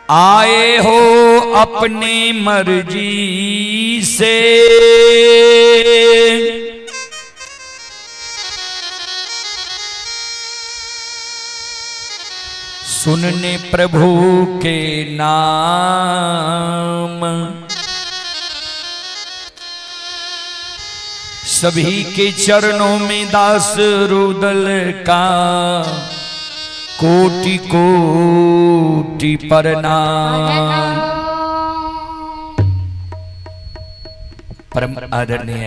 आए हो अपनी मर्जी से। सुनने प्रभु के नाम, सभी के चरणों में दास रुदल का कोटि कोटि प्रणाम। परम आदरणीय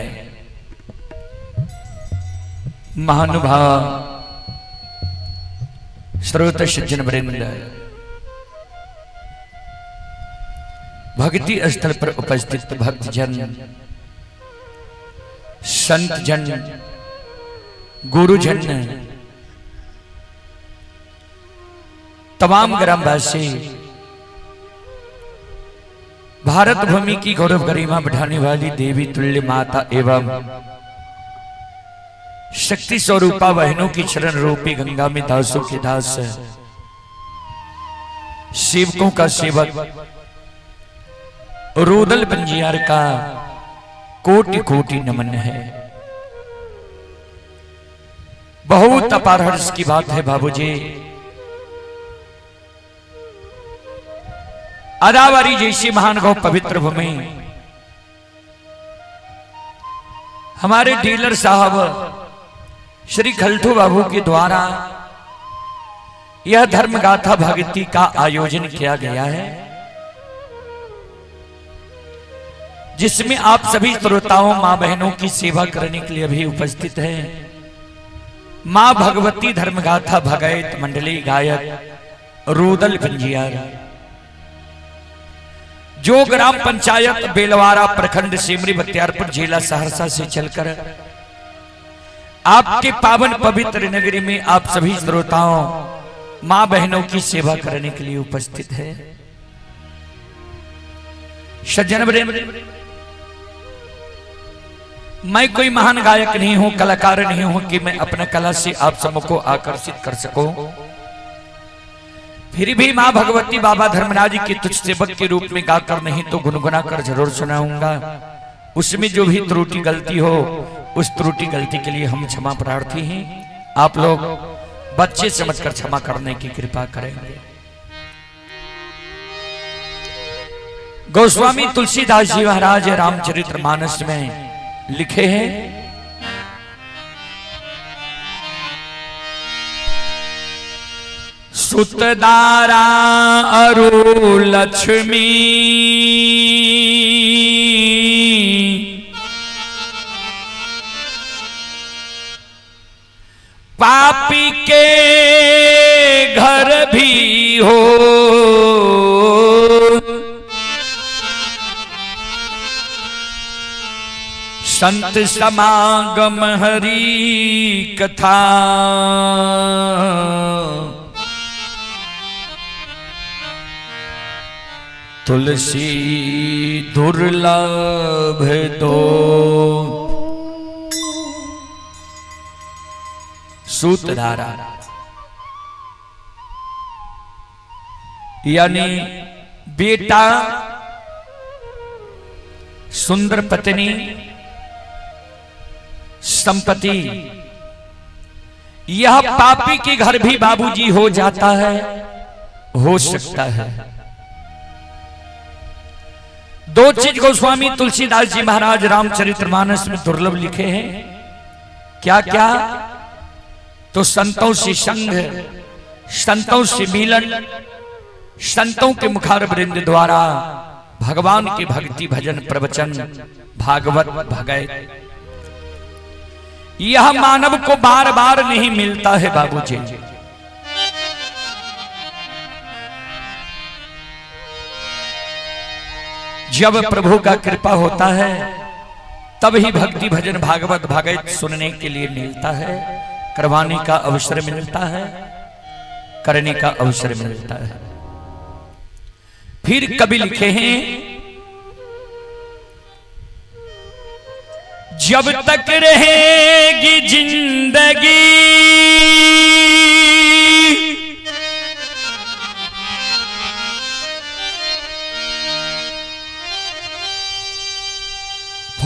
महानुभाव श्रोत सज्जन वृंद, भक्ति स्थल पर उपस्थित भक्तजन, संत जन, गुरुजन, तमाम ग्रामवासी, भारत भूमि की गौरव गरिमा बढ़ाने वाली देवी तुल्य माता एवं शक्ति स्वरूपा बहनों की चरण रूपी गंगा में दासों के दास, सेवकों का सेवक रुदल पंजियार का कोटि कोटि नमन है। बहुत अपार हर्ष की बात है बाबूजी, अदावारी जैसी महान गौ पवित्र भूमि हमारे डीलर साहब श्री खलटू बाबू के द्वारा यह धर्म गाथा भक्ति का आयोजन किया गया है, जिसमें आप सभी श्रोताओं मां बहनों की सेवा करने के लिए अभी उपस्थित हैं। मां भगवती धर्मगाथा भगैत मंडली गायक रुदल पंजियार, जो ग्राम पंचायत बेलवारा प्रखंड सिमरी बख्तियारपुर जिला सहरसा से चलकर आपके पावन पवित्र नगरी में आप सभी श्रोताओं मां बहनों की सेवा करने के लिए उपस्थित है। सज्जन वृंद, मैं कोई महान गायक नहीं हूं, कलाकार नहीं हूं कि मैं अपना कला से आप सबको आकर्षित कर सकूं। फिर भी मां भगवती बाबा धर्मराज की तुच्छ सेवक के रूप में गाकर नहीं तो गुनगुना कर जरूर सुनाऊंगा। उसमें जो भी त्रुटि गलती हो, उस त्रुटि गलती के लिए हम क्षमा प्रार्थी हैं। आप लोग बच्चे समझकर क्षमा करने की कृपा करेंगे। गोस्वामी तुलसीदास जी महाराज रामचरित्र मानस में लिखे हैं, सुतदारा अरु लक्ष्मी, पापी के घर भी हो, संत समागम हरि कथा। तुलसी दुर्लभ दो। सूतधारा यानी बेटा, सुंदर पत्नी, संपत्ति, यह पापी के घर भी बाबूजी हो जाता है, हो सकता है। दो चीज गोस्वामी तुलसीदास जी महाराज रामचरितमानस में दुर्लभ लिखे हैं। क्या क्या? तो संतों से संग, संतों से मिलन, संतों के मुखारवृंद द्वारा भगवान की भक्ति भजन प्रवचन भागवत भगैत, यह मानव को बार बार नहीं मिलता है बाबूजी। जब प्रभु का कृपा होता है तब ही भक्ति भजन भागवत भागवत सुनने के लिए मिलता है, करवाने का अवसर मिलता है, करने का अवसर मिलता है। फिर कभी लिखे हैं, जब तक रहेगी जिंदगी,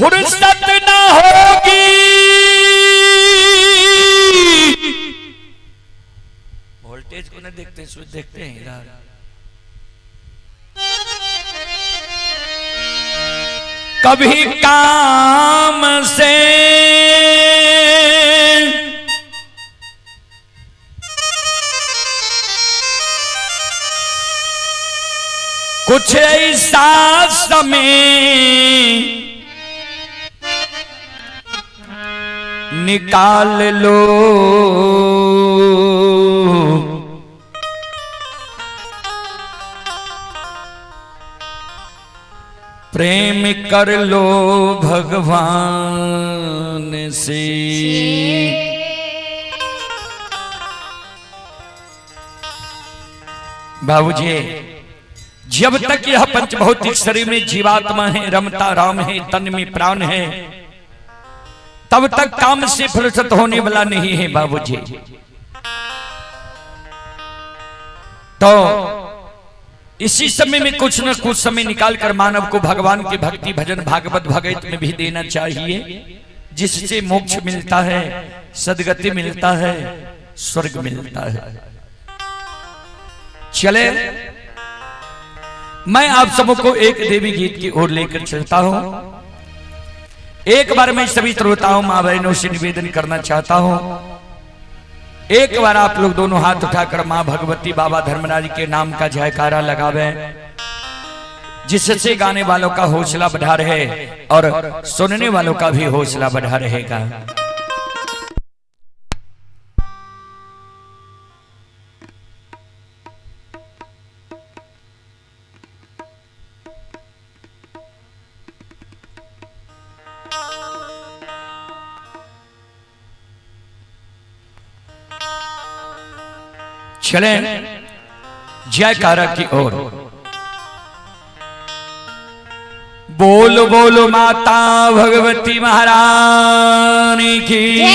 फुर्सत ना होगी। वोल्टेज को नहीं देखते, स्विच देखते हैं इधर। कभी काम से कुछ ऐसा समय निकाल लो, प्रेम कर लो भगवान से। बाबूजी, जब तक यह पंचभौतिक शरीर में जीवात्मा है, रमता राम है, तन में प्राण है, तब तक काम से फुर्सत होने वाला नहीं है बाबूजी। तो इसी समय में कुछ न कुछ समय निकालकर मानव को भगवान की भक्ति भजन भागवत भगवत में भी देना चाहिए, जिससे मोक्ष मिलता है, सदगति मिलता है, स्वर्ग मिलता है। चले मैं आप सबको एक देवी गीत की ओर लेकर चलता हूं। एक बार मैं सभी श्रोताओं मां बहनों से निवेदन करना चाहता हूं, एक बार आप लोग दोनों हाथ उठाकर मां भगवती बाबा धर्मराज के नाम का जयकारा लगावे, जिससे गाने वालों का हौसला बढ़ा रहे और सुनने वालों का भी हौसला बढ़ा रहेगा। चले जयकारा की ओर। बोल बोलो माता भगवती महारानी की,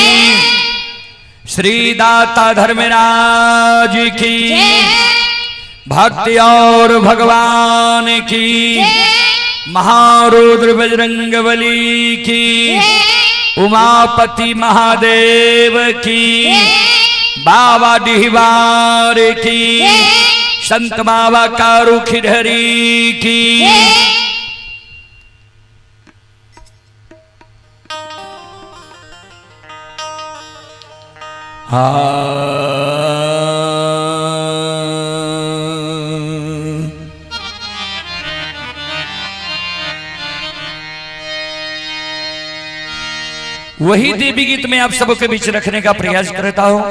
श्री दाता धर्मराज की, भक्ति और भगवान की, महारुद्र बजरंग बली की, उमापति महादेव की, बाबा डिहवार की, संत बाबा कारू खिरहरी की। वही देवी गीत मैं आप सबके बीच रखने का प्रयास करता हूं,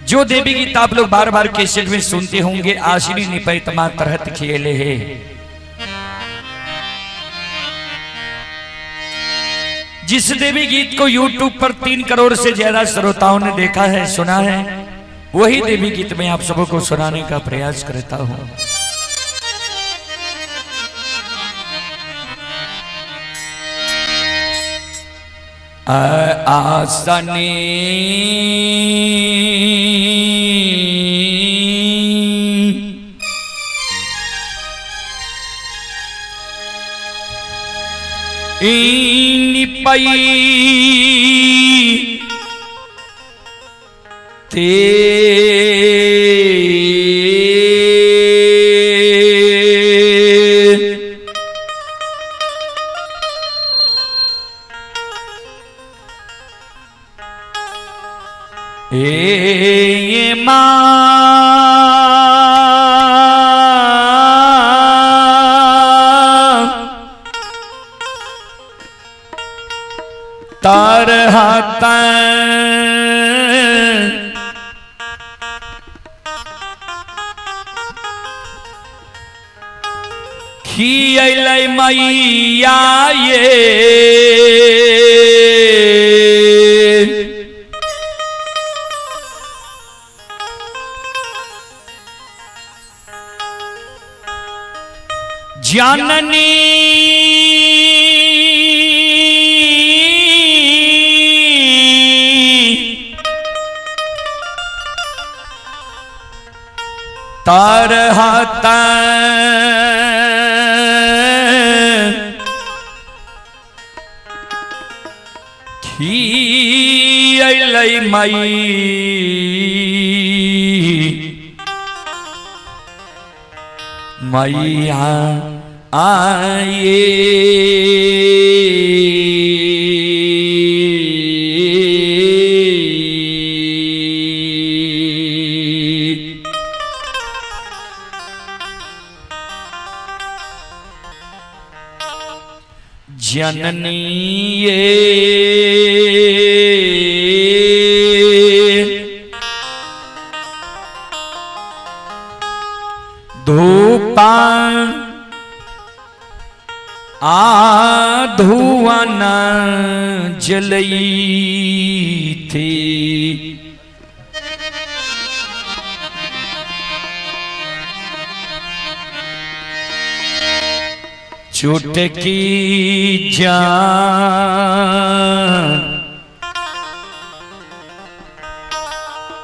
जो देवी गीत आप लोग बार बार कैसेट में सुनते होंगे। आश्री निपैत मां तरहत खेले है। जिस देवी गीत को YouTube पर 3 करोड़ से ज्यादा श्रोताओं ने देखा है, सुना है, वही देवी गीत मैं आप सबको सुनाने का प्रयास करता हूं। आसनी निपई ते ए मां तरहत खियलै मैया ये जननी तरहत माई मैया आए। जननी ये धूपा आ धुआं न जलई थी। चुटकी जा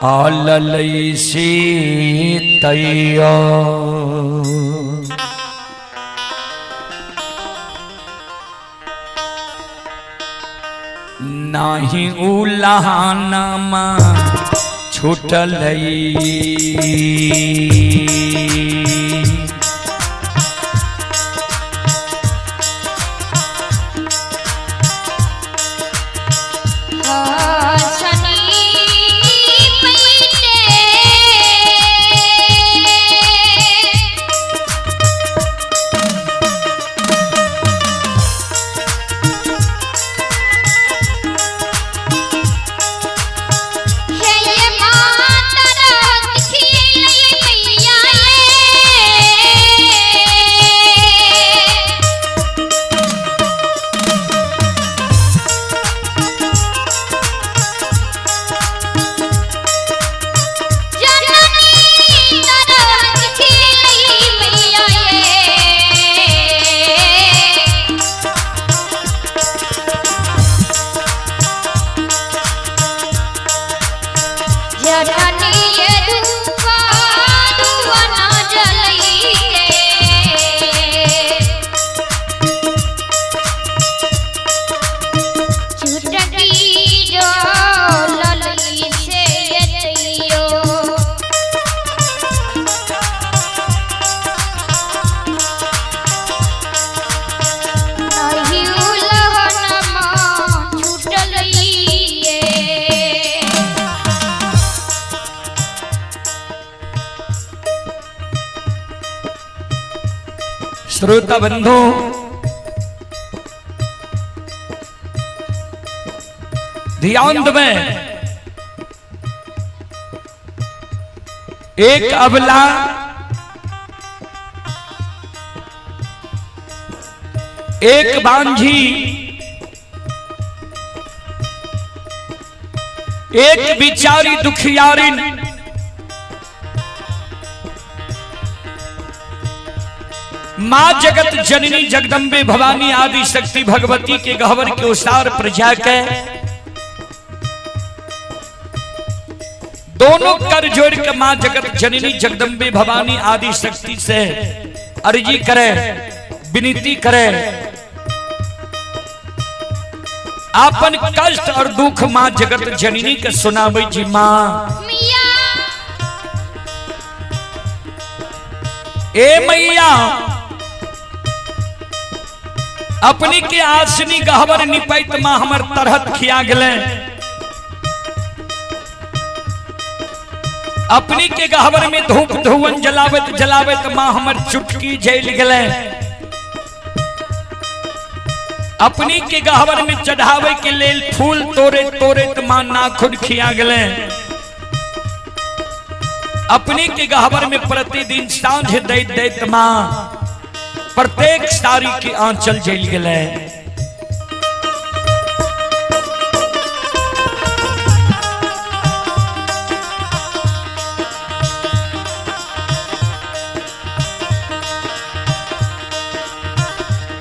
आललई से तैया। नाही उलाहनामा छूटलई। श्रोता बंधु, ध्यान दें, एक अबला एक बांझी एक बिचारी दुखियारिन मां जगत जननी जगदम्बे भवानी आदि शक्ति भगवती के गहवर के उसार प्रजा के दोनों कर जोड़ के मां जगत जननी जगदम्बे भवानी आदि शक्ति से अर्जी करे, विनती करे, आपन कष्ट और दुख मां जगत जननी के सुनावे जी। मां ए मैया, अपनी के आसनी गहवर निपैत मां हमर तरहत खिया गेले। अपनी के गहवर में धूप धुवन जलावत जलावत मां हमर चुटकी जल गेले। अपनी के गहवर में चढ़ावे के लेल फूल तोड़े तोड़े मां नाखून खिया गेले। अपनी के गहवर में प्रतिदिन सांझ दैत दैत मां प्रत्येक साड़ी के आंचल जल गेले।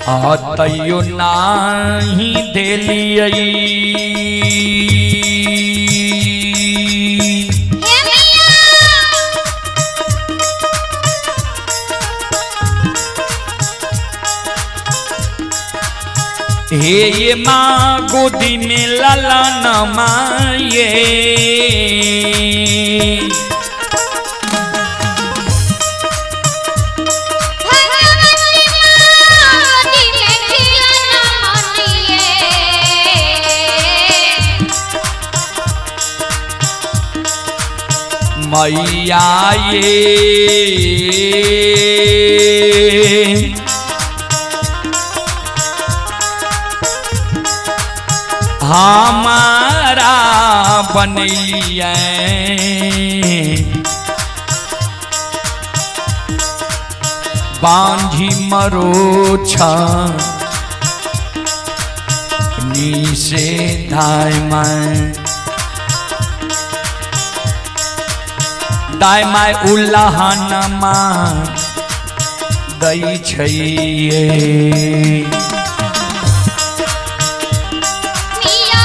आ तैयो नाही देलियै। हे ये माँ गोदी में लाला नमाये। भगवती माँ गोदी में खिलौना मानिए। मैया ये हमारा बनलिए बांझी मरोछा नीसे धाय माय दाय my उल्लाहनमा दै छैये। मिया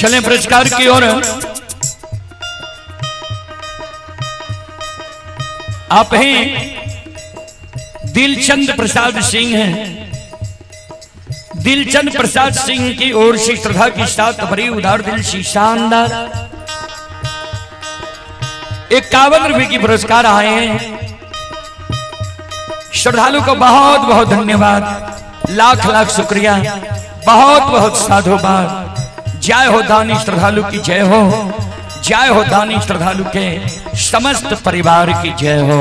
चलें पुरस्कार की ओर। आप हैं दिलचंद प्रसाद सिंह हैं। दिलचंद प्रसाद सिंह की ओर से श्रद्धा के साथ भरी उदार दिल से शानदार 51 रुपए की पुरस्कार आए हैं। श्रद्धालु को बहुत बहुत धन्यवाद, लाख लाख शुक्रिया, बहुत बहुत साधुवाद। जय हो दानी श्रद्धालु की जय हो, जय हो दानी श्रद्धालु के समस्त परिवार की जय हो।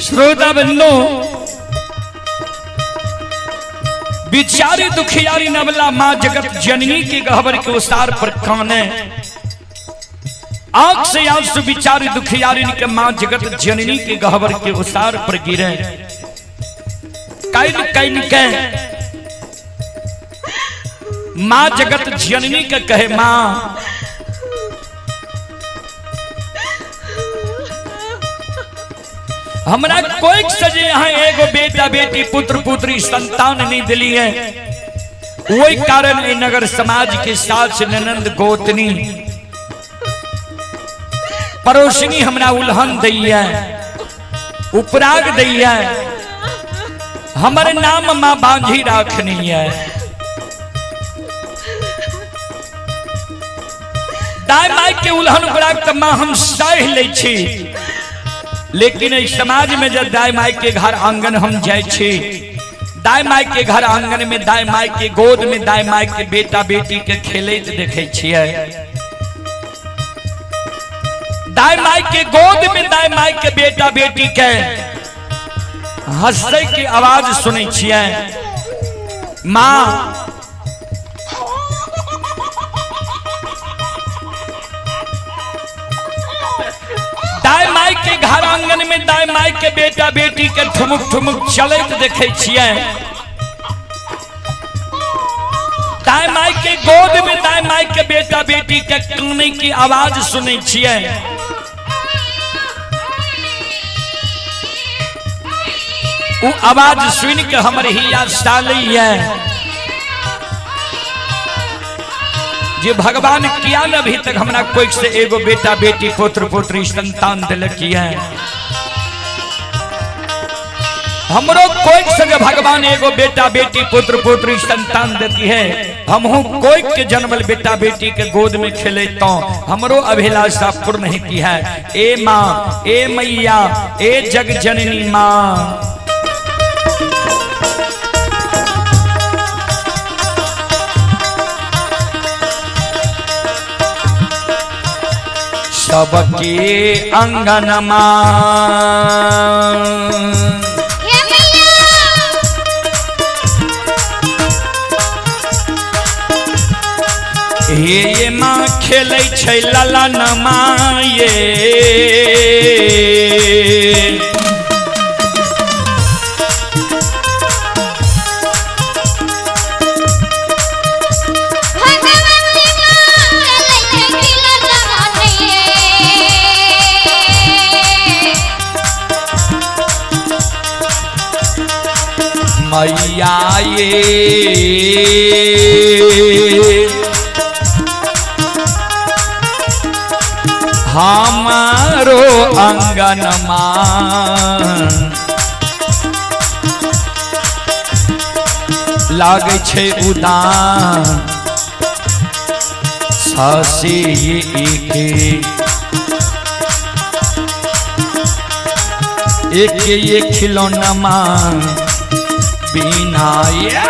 श्रोता बंधु, बिचारी दुखियारी नवला माँ जगत जननी के गहबर के उसार पर काने आंख से आंसू बिचारी दुखियारी के माँ जगत जननी के गहबर के उसार पर गिरे। कैन कैन के माँ जगत जननी के कहे माँ हमरा कोई सजे यहाँ एगो बेटा बेटी पुत्र पुत्री संतान नहीं दिली है, वही कारण ए नगर समाज के सास ननंद गोतनी पड़ोसनी हमरा उल्हन दैया, उपराग दैया, हमर नाम माँ बांझी राखनी है। दाय माय के उल्हन उपराग तो माँ हम सह लै छी, लेकिन इस समाज में जब दाय माय के घर आंगन हम जाय छी, दाय माय के घर आंगन में दाय माय के गोद में दाय माय के बेटा बेटी के खेलैत देखै छियै, दाय माय के गोद में दाय माय के बेटा बेटी के हंसै के आवाज सुनै छियै। माँ दाय माय के घर आंगन में दाय माय के बेटा बेटी के ठुमुक ठुमुक चलैत देखै छियै, दाय माय के गोद में दाय माय के बेटा बेटी के कानै की आवाज सुनै छियै। उ आवाज सुन के हमर हिया सालैया जे भगवान किया न अभी तक हमरा कोई से एगो बेटा बेटी पुत्र पुत्री संतान दिलक है। हमरो कोई से जे भगवान एगो बेटा बेटी पुत्र पुत्री संतान देती है, हमहू कोई के जन्मल बेटा बेटी के गोद में खेले तो हमरो अभिलाषा पूर्ण होती है। ए माँ, ए मैया, ए जग जननी माँ। सबके अंगनमा हे ये माँ खेलै छै ललनमा ये, मैया ये हमारो अंगनमा लागै छै उदान सासे एके एक ये खिलौनमा बिना ये।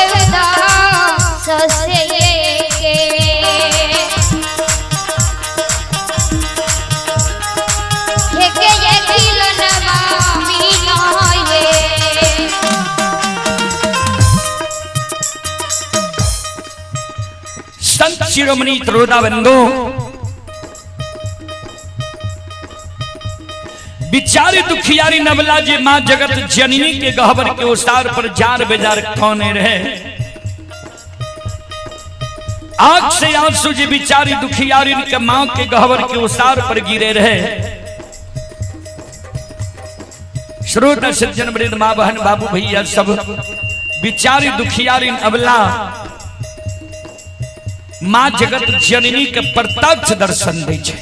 उदास से के के ये खिलनवा मीना ये। संत शिरोमणि त्रोदा बंधु बिचारी दुखियारी नवला जी माँ जगत जननी के गहबर के ओसार पर जार बेजार कौने रहे। आंख से आंसू जी बिचारी दुखियारी के माँ के गहबर के ओसार पर गिरे रहे। श्रोता सज्जन वृंद माँ बहन बाबू भैया सब बिचारी दुखियारी अबला माँ जगत जननी के प्रत्यक्ष दर्शन दै छै।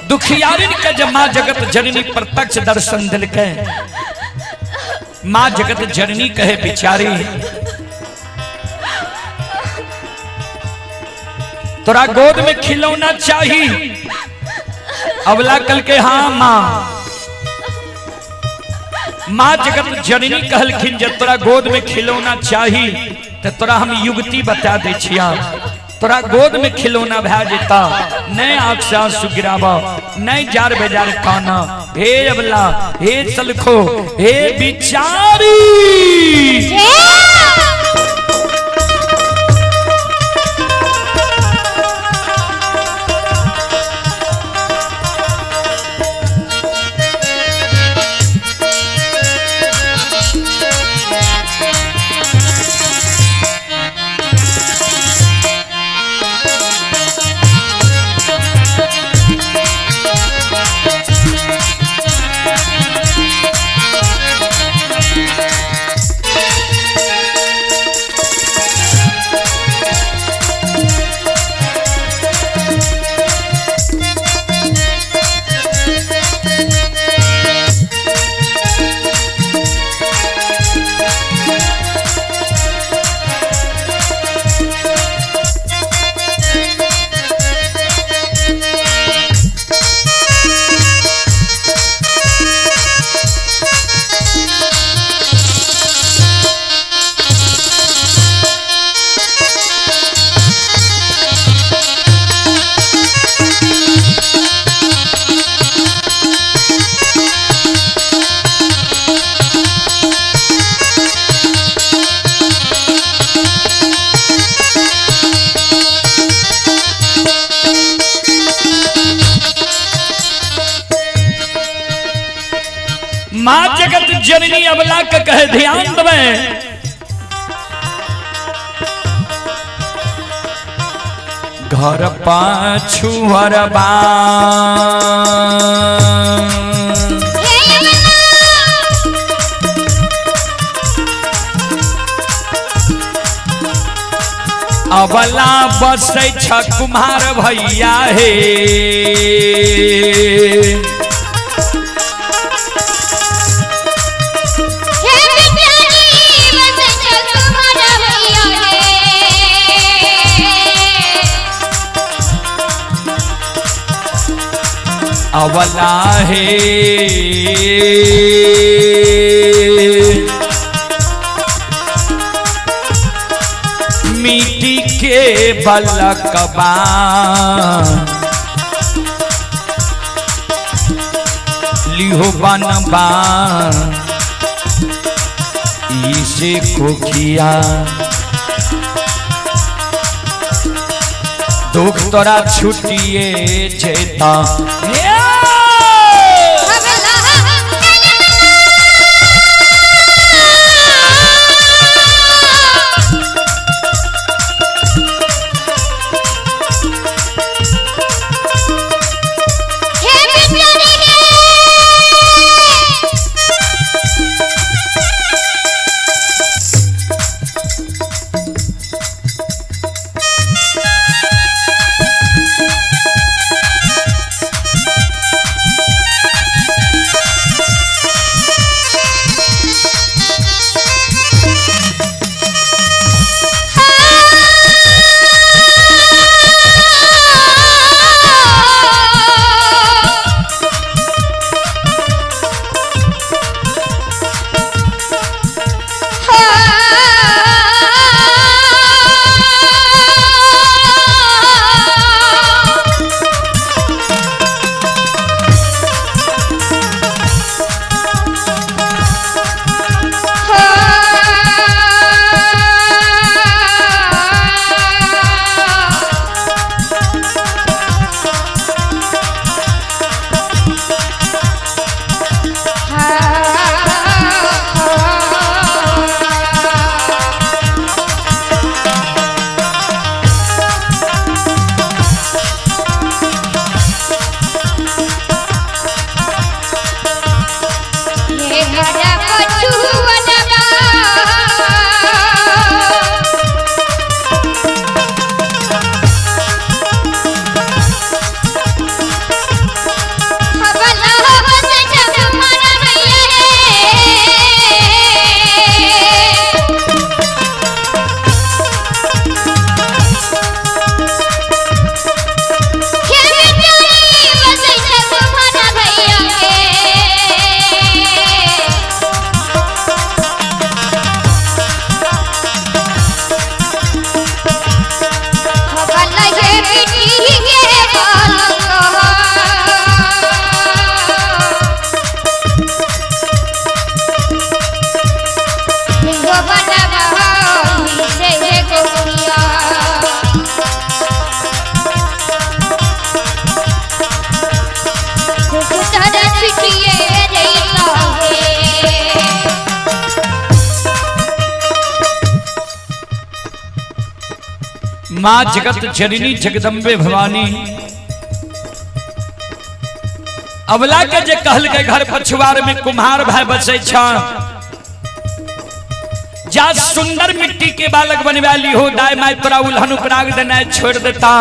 दुखियारिन के जब माँ जगत जननी प्रत्यक्ष दर्शन दिलकै, माँ जगत जननी कहे बिचारी तोरा गोद में खिलौना चाही। अबला कल के हाँ माँ। माँ जगत जननी कहलखिन जे तोरा गोद में खिलौना चाही तो तोरा हम युवती बता दै छिया, तोरा गोद में खिलौना भए जेता, नहीं आंख से आंसू गिराब, नहीं जार बेजार काना। हे अबला, हे सलखो, हे बिचारी। माँ जगत जननी अबला के कहे ध्यान दबे, घर पाछू हरबा अबला बसै छ कुम्हार भैया हे। अबला हे मिट्टी के बलकबा लिहो बनबा इसे कोखिया दुख तोरा छुटिए जेता। माँ जगत जननी जगदम्बे भवानी अबला के जे कहल के घर पछुआर में कुम्हार भाई बसे छ, जा सुंदर मिट्टी के बालक बनवा ली हो, दाय my तोरा उल्हन उपराग देना छोड़ देता।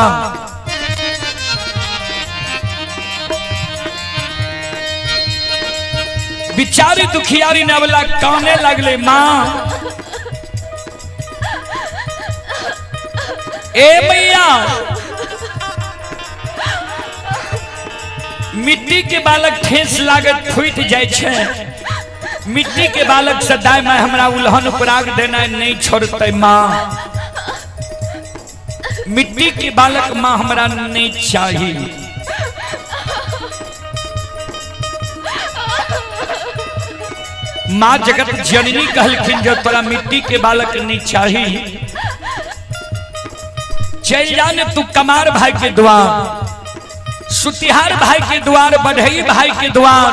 बिचारी दुखियारी नवला काने लगले, माँ ए मैया मिट्टी के बालक ठेस लागत फूट जाय छै, मिट्टी के बालक से दाय my हमरा उल्हन उपराग देना नहीं छोड़ते माँ, मिट्टी के बालक माँ हमरा नहीं चाहिए। माँ जगत जननी कहलखिन जो तोरा मिट्टी के बालक नहीं चाहिए, चल जा ने तू कमार भाई के द्वार, सुतिहार भाई के द्वार, बढ़ई भाई के द्वार,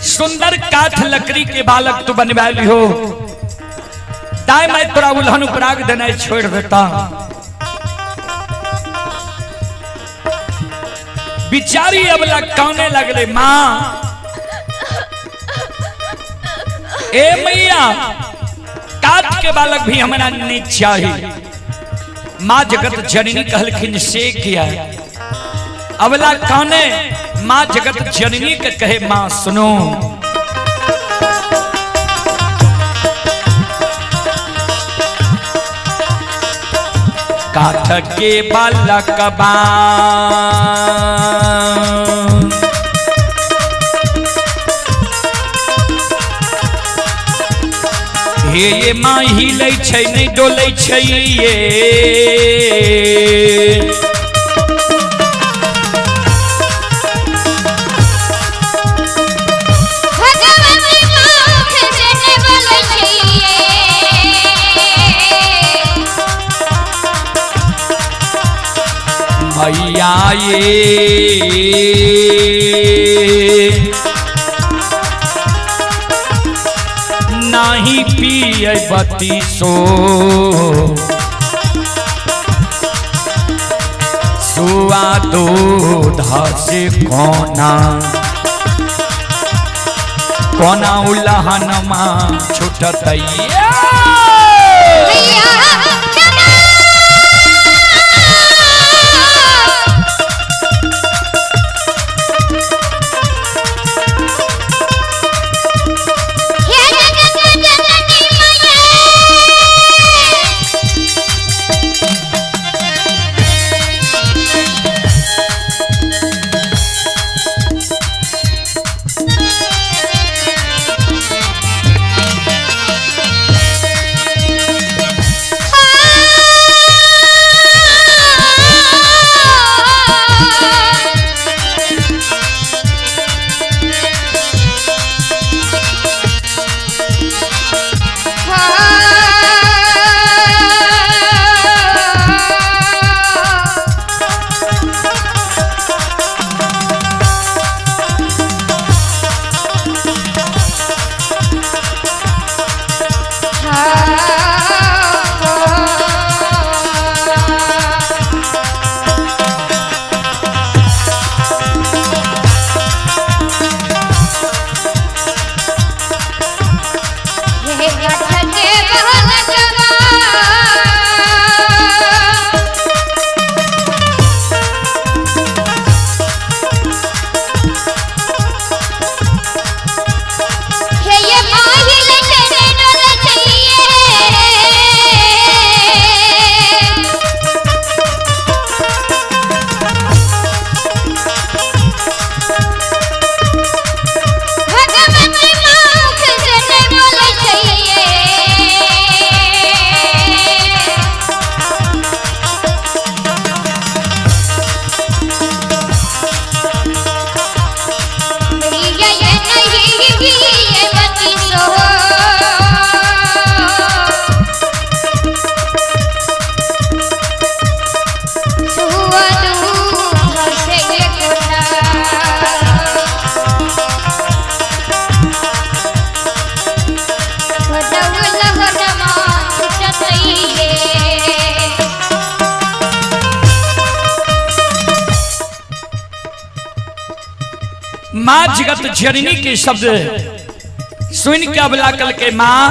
सुंदर काठ लकड़ी के बालक तू बनवा लिहो, दाय my तोरा उल्हन उपराग देना छोड़ देता। बिचारी अबला काने लगले, माँ ए मैया काठ के बालक भी हमरा नहीं चाहिए। माँ जगत जननी कहलखिन से किया, अबला काने माँ जगत जननी के कहे माँ सुनो, काठ के बालक बा हे ये माँ हिलै छै नहीं डोलै छै ये, भगवती मुख से ने बोलै छै ये। मैया ये नाही पिय बती सो सुआ दूध से कोना कोना उल्हन माँ छुटत मैया हे जगत जननी मैया। माँ जगत जननी के शब्द सुन के अबला कल के माँ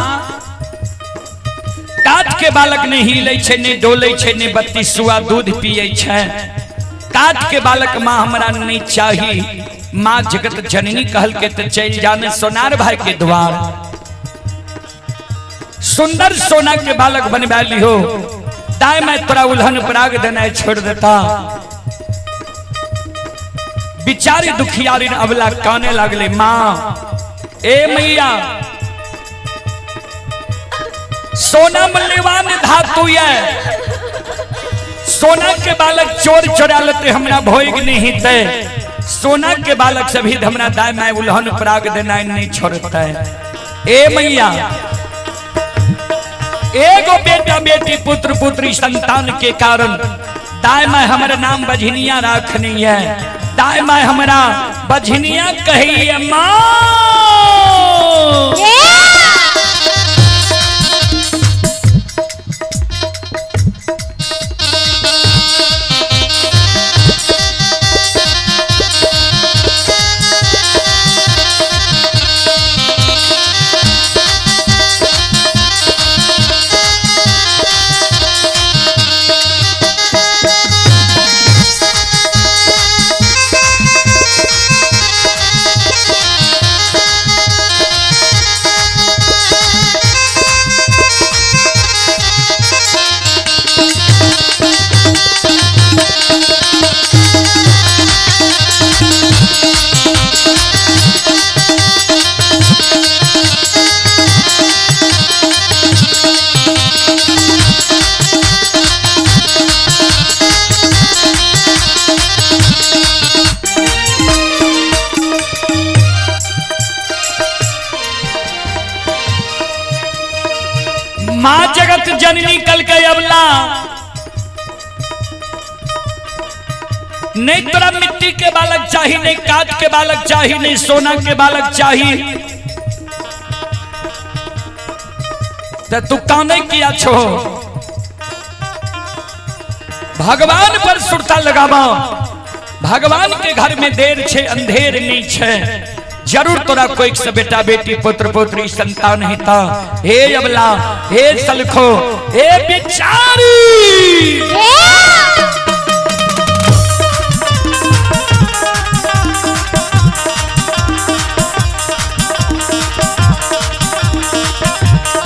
काट के बालक नहीं हिलै छै, नहीं डोलै छै, नहीं बत्ती सुआ दूध पियै छै। काट के बालक माँ हमरा नहीं चाही। माँ जगत जननी कहल के तो चल जाने सोनार भाई के द्वार, सुंदर सोना के बालक बनवा लिहो, दाय मैं तोरा उल्हन पराग देना छोड़ देता। बिचारी दुखियारी अबला काने लागले, माँ ए मैया सोना मूल्यवान धातु है, सोना के बालक चोर चोरा लेते हमरा भोग नहीं ते, सोना के बालक सभी हमरा दाय my उल्हन पराग देना नहीं छोड़ता है। ए मैया एगो बेटा बेटी पुत्र पुत्री संतान के कारण दाय my हमारा नाम बझनिया राखनी है, दाय my हमारा बझनिया कही है माँ। माँ जगत जननी कल के अबला नहीं तोरा मिट्टी के बालक चाहिए, नहीं काट के बालक चाहिए, नहीं सोना के बालक चाहिए, तो तू काने किया छो? भगवान पर सुरता लगावा, भगवान के घर में देर छे अंधेर नहीं छे, जरूर तोरा कोई से बेटा बेटी पुत्र पुत्री संतान हिता। हे अबला, हे सलखो, हे बिचारी,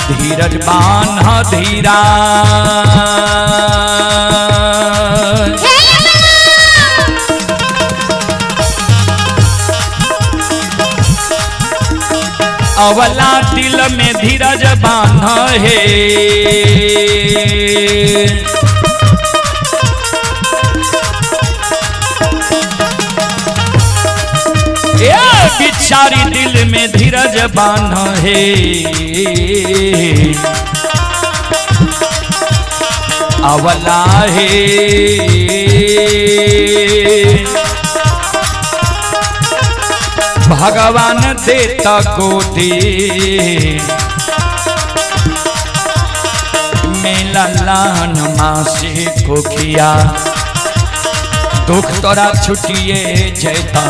धीरज बान्ह धीरा, अवला दिल में धीरज बांध हे, ए बिचारी दिल में धीरज बांध हे, अवला हे भगवान देता गोदी मेला लान मासी कोखिया, दुख तोरा छुटिए जैता।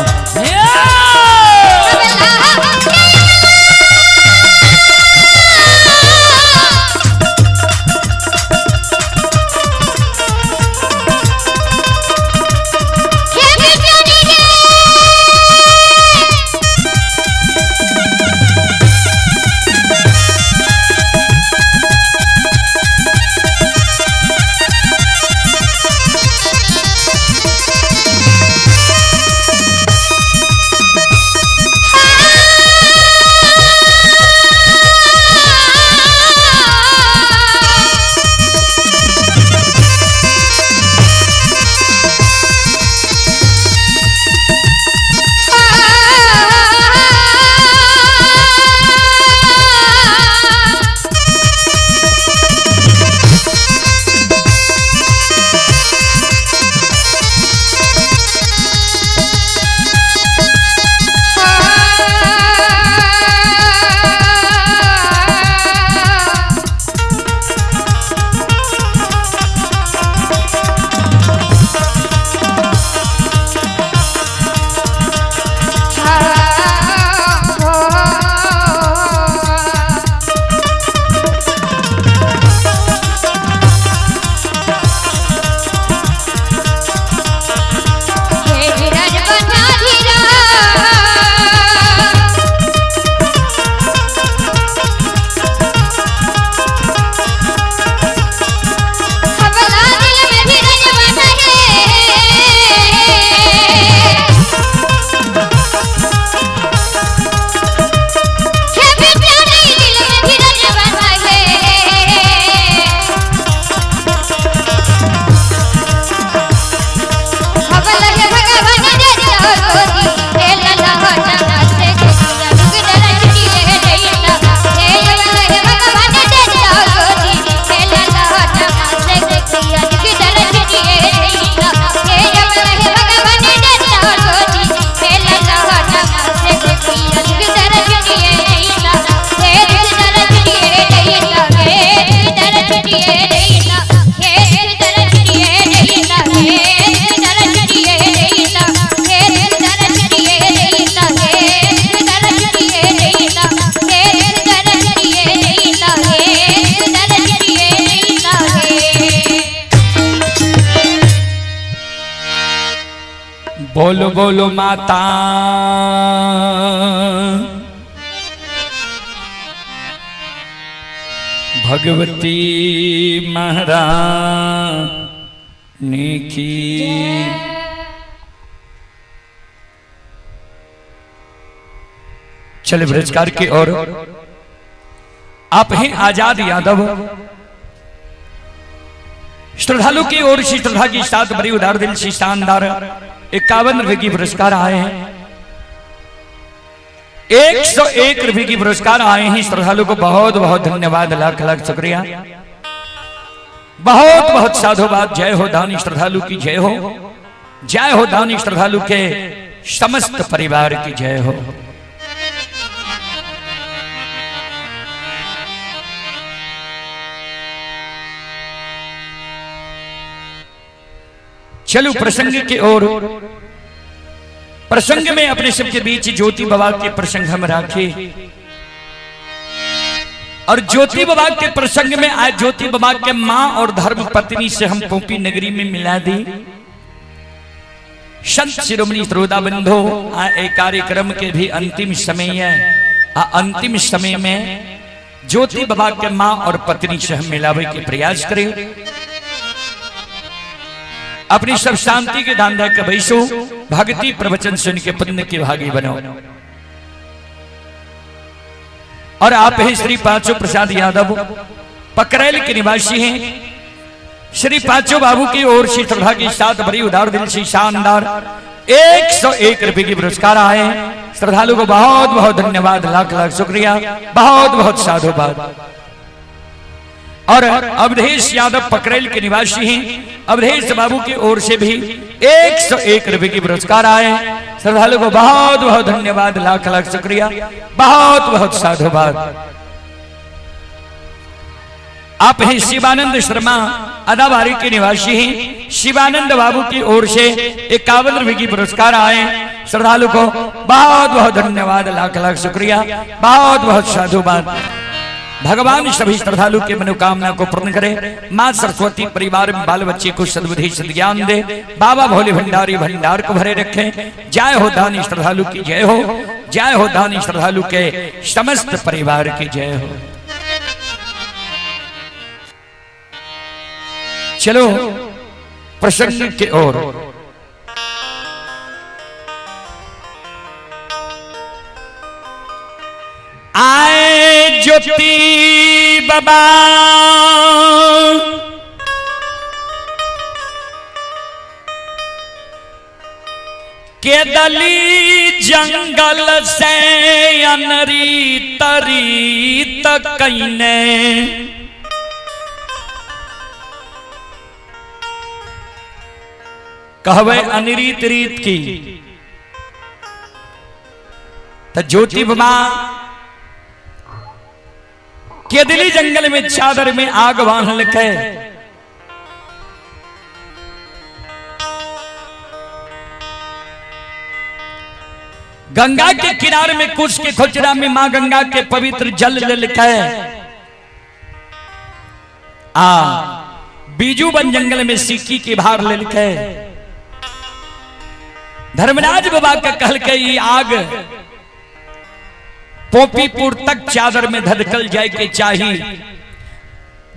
बोलो बोलो माता भगवती महारानी की। चले ब्रजकार की ओर। आप हैं आजाद यादव, श्रद्धालु की ओर से श्रद्धा की साथ बड़ी उदार दिल से शानदार 51 रुपए की पुरस्कार आए हैं। 101 रुपए की पुरस्कार आए हैं। श्रद्धालु को बहुत बहुत धन्यवाद, लाख लाख शुक्रिया, बहुत बहुत साधुवाद। जय हो दानी श्रद्धालु की जय हो, जय हो दानी श्रद्धालु के समस्त परिवार की जय हो। चलो प्रसंग की ओर। प्रसंग में अपने सबके बीच ज्योति बाबा के प्रसंग हम राखे और ज्योति बाबा के प्रसंग में आज ज्योति बाबा के मां और धर्म पत्नी से हम पोपी नगरी में मिला दी। संत शिरोमणि श्रोता बंधो, एक कार्यक्रम के भी अंतिम समय है। अंतिम समय में ज्योति बाबा के मां और पत्नी से हम मिलावे के प्रयास करें। अपनी सब शांति के दान दे के बैसो, भक्ति प्रवचन सुन के पुण्य के भागी बनो। और आप ही श्री पांचो प्रसाद यादव पकरेल के निवासी हैं। श्री पांचो बाबू की ओर से श्रद्धा के साथ बड़ी उदार दिल से शानदार 101 रुपए की पुरस्कार आए। श्रद्धालु को बहुत बहुत धन्यवाद, लाख लाख शुक्रिया, बहुत बहुत साधुवाद। और अवधेश यादव पकरेल के निवासी हैं। अवधेश बाबू की ओर से भी 101 रुपए की पुरस्कार आए। श्रद्धालु को बहुत बहुत धन्यवाद, लाख लाख शुक्रिया, बहुत बहुत साधुवाद। आप हैं शिवानंद शर्मा अदाबारी के निवासी हैं। शिवानंद बाबू की ओर से 51 रुपए की पुरस्कार आए। श्रद्धालु को बहुत बहुत धन्यवाद, लाख लाख शुक्रिया, बहुत बहुत साधुवाद। भगवान सभी श्रद्धालु के मनोकामना को पूर्ण करे। माँ सरस्वती परिवार में बाल बच्चे को सद्बुद्धि सद्ज्ञान दे। बाबा भोले भंडारी भंडार को भरे रखे। जय हो दानी श्रद्धालु की जय हो, जय हो दानी श्रद्धालु के समस्त परिवार की जय हो। चलो प्रसंग के ओर। आए ज्योति बाबा के दली जंगल से अनरी तरी तकैने कहवे अनरीत रीत की। तो ज्योति बाबा केदली जंगल में चादर में आग बांध लिखे गंगा के किनारे में कुश के खोचरा में मां गंगा के पवित्र जल लिखे आ बीजू बन जंगल में सिक्की के भार लिखे धर्मराज बाबा के कहल के ई आग पोपीपुर तक चादर में धधकल जाए के चाही,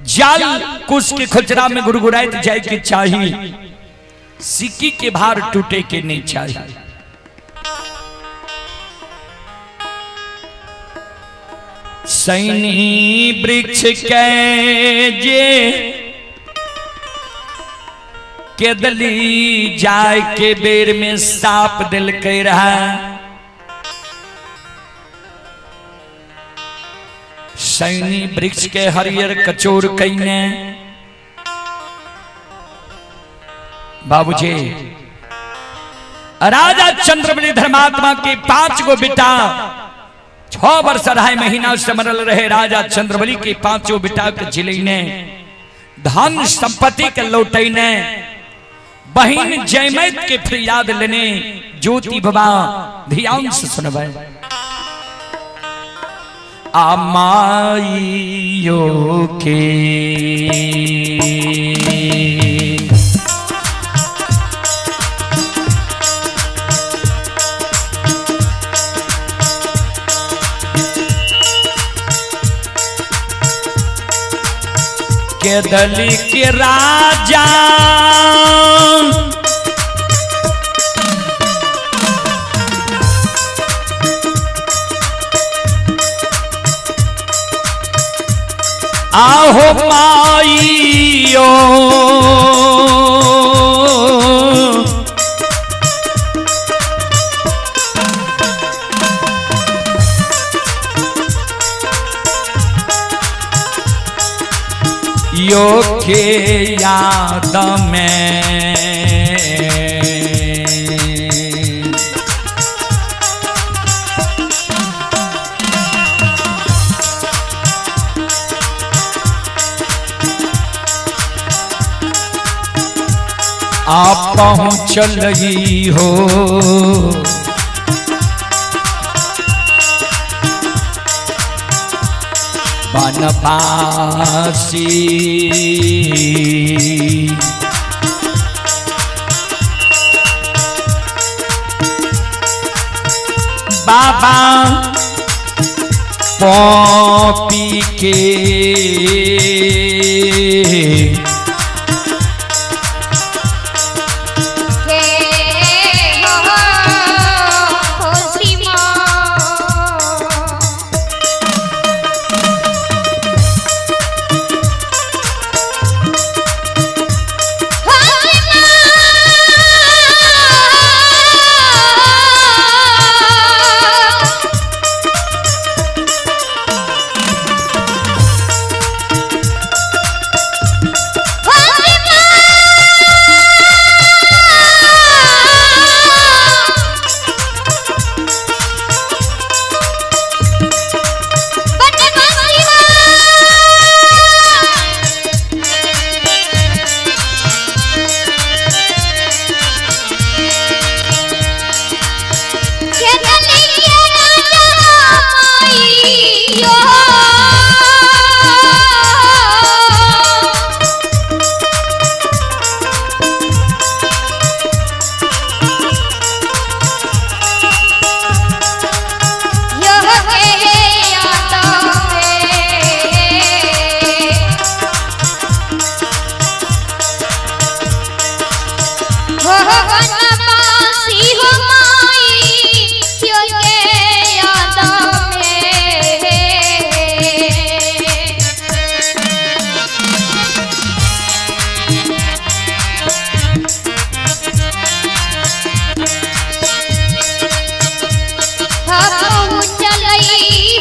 जाल कुश के खोचरा में गुड़गुड़ाइत जाए के चाही, सिक्की के भार टूटे के नहीं चाही। सैनी वृक्ष के जे केदली जाय के बेर में साप दिल के रहा, सैनी वृक्ष के हरियर कचोर कईने। बाबूजी राजा चंद्रबली धर्मात्मा के 5 गो बेटा 6 वर्ष 2.5 महीना से मरल रहे। राजा चंद्रबली के 5 बेटा के जिलैने धन संपत्ति के लौटैने बहिन जयमैत के फरियाद लेने ज्योति बाबा ध्यान से सुनबै। आमाइयो के केदली के राजा आहो माइयो यो के याद में आप पहुँचल ही हो बनवासी बाबा पॉपी के के हो श्री माँ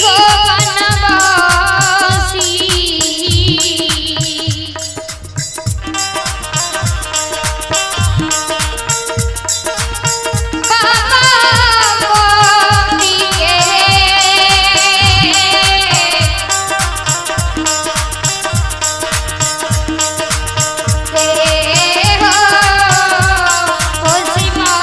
हो बनवासी। बाबा गोपी के हे हो श्री माँ।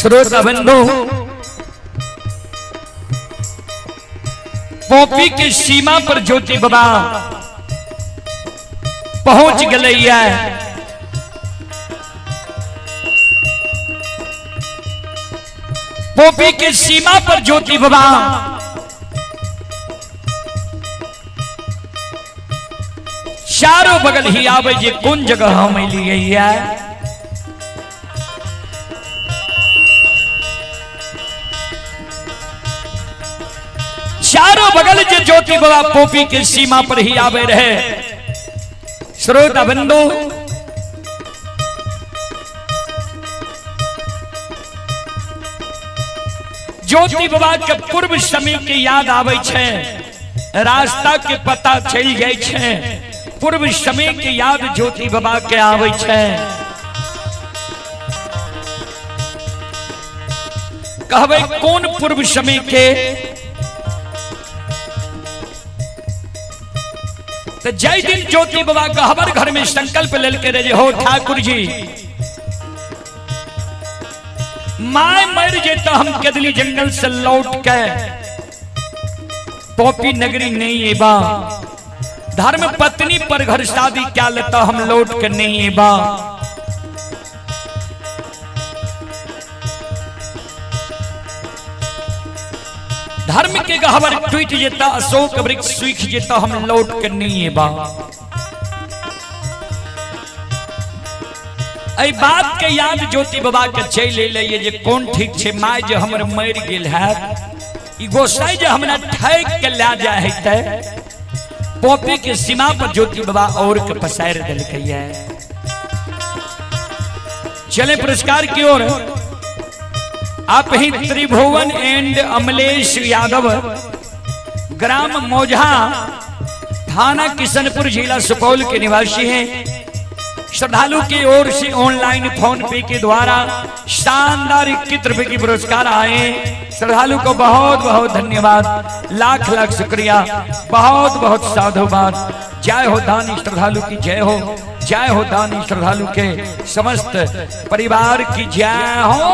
श्रोता बंधु, पोपी के सीमा पर ज्योति बाबा पहुंच गए। पोपी के सीमा पर ज्योति बाबा चारों बगल ही आवे जे कोन जगह हम अलियै है। चारों बगल जे ज्योति बाबा पोपी के सीमा पर ही आवे रहे। श्रोता बंधु, ज्योति बाबा के पूर्व समय के याद आवे छे, रास्ता के पता चल जाए छे। पूर्व समय के याद ज्योति बाबा के आवे छे। कहबै कौन पूर्व समय के? तो जय दिन ज्योति बाबा गहबर घर में संकल्प लेलके रहे हो ठाकुर जी my मर जेता हम कदली जंगल से लौट के पॉपी नगरी नहीं एबा, धर्म पत्नी पर घर शादी क्या लेता हम लौट के नहीं एबा। धर्म के गहवर टूट जेता, अशोक वृक्ष सूख जेता, हम लौट के नहीं एबा। एहि बात के याद ज्योति बाबा के चलि एलै जे कोन ठीक छै, माय जे हमर मरि गेल है, ई गोसाई जे हमरा ठकि के लए जाय है ते पोपी के सीमा पर ज्योति बाबा और के पसारि देलकै। चले पुरस्कार की ओर। आप ही त्रिभुवन एंड अमलेश यादव, ग्राम मौझा, थाना किशनपुर, जिला सुपौल के निवासी हैं। श्रद्धालु की ओर से ऑनलाइन फोन पे के द्वारा शानदार 21 रुपए की पुरस्कार आए। श्रद्धालु को बहुत बहुत धन्यवाद, लाख लाख शुक्रिया, बहुत बहुत साधुवाद। जय हो दानी श्रद्धालु की जय हो, जय हो दानी श्रद्धालु के समस्त परिवार की जय हो।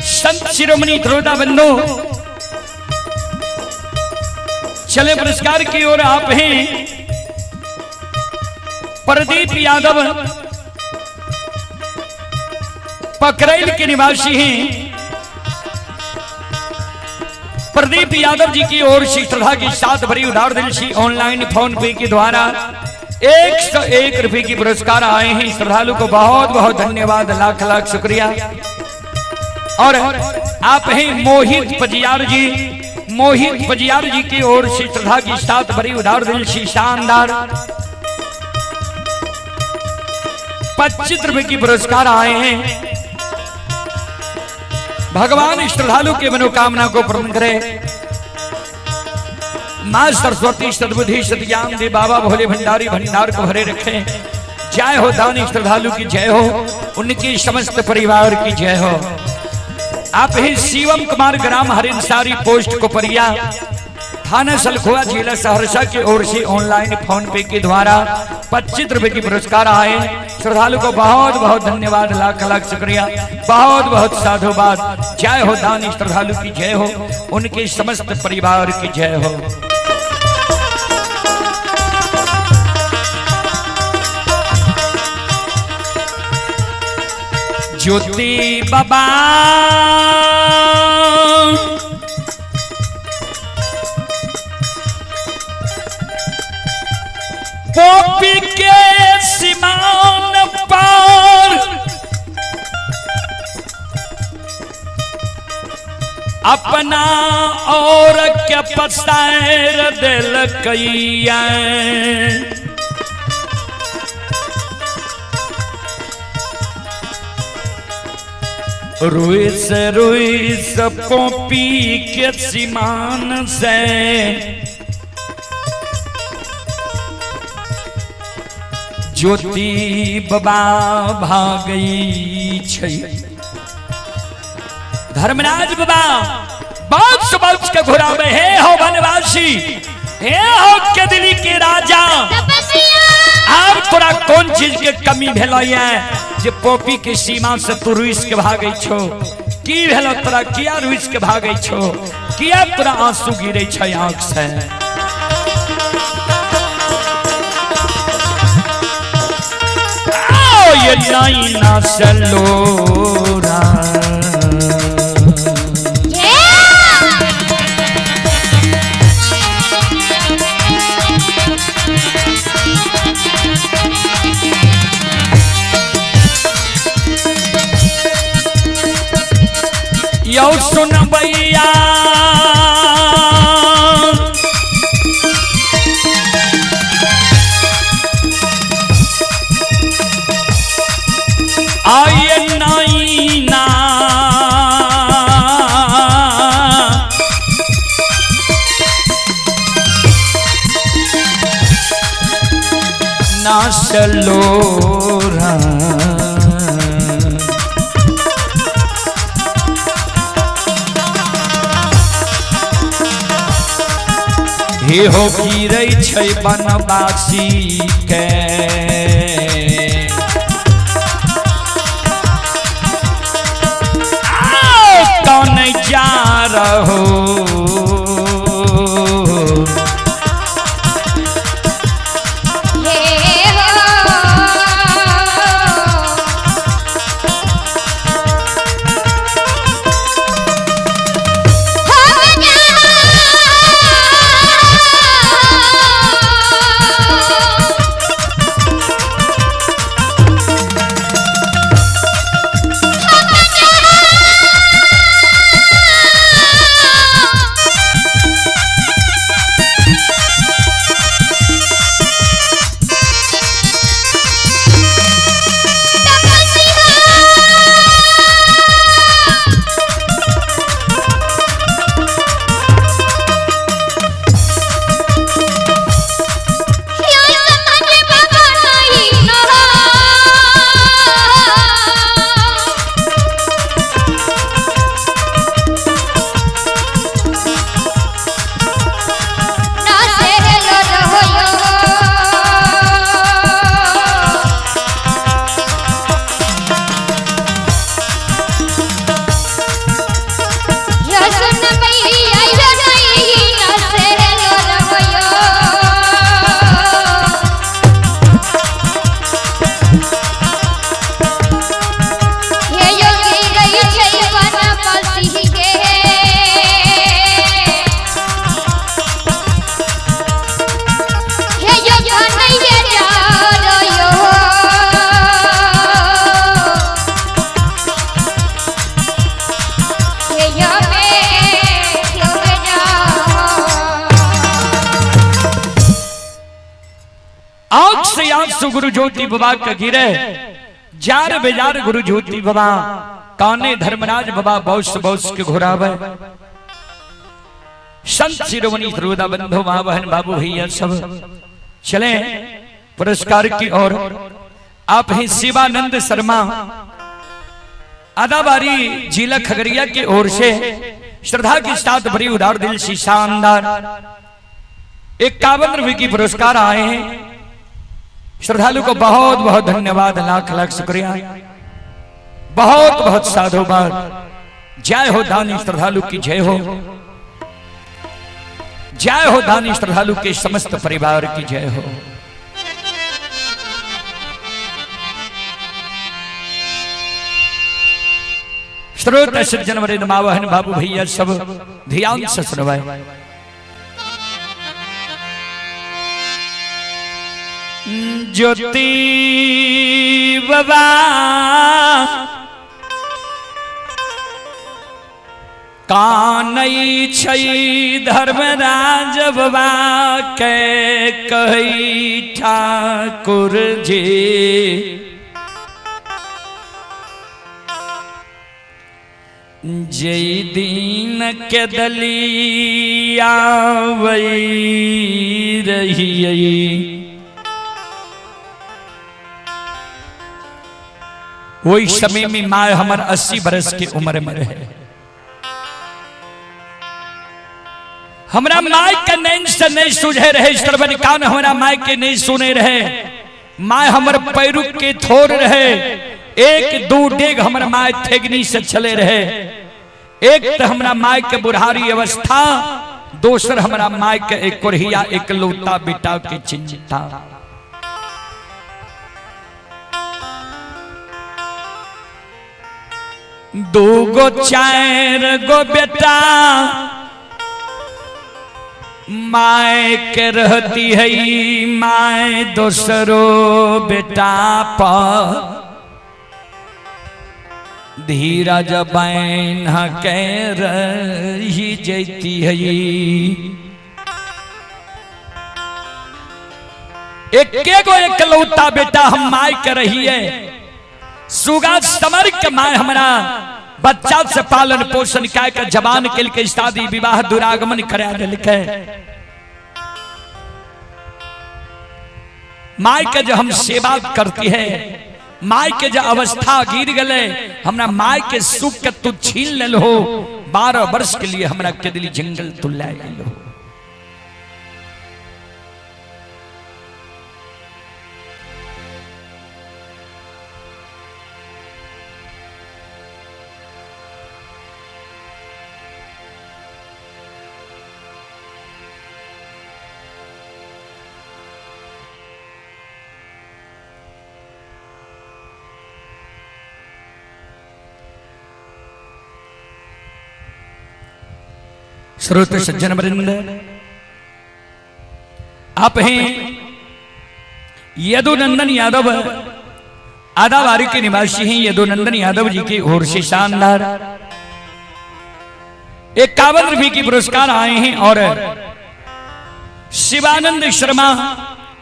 संत शिरोमणि द्रोता बंधु, चले पुरस्कार की ओर। आप हैं प्रदीप यादव, पकरैल के निवासी हैं। प्रदीप यादव जी की ओर से श्रद्धा की साथ भरी उदार दिल सी ऑनलाइन फोन पे के द्वारा 101 रुपए की पुरस्कार आए हैं। श्रद्धालु को बहुत बहुत धन्यवाद, लाख लाख शुक्रिया। और आप हैं मोहित पजियार जी, मोहित पजियार जी की ओर से श्रद्धा की साथ भरी उदार दिल सी शानदार 25 रुपए की पुरस्कार आए हैं। भगवान श्रद्धालु के मनोकामना को पूर्ण करे। मां सरस्वती सद्बुद्धि सद्ज्ञान दे, बाबा भोले भंडारी भंडार को भरे रखे। जय हो दानी श्रद्धालु की जय हो, उनकी समस्त परिवार की जय हो। आप ही शिवम कुमार, ग्राम हरिनसारी, पोस्ट कोपरिया, थाना सलखुआ, जिला सहरसा की ओर से ऑनलाइन फोन पे के द्वारा 25 रुपए की पुरस्कार आए। श्रद्धालु को बहुत बहुत धन्यवाद, लाख लाख शुक्रिया, बहुत बहुत साधुवाद। जय हो दानी श्रद्धालु की जय हो, उनके समस्त परिवार की जय हो। ज्योति बाबा पोपी के सीमान पर अपना और के पसार दिलकैया। रुइस रुइस पोपी के सीमान से ज्योति बाबा भागई छै। धर्मराज बाबा बाक्स बाक्स के घोड़ा में, हे हो वनवासी, हे हो केदली के राजा, आब तोरा कौन चीज के कमी भेलो ये जे पोपी के सीमा से तू रुइस के भागै छो? की भेलो तोरा, किया रुइस के भागै छो? किया तोरा आंसू गिरे छै आंख से? ये नैना सलोरा। यौ सुन भैया आये नैना नासलोरा। हे हो गिरै छै बनवासी के, कौन जा रहो। आंख से आंसू गुरु ज्योति बाबा के गिरे, जार बेजार गुरु ज्योति बाबा काने धर्मराज बाबा बौस बौस के घुरावे। संत शिरोमणि श्रोता बंधु माँ बहन बाबू भैया सब चले पुरस्कार की ओर। आप हैं शिवानंद शर्मा आदाबारी जिला खगड़िया की ओर से श्रद्धा के साथ भरी उदार दिल से शानदार 51 रुपए की पुरस्कार आए हैं। श्रद्धालु को बहुत बहुत धन्यवाद, लाख लाख शुक्रिया, बहुत बहुत साधुवाद। जय हो दानी श्रद्धालु की जय हो, जय हो दानी श्रद्धालु के समस्त परिवार की जय हो। श्रोत सज्जन वरिद मावहन बाबू भैया सब ध्यान से सुनवाए। ज्योति बाबा कानई छै धर्मराज बाबा के कही ठाकुर जी। जय दीन के दलिया वही रही वही समय में मां हमर 80 बरस के उम्र में रहे। हमरा माय के नैन से नहीं सुझे रहे, श्रवण कान हमरा माय के नहीं सुने रहे। माय हमर पैरु के थोर रहे, एक दू डेग हमर माय ठेगनी से चले रहे। एक तो हमरा माय के बुढ़ारी अवस्था, दोसर हमरा माय के एक कोरहिया एक लौता बेटा के चिंता। दू गो चारि गो बेटा माय के रहती है, माय दोसरो बेटा पर धीरज बैन के रही जैती है। एके गो एकलौता बेटा हम माय के रही है। सुगा समर के माय हमरा बच्चा से पालन पोषण काय के जवान के लिए शादी विवाह दुरागमन करा दिलकै। माय के जो हम सेवा करती है, माय के जो अवस्था गिर गले, हमरा माय के सुख के तू छीन लेल हो। 12 वर्ष के लिए हमरा केदली जंगल तू ले गेल हो। श्रोत सज्जन वृंद, आप हैं यदुनंदन यादव, आदाबारी के निवासी हैं। यदुनंदन यादव जी की ओर से शानदार 51 रुपए की पुरस्कार आए हैं। और शिवानंद शर्मा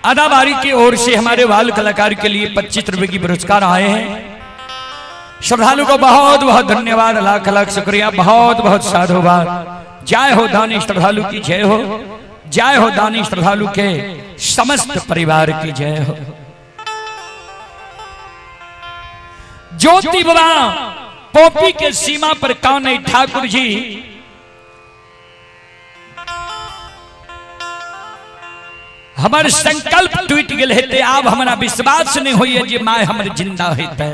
आदाबारी की ओर से हमारे बाल कलाकार के लिए 25 रुपए की पुरस्कार आए हैं। श्रद्धालु को बहुत बहुत धन्यवाद, लाख लाख शुक्रिया, बहुत बहुत साधुवाद। जय हो दानी श्रद्धालु की जय हो, जय हो दानी श्रद्धालु के समस्त परिवार की जय हो। ज्योति बाबा पोपी के सीमा पर काने ठाकुर जी हमर संकल्प टूट गेल हेतै, आब हमरा विश्वास नहीं होइए जे my हमर जिंदा हेतै।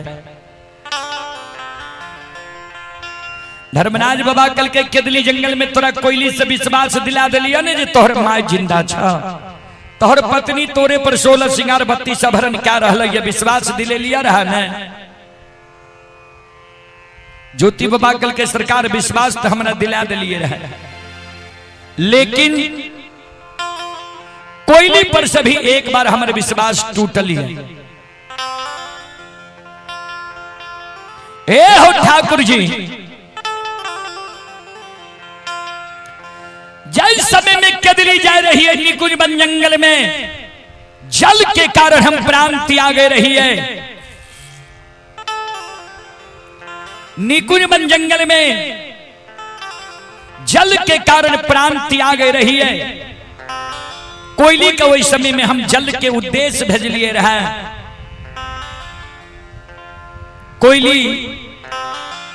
धर्मराज बाबा कल के केदली जंगल में तोरा कोयली से विश्वास दिला दिलिया ने जे तोहर my जिंदा छ, तोहर पत्नी तोरे पर 16 सिंगार 32 आभरण क्या रहल, ये विश्वास दिले लिया रहा ने। ज्योति बाबा कल के सरकार विश्वास तो हमरा दिला दिलिए रहे, लेकिन कोयली पर से भी एक बार हमर विश्वास टूटल है। ए हो ठाकुर जी, जल समय में कदली जा रही है निकुंज वन जंगल में, जल के कारण हम प्राण त्याग रही है। निकुंज वन जंगल में जल के कारण प्राण त्याग रही है। कोयली के वही समय में हम जल के उद्देश्य भेजलिए रहे। कोयली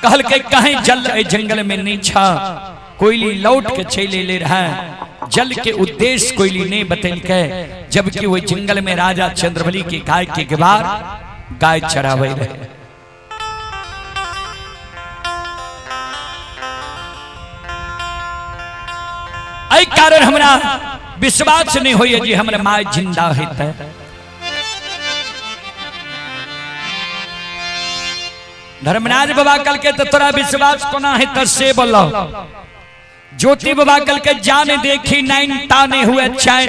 कहल के कहीं जल ए जंगल में नहीं छा, कोयली लौट के चले ले रहा है। जल के उद्देश्य कोयली नहीं बतल के, जबकि वही जंगल में राजा चंद्रबली के गाय के गवार गाय चरावे रहे। एहि कारण हमरा विश्वास नहीं होइए जे हमरा my जिंदा हेतै। धर्मराज बाबा कल के तो तोरा विश्वास कोना हेतै से बोलो। ज्योति बाबा कल के जाने देखी नैन ताने हुए चैन,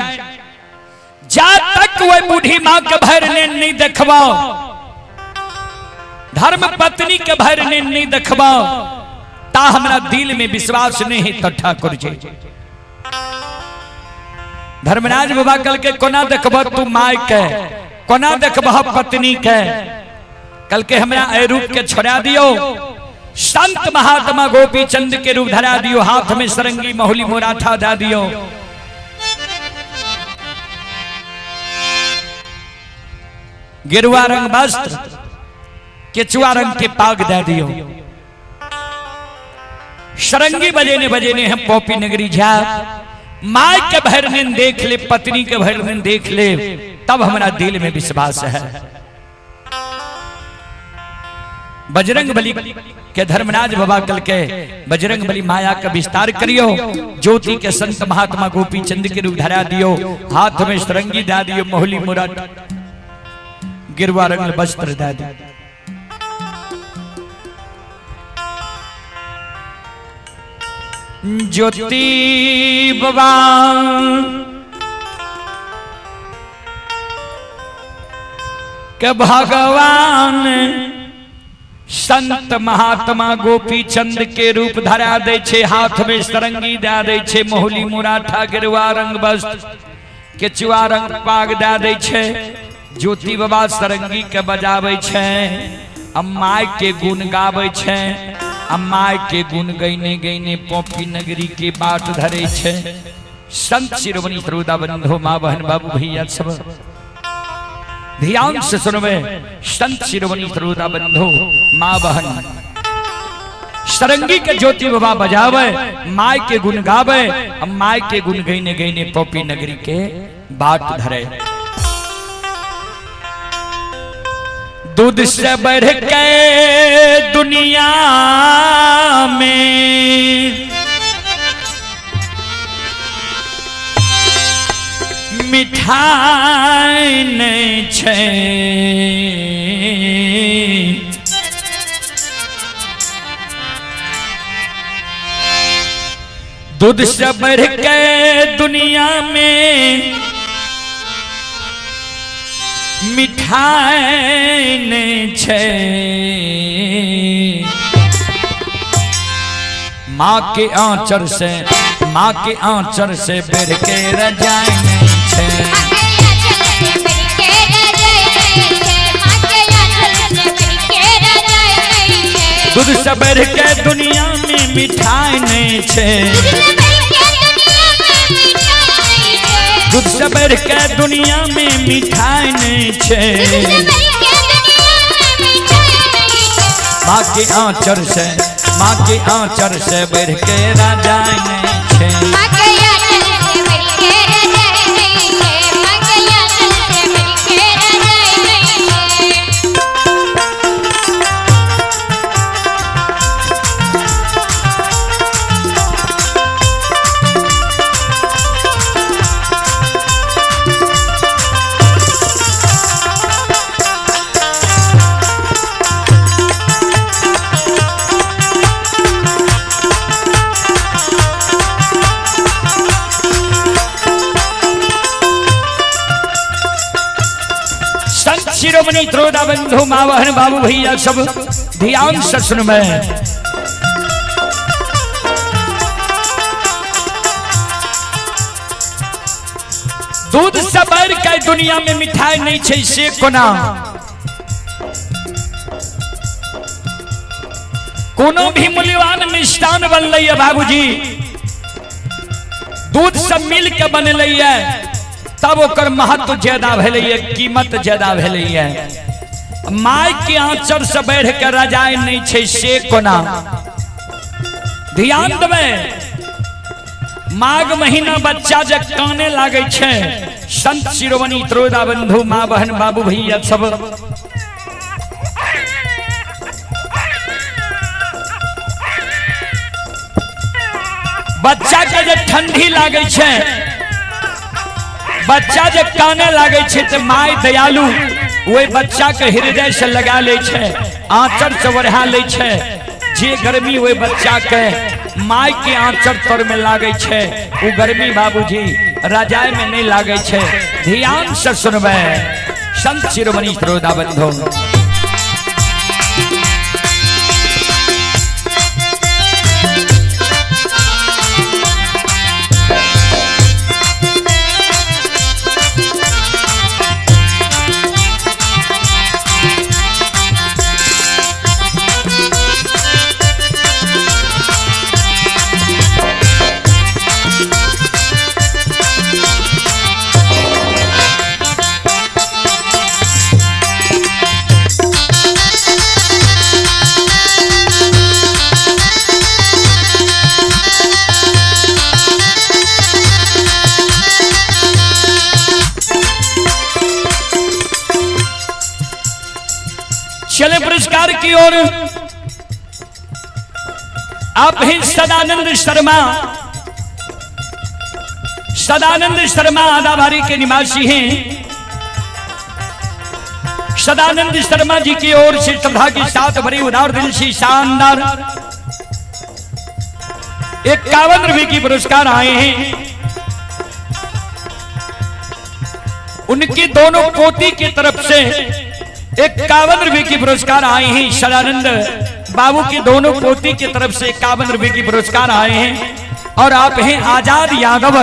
जा तक वह बूढ़ी मां के भर ने नहीं देखबाओ, धर्म पत्नी के भर ने नहीं देखबाओ, ता हमरा दिल में विश्वास नहीं है तो ठाकुर जी। धर्मराज बाबा कल के कोना देखब तू my के, कोना देखब पत्नी के, कल के हमरा ए रूप के छोड़ा दियो, संत महात्मा गोपी चंद के रूप धरा दियो, हाथ में सरंगी महुली मोराठा दा दियो। गेरुआ रंग वस्त्र, केचुआ रंग के पाग दे दियो, सरंगी बजेने बजेने हम पॉपी नगरी जा, my के भर दिन देख ले, पत्नी के भर दिन देख ले, तब हमारा दिल में विश्वास है। बजरंग बली के धर्मराज बाबा कल के बजरंग बली माया का विस्तार करियो, ज्योति के संत महात्मा गोपी चंद के रूप धरा दियो, हाथ में सरंगी दा दियो, मोहली मुराद गिरवा रंग वस्त्र दा दियो। ज्योति बाबा के भगवान संत महात्मा गोपी चंद के रूप धरा दै छै, हाथ में सरंगी दए दै छै, महुली मुराठा गेरुआ रंग वस्त्र केचुआ रंग पाग दए दै छै। ज्योति बाबा सरंगी के बजाबै छै आ my के गुण गाबै छै आ my के गुण गैने गैने पॉपी नगरी के बाट धरे छै। संत शिरोमणि श्रोता बंधु माँ बहन बाबू भैया सब ध्यान से सुनबे। संत शिरोमणि श्रोता बंधु माँ बहन, सरंगी के ज्योति बाबा बजावे, my के गुण गावे, माय के गुण गईने गईने पॉपी नगरी के बाट धरे। दूध से बढ़ के दुनिया में मिठाई नहीं छै, दूध से बढ़ के दुनिया में मिठाई नहीं छै, माँ के आंचर से, माँ के आंचर से बढ़ के रजाई नहीं छै। दूध से बढ़ के दुनिया में मिठाई नहीं छै, दूध से बढ़ के दुनिया में मिठाई नहीं छै, माँ के आंचर से, माँ के आंचर से बढ़ के रजाई नहीं छै। संत शिरोमणि त्रोदा बंधु माँ बहन बाबू भैया सब ध्यान से सुनबे। दूध से बढ़ के दुनिया में मिठाई नहीं छै से कोना? कोनो भी मूल्यवान मिष्टान बनलै है बाबूजी, दूध से मिल के बनलै है, तब ओकर महत्व ज्यादा भेलै, कीमत ज्यादा भेलै। My के आंचर से बढ़ के रजाई नहीं छै से कोना? ध्यान देबै। माघ महीना बच्चा जे काने लागै छै, संत शिरोमणि त्रोदा बंधु माँ बहन बाबू भैया सब बच्चा के जे ठंडी लागै छै, बच्चा जे काने लागै छै, तऽ my दयालु ओहि बच्चा के हृदय से लगा लै छै, आंचर से ओढ़ा लै छै। जे गर्मी ओहि बच्चा के my के आंचर तर में लागै छै, ओ गर्मी बाबूजी रजाई में नहीं लागै छै। ध्यान से सुनबै संत शिरोमणि श्रोता बंधु। चले पुरस्कार की ओर। आप हैं सदानंद शर्मा, सदानंद शर्मा आदाबारी के निवासी हैं। सदानंद शर्मा जी की ओर से श्रद्धा के साथ भरी उदार दिल से शानदार 51 रुपए की पुरस्कार आए हैं। उनकी दोनों पोती की तरफ से 51 रुपए की पुरस्कार आए हैं। सदानंद बाबू की दोनों पोती की तरफ से 51 रुपए की पुरस्कार आए हैं। और आप हैं आजाद यादव,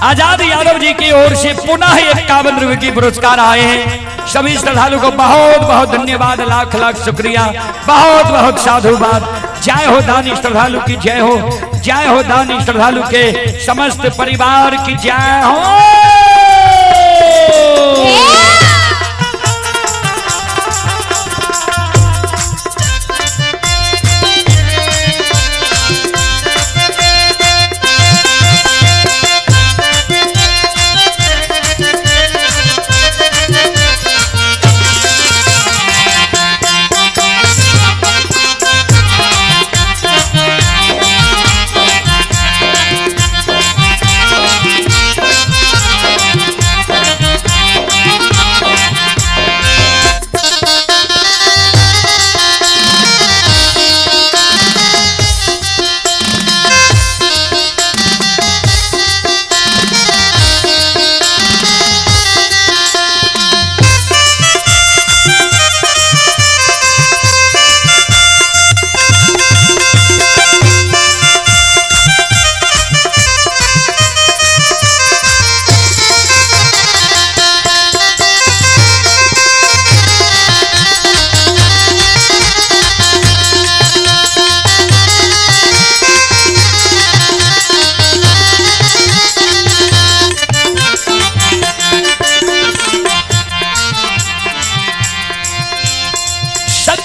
आजाद यादव जी की ओर से पुनः 51 रुपए की पुरस्कार आए हैं। सभी श्रद्धालु को बहुत बहुत धन्यवाद, लाख लाख शुक्रिया, बहुत बहुत साधुवाद। जय हो दानी श्रद्धालु की जय हो, जय हो दानी श्रद्धालु के समस्त परिवार की जय हो।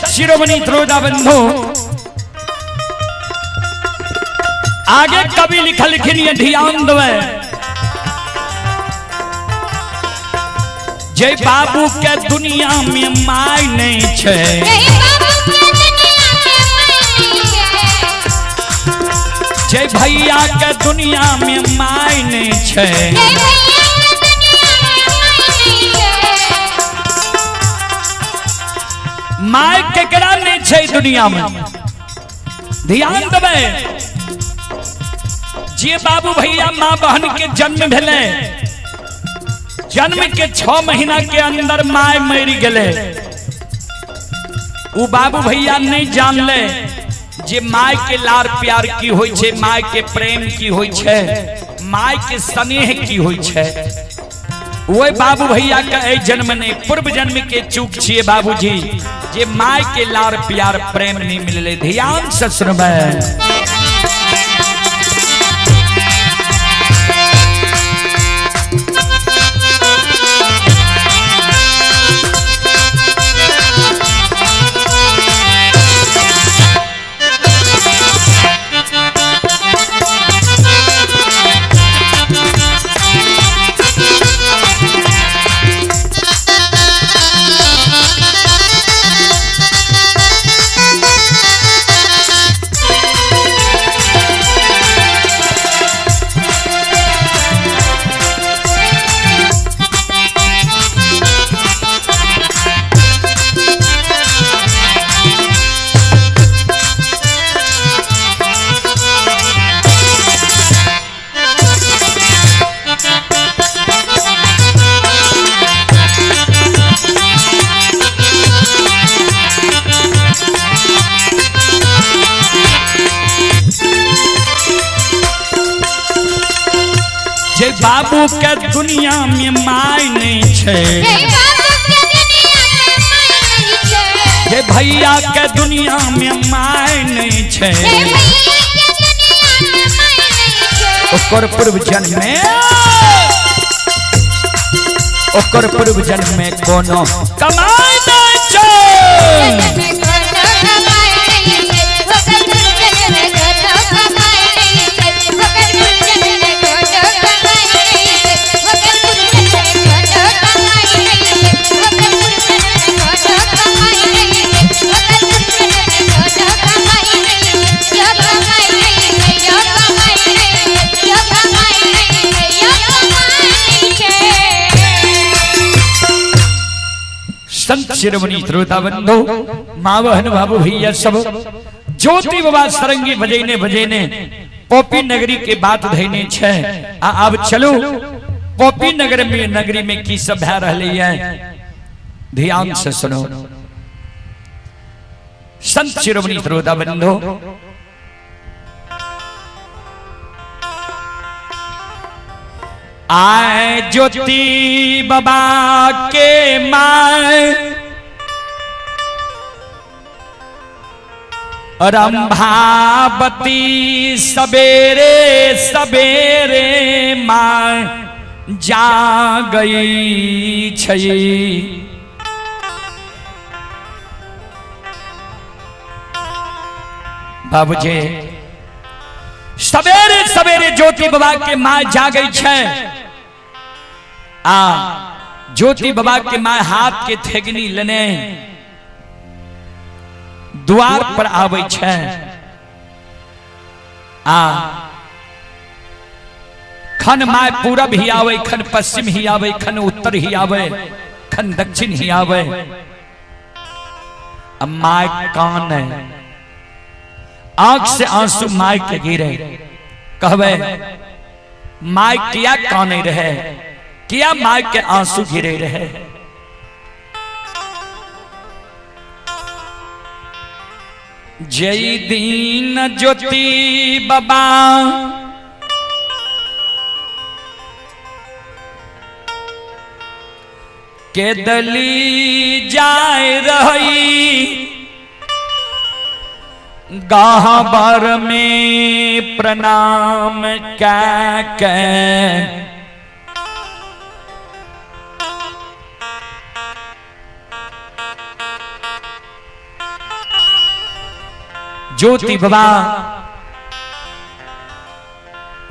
शिरोमणि त्रोदा बंधु, आगे कवि लिखल ये ध्यान दवे। जय बाबू के दुनिया में my नहीं छे, जय भैया के दुनिया में my नहीं छे, my केकरा नहीं छे दुनिया में। ध्यान देबै, जे बाबू भैया माँ बहन के जन्म भेले, जन्म के 6 महीना के अंदर my मरि गेले, उ बाबू भैया नहीं जानले जे my के लार प्यार की होई छे, my के प्रेम की होई छे, my के स्नेह की होई छे। वही बाबू भैया के एहि जन्म नहीं, पूर्व जन्म के चूक छिए बाबूजी, जे my के लार प्यार प्रेम नहीं मिलले। ध्यान से सुनबै। जे बाबू के दुनिया में my नहीं छे, जे भैया के दुनिया में my नहीं छे, ओकर पूर्व जन्म में, ओकर पूर्व जन्म में कोनो कमाई नहीं छे। संत शिरोमणि श्रोता बंधु, माँ बहन बाबू भैया सब, ज्योति बाबा सरंगी बजेने बजेने पोपी नगरी के बात धैने छे। आ अब चलू पोपी नगर में, नगरी में की सब भै रहले है, ध्यान से सुनो। संत शिरोमणि श्रोता बंधु, आए ज्योति बाबा के my Rambhavati सवेरे सवेरे माँ जा गई छई। बाबूजी सवेरे सवेरे ज्योति बाबा के माँ जा गई छे। आ ज्योति बाबा के माँ हाथ के थेगनी लेने द्वार पर आवे छे। आ खन my पूरब ही आवे, खन पश्चिम ही आवे, खन उत्तर ही आवे, खन दक्षिण ही आवे। अब my कान है, आंख से आंसू my के गिरे। कहवे my किया काने रहे, किया my के आंसू गिरे रहे। जय दीन ज्योति बाबा के दली जाए रही, गहबर में प्रणाम कै के ज्योति बाबा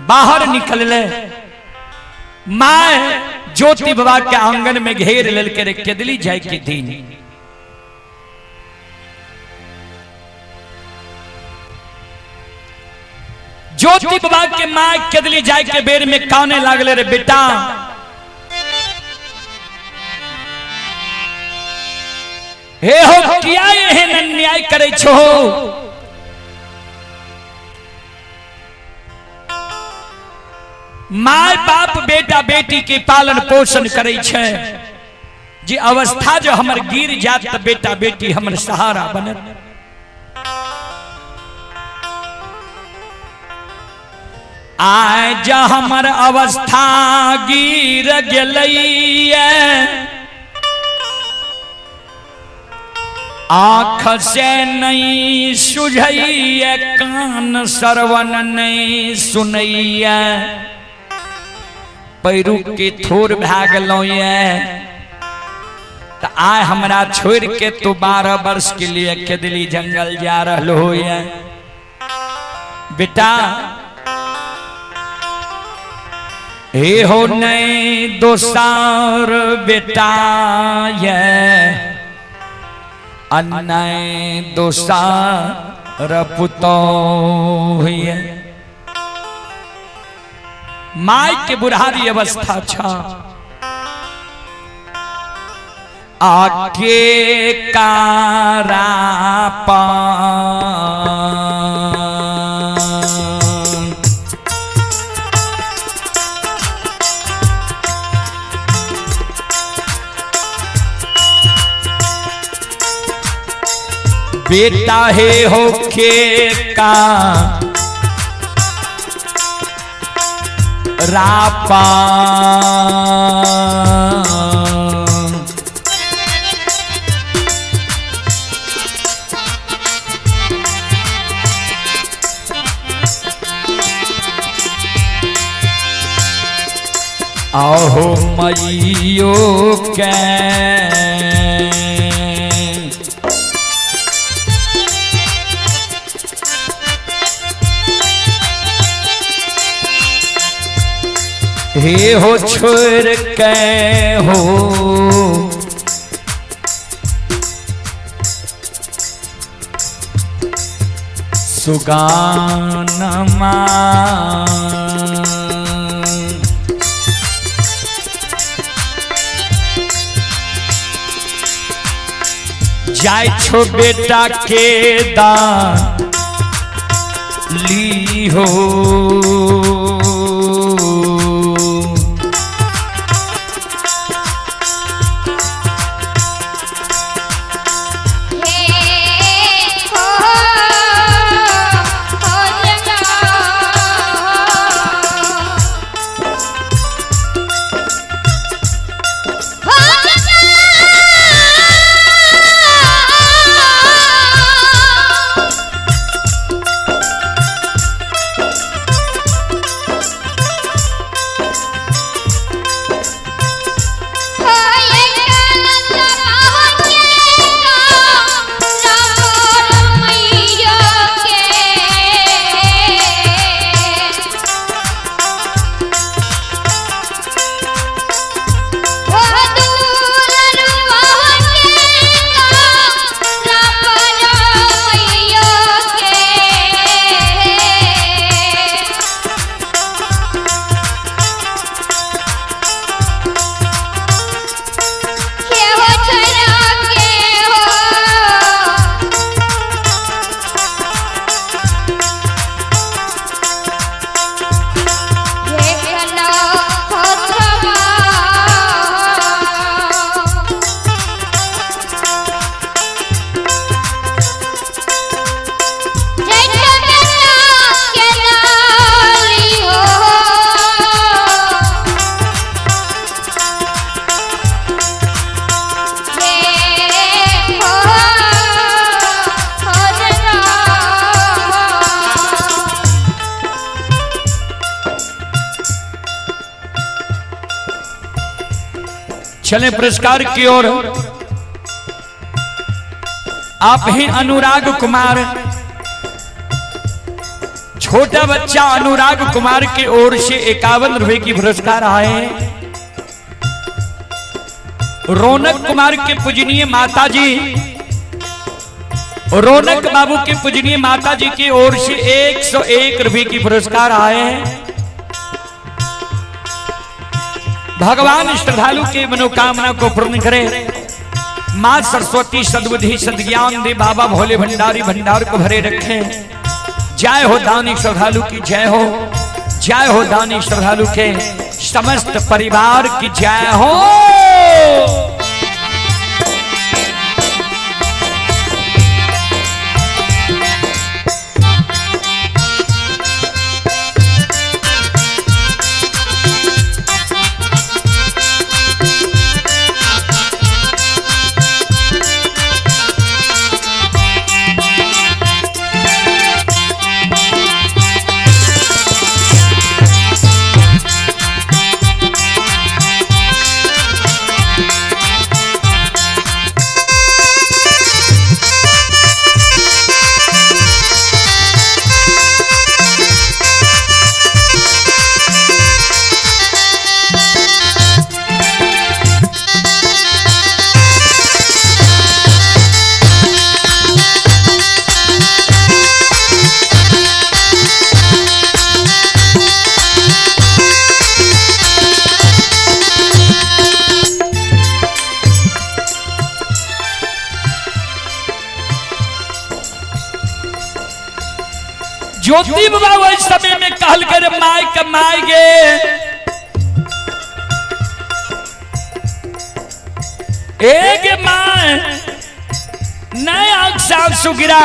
बाहर निकल ले। My ज्योति बाबा के आंगन में घेर लेल के रे केदली जाय के दिन। ज्योति बाबा के my केदली जाय के बेर में काने लागले रे बेटा, हे हो किया एहन अन्याय करे छो। My बाप बेटा बेटी के पालन पोषण करे छे, जे अवस्था जो हमर गिर जात त बेटा बेटी हमर सहारा बनत। आज हमर अवस्था गिर गेलैया, आँख से नहीं सुझैया, कान श्रवण नहीं सुनैया, पैरू के थोर भए गेलौं ये, त आय हमरा छोड़ के तू 12 वर्ष के लिए केदली जंगल जा रहलो ये। बेटा हे हो नहीं दोसार बेटा ये, अन्याय दोसार पुतोह ये। My के बुढ़ारी अवस्था छा, आके कारा पान बेटा हे हो के का रापा। आहो मैयो के हे हो छोड़ के हो सुगानमा। जाय छो बेटा के दान ली हो। हे हो हो जना हो जना। के हो छोरा के हो। हे कला होथवा। जय बेटा के लाली हो। हे हो हो जना। चले पुरस्कार की ओर। आप हैं अनुराग कुमार, छोटा बच्चा अनुराग कुमार की ओर से 51 रुपए की पुरस्कार आए हैं। रौनक कुमार के पूजनीय माता जी, रौनक बाबू के पूजनीय माता जी की ओर से 101 रुपए की पुरस्कार आए हैं। भगवान श्रद्धालु के मनोकामना को पूर्ण करे। मां सरस्वती सद्बुद्धि सद्ज्ञान दे, बाबा भोले भंडारी भंडार को भरे रखें। जय हो दानी श्रद्धालु की जय हो, जय हो दानी श्रद्धालु के समस्त परिवार की जय हो। ज्योति बाबा वही समय में कहल कर my कमाए गे एक my नए आंख साफ सुगिरा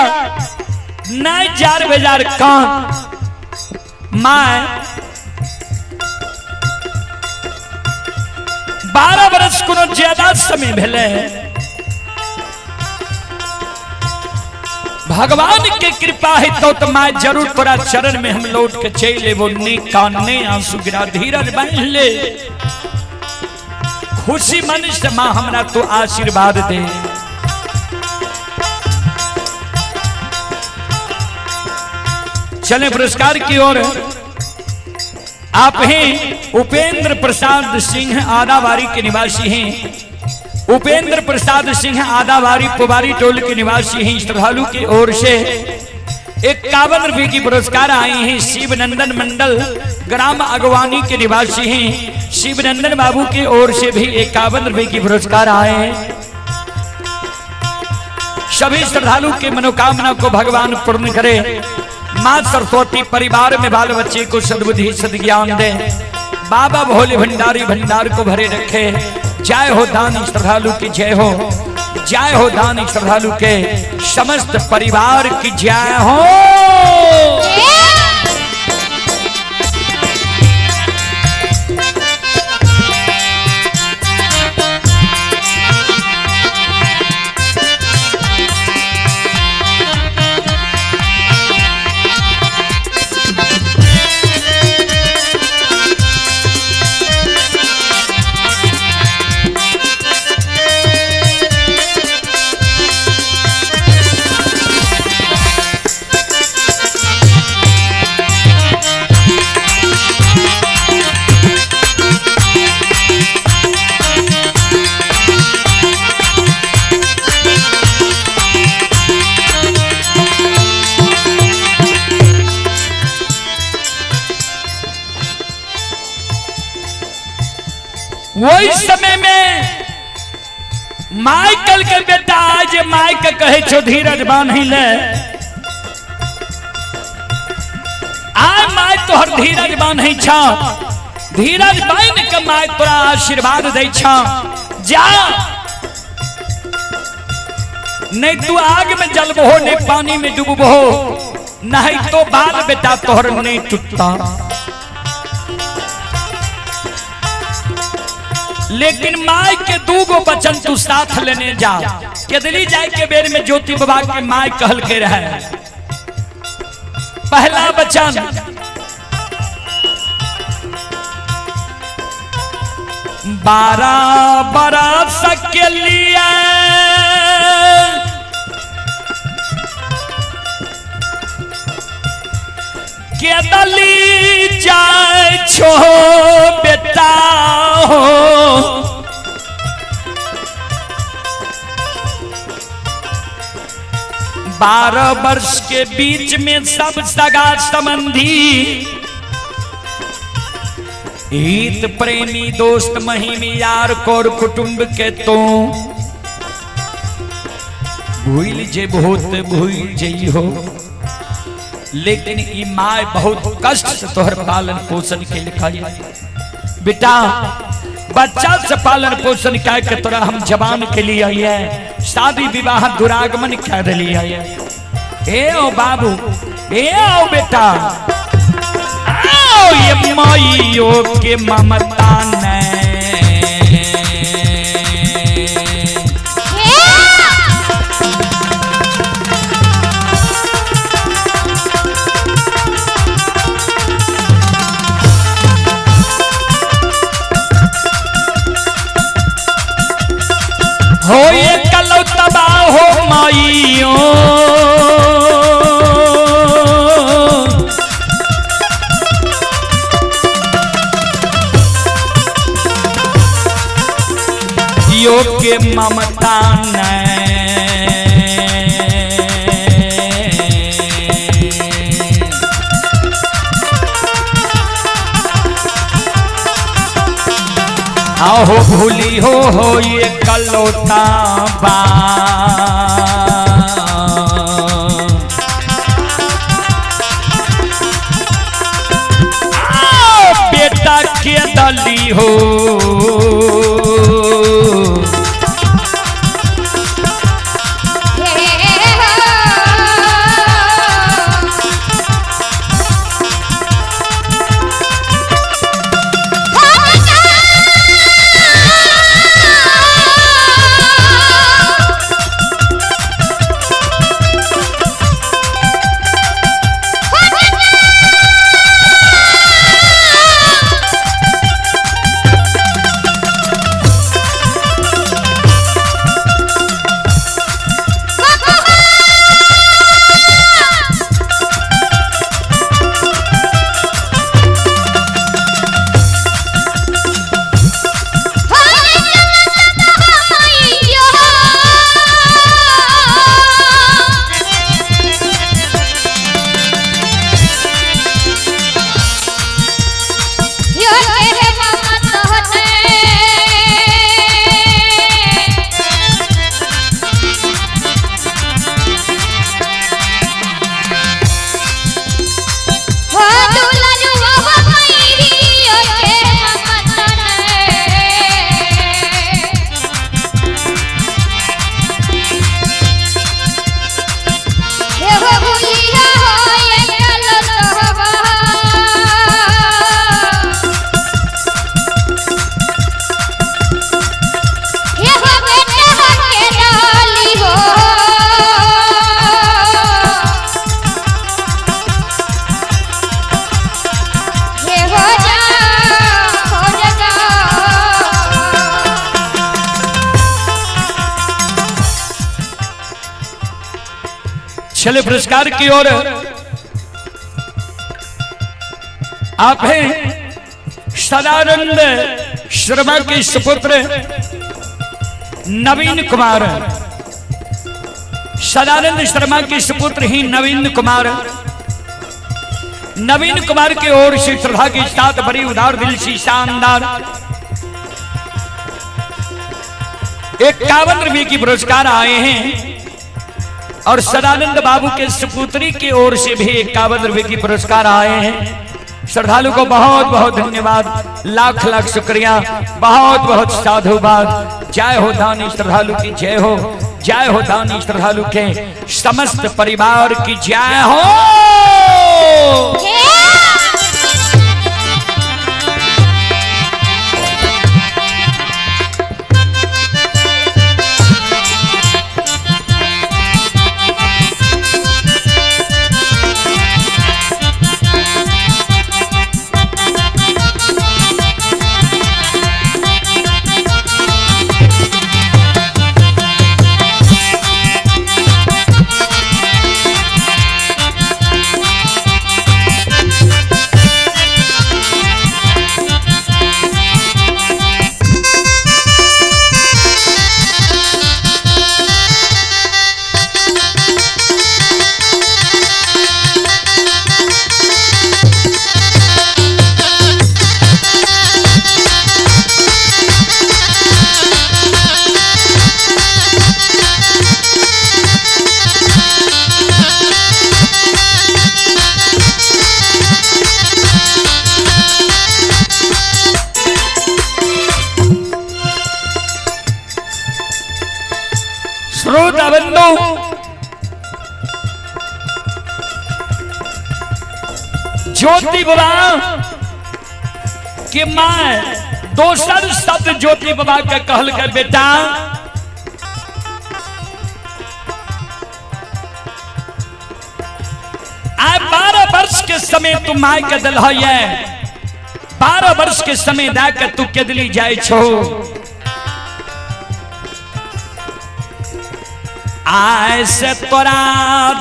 नए जार बेजार कान my 12 बरस कोनो ज्यादा समय भेले। भगवान के कृपा है तो मैं जरूर तोरा चरण में हम लौट के चल लेबो। ने कान ने आंसू गिरा धीरज बांध ले, खुशी मन से मां हमरा तो आशीर्वाद दे। चले पुरस्कार की ओर। आप हैं उपेंद्र प्रसाद सिंह आदावारी के निवासी हैं। उपेंद्र प्रसाद सिंह आदावारी पुबारी टोल के निवासी हैं। श्रद्धालु की ओर से 51 रुपए की पुरस्कार आए हैं। शिवनंदन मंडल ग्राम अगवानी के निवासी हैं। शिवनंदन बाबू की ओर से भी 51 रुपए की पुरस्कार आए हैं। सभी श्रद्धालु के मनोकामना को भगवान पूर्ण करे। माँ सरस्वती परिवार में बाल बच्चे को सद्बुद्धि सद्ज्ञान दे। बाबा भोले भंडारी भंडार को भरे रखे। जय हो दानी श्रद्धालु की जय हो, जय हो दानी श्रद्धालु के समस्त परिवार की जय हो। वही समय में माइकल के बेटा आज माइक कहे छो धीरज बान्ही ले, आय my तोहर धीरज बान्ही छ, धीरज बान्ह के my तोरा आशीर्वाद दै छ, जा नहीं तू आग में जलबहो नहीं पानी में डूबबहो, नहीं तो बाल बेटा तोहर नहीं टूटता। लेकिन माई के दूगो वचन तू साथ लेने जा। केदली जाए के बेर में ज्योति बाबा के माई कहल के रहे। पहला वचन, बारह बरस के लिए केदली जाए छो बेटा हो, 12 वर्ष के बीच में सब सगा संबंधी हित प्रेमी दोस्त महिमी यार कोर कुटुंब के तो भूल जे बहुत भूल जई हो, लेकिन ई my बहुत कष्ट से तोहर पालन पोषण के लिखाई। बेटा बच्चा से पालन पोषण क्या के तोरा हम जवान के लिए आई है, शादी विवाह दुरागमन कर लिए आई है। ए ओ बाबू, ए आओ बेटा, आओ ये माइयो के ममता ने। हो ये कलो तबाह हो माइयो, यो के ममता ने। आहो भूली हो ये कलौता बा, आओ बेटा के दली हो। चले पुरस्कार की ओर आप हैं सदानंद शर्मा के सुपुत्र नवीन कुमार। सदानंद शर्मा के सुपुत्र ही नवीन कुमार। नवीन कुमार की ओर से श्रद्धा के साथ बड़ी उदार दिल सी शानदार 51 रुपए की पुरस्कार आए हैं और सदानंद बाबू के सुपुत्री की ओर से भी 51 रुपए की पुरस्कार आए हैं। श्रद्धालु को बहुत बहुत धन्यवाद, लाख लाख शुक्रिया, बहुत बहुत साधुवाद। जय हो दानी श्रद्धालु की जय हो, जय हो दानी श्रद्धालु के समस्त परिवार की जय हो। श्रोता बंधु, ज्योति बाबा के मां दोसर शब्द ज्योति बाबा के कहल के बेटा आय 12 वर्ष के समय तू my के दिल है, 12 वर्ष के समय दा के तू केदली जाय छो। आय से तोरा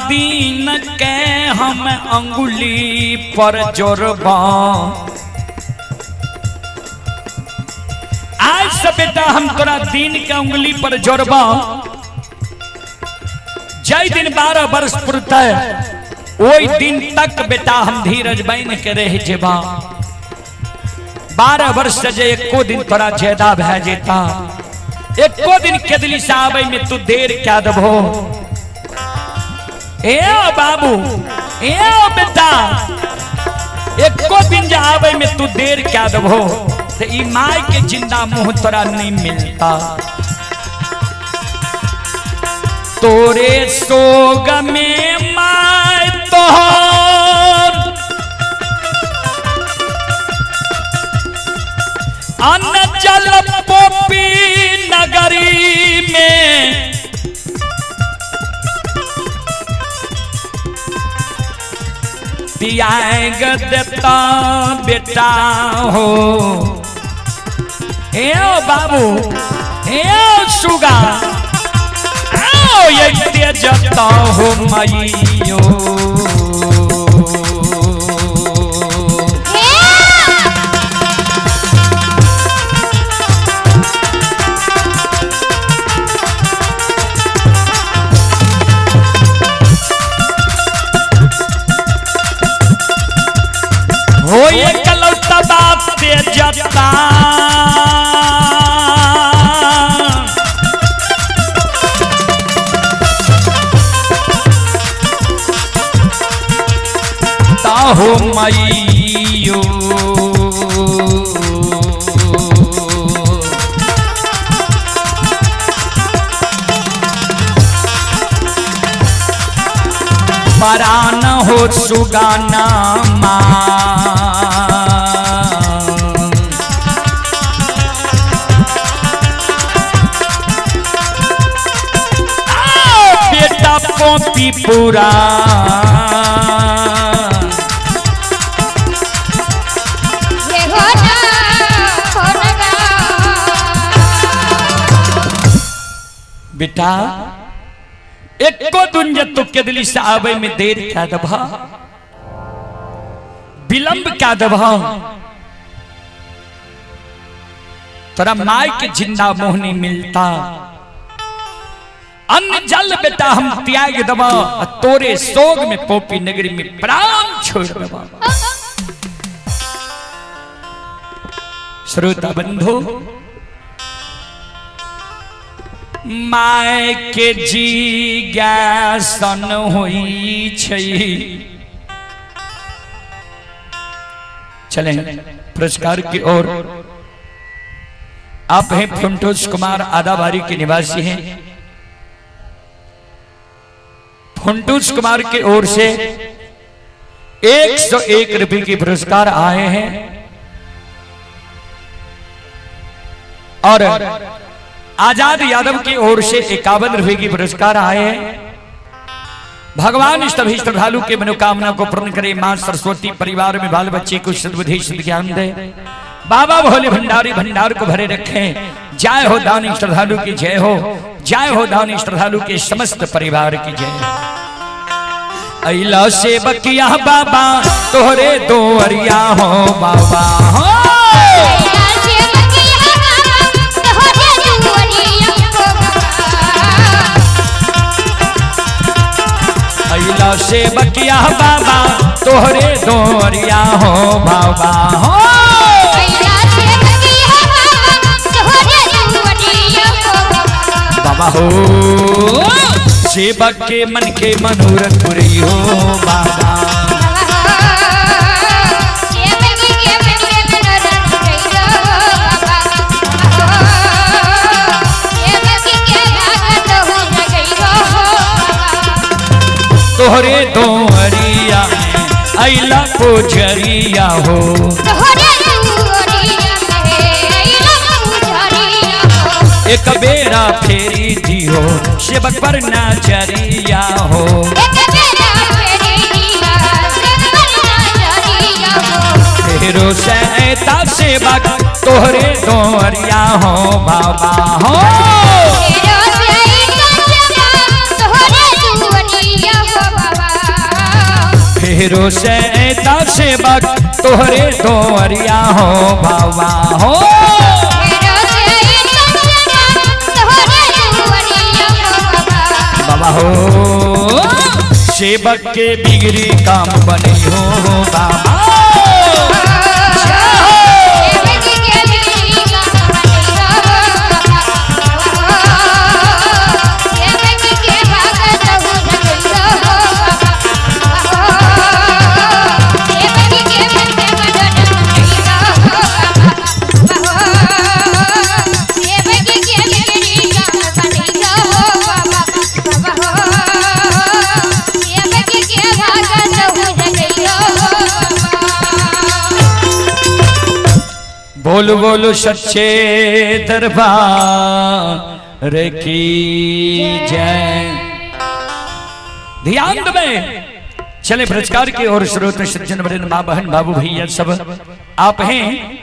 दिन के हम अंगुली पर जोड़बा, आज से बेटा हम तोरा दिन के अंगुली पर जोड़बा। जय दिन 12 वर्ष पुरतै ओई दिन तक बेटा हम धीरज बन के रह जेबा। 12 वर्ष से जे एको दिन तोरा ज्यादा भए जेता, एको दिन केदली से आबै में तू देर क्या देबो। ए बाबू, ए बेटा, एको दिन जे आबै में तू देर क्या देबो तो ई my के जिंदा मुंह तोरा नहीं मिलता। तोरे सोग में my तोहर अन्न जल पोपी नगरी में पियाएग देता बेटा हो। ए बाबू, ए सुगा, आओ ये जता हो मैयो। हो ये कलौता बाप ते जता, ताहो मैयो। परान हो सुगाना माँ, बेटा पोपी पूरा बेटा। एको दिन जे तू केदली से आवे में देर क्या दबा, विलंब क्या दबा, तोरा माय के जिंदा मोह नहीं मिलता। अन्न जल बेटा हम त्याग दबा, तोरे सोग में पोपी नगरी में प्राण छोड़ दबा। श्रोता बंधु, my के जी गैसन हुई छै। चलें पुरस्कार की ओर। आप हैं फुंटोज कुमार आदाबारी के निवासी हैं। फुंटूस कुमार की ओर से 101 रुपए के पुरस्कार आए हैं और आजाद यादव की ओर से 51 रुपए की पुरस्कार आए हैं। भगवान सभी श्रद्धालु के मनोकामना को पूर्ण करे। मां सरस्वती परिवार में बाल बच्चे को सद्बुद्धि सद्ज्ञान दे। बाबा भोले भंडारी भंडार को भरे रखें। जय हो दानी श्रद्धालु की जय हो, जय हो दानी श्रद्धालु के समस्त परिवार की जय। अइला से बकिया बाबा तोहरे दोरिया हो बाबा हो। अइला से बकिया बाबा तोहरे दोरिया हो बाबा हो। बाबा हो सेवक के मन के मनोरथ पुरी हो बाबा। तोहरे दोहरिया अइला पुजरिया हो। एक बेरा फेरी दियो सेवक पर नजरिया हो। फेरो सैता सेवक तोहरे दोहरिया हो बाबा हो। फेरो सैता सेवक तोहरे दोहरिया हो बाबा हो। बाबा हो सेवक के बिगड़ी काम बने हो बाबा। बोल बोलो सच्चे दरबार की जय। ध्यान दे चले पुरस्कार की ओर। श्रोत सज्जन वृंद, माँ बहन बाबू भैया सब आप हैं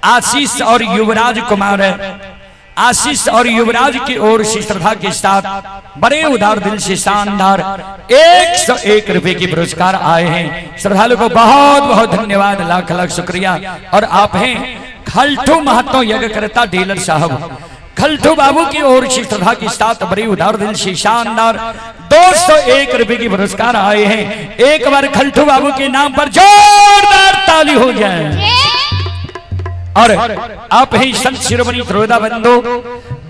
आशीष और युवराज कुमार। आशीष और युवराज की ओर से श्रद्धा के साथ बड़े उदार दिल से शानदार 101 रुपए के पुरस्कार आए हैं। श्रद्धालु को बहुत बहुत धन्यवाद, लाख लाख शुक्रिया। और आप हैं खलटू महतो यज्ञकर्ता डीलर साहब, खलटू बाबू की ओर से श्रद्धा के साथ बड़े उदार दिल से शानदार 201 रुपए के पुरस्कार आए हैं। एक बार खलटू बाबू के नाम पर जोरदार ताली हो जाए। और आप ही संत शिरोमणि त्रोदा बंधु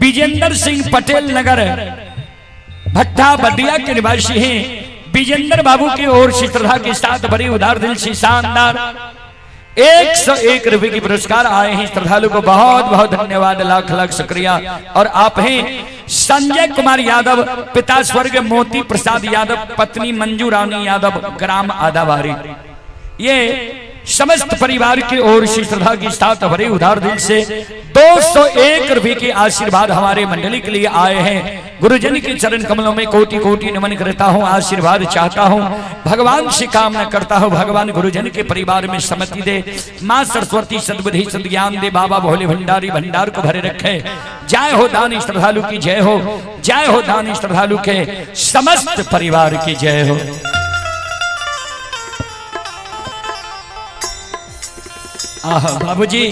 विजेंद्र सिंह पटेल नगर भट्टा बदिया के निवासी हैं। विजेंद्र बाबू की ओर से श्रद्धा के साथ बड़ी उदार दिल से शानदार 101 रुपए की पुरस्कार आए हैं। श्रद्धालु को बहुत बहुत धन्यवाद, लाख लाख शुक्रिया। और आप हैं संजय कुमार यादव, पिता स्वर्ग मोती प्रसाद यादव, पत्नी मंजू रानी यादव, ग्राम आदाबारी। ये समस्त परिवार की ओर से श्रद्धा के साथ भरे उदार दिल से 201 रुपए के आशीर्वाद हमारे मंडली के लिए आए हैं। गुरुजन के चरण कमलों में कोटि कोटि नमन करता हूँ, आशीर्वाद चाहता हूँ, भगवान से कामना करता हूँ, भगवान गुरुजन के परिवार में समति दे, माँ सरस्वती सद्बुद्धि सद्ज्ञान दे, बाबा भोले भंडारी भंडार को भरे रखे। जय हो दानी श्रद्धालु की जय हो, जय हो दानी श्रद्धालु के समस्त परिवार की जय हो। आह बाबूजी,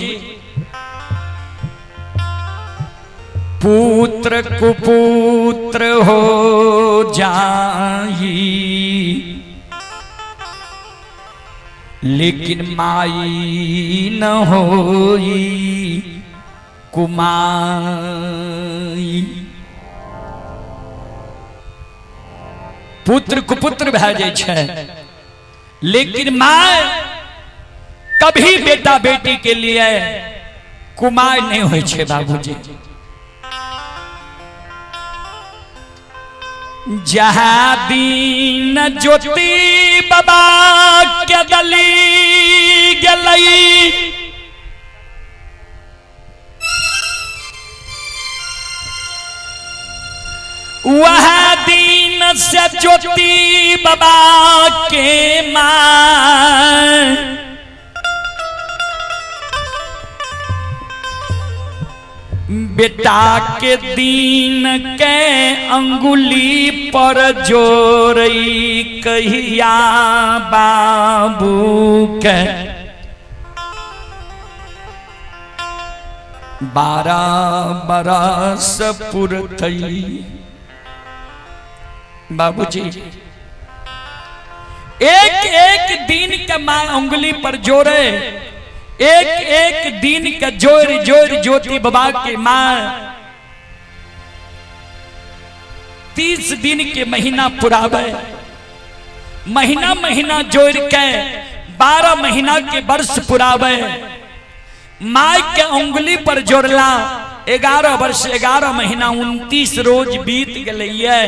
पुत्र कुपुत्र हो जाई लेकिन माई न होई कुमाई। पुत्र कुपुत्र भए जाइ छै लेकिन my कभी बेटा बेटी के लिए कुमार नहीं होइ छै। बाबूजी, जहाँ दिन ज्योति बाबा के दली गेलई, वह दिन से ज्योति बाबा के मां बेटा के दिन के अंगुली पर जोरई कहिया बाबू के 12 बरस पुरतई। बाबूजी, एक एक दिन के मां उंगली पर जोड़े, एक एक दिन के जोड़ जोड़ ज्योति बाबा के मां 30 दिन के महीना पुरावे, महीना महीना जोड़ के 12 महीना के वर्ष पुरावे। My के उंगली पर जोड़ला 11 वर्ष 11 महीना 29 रोज बीत गए।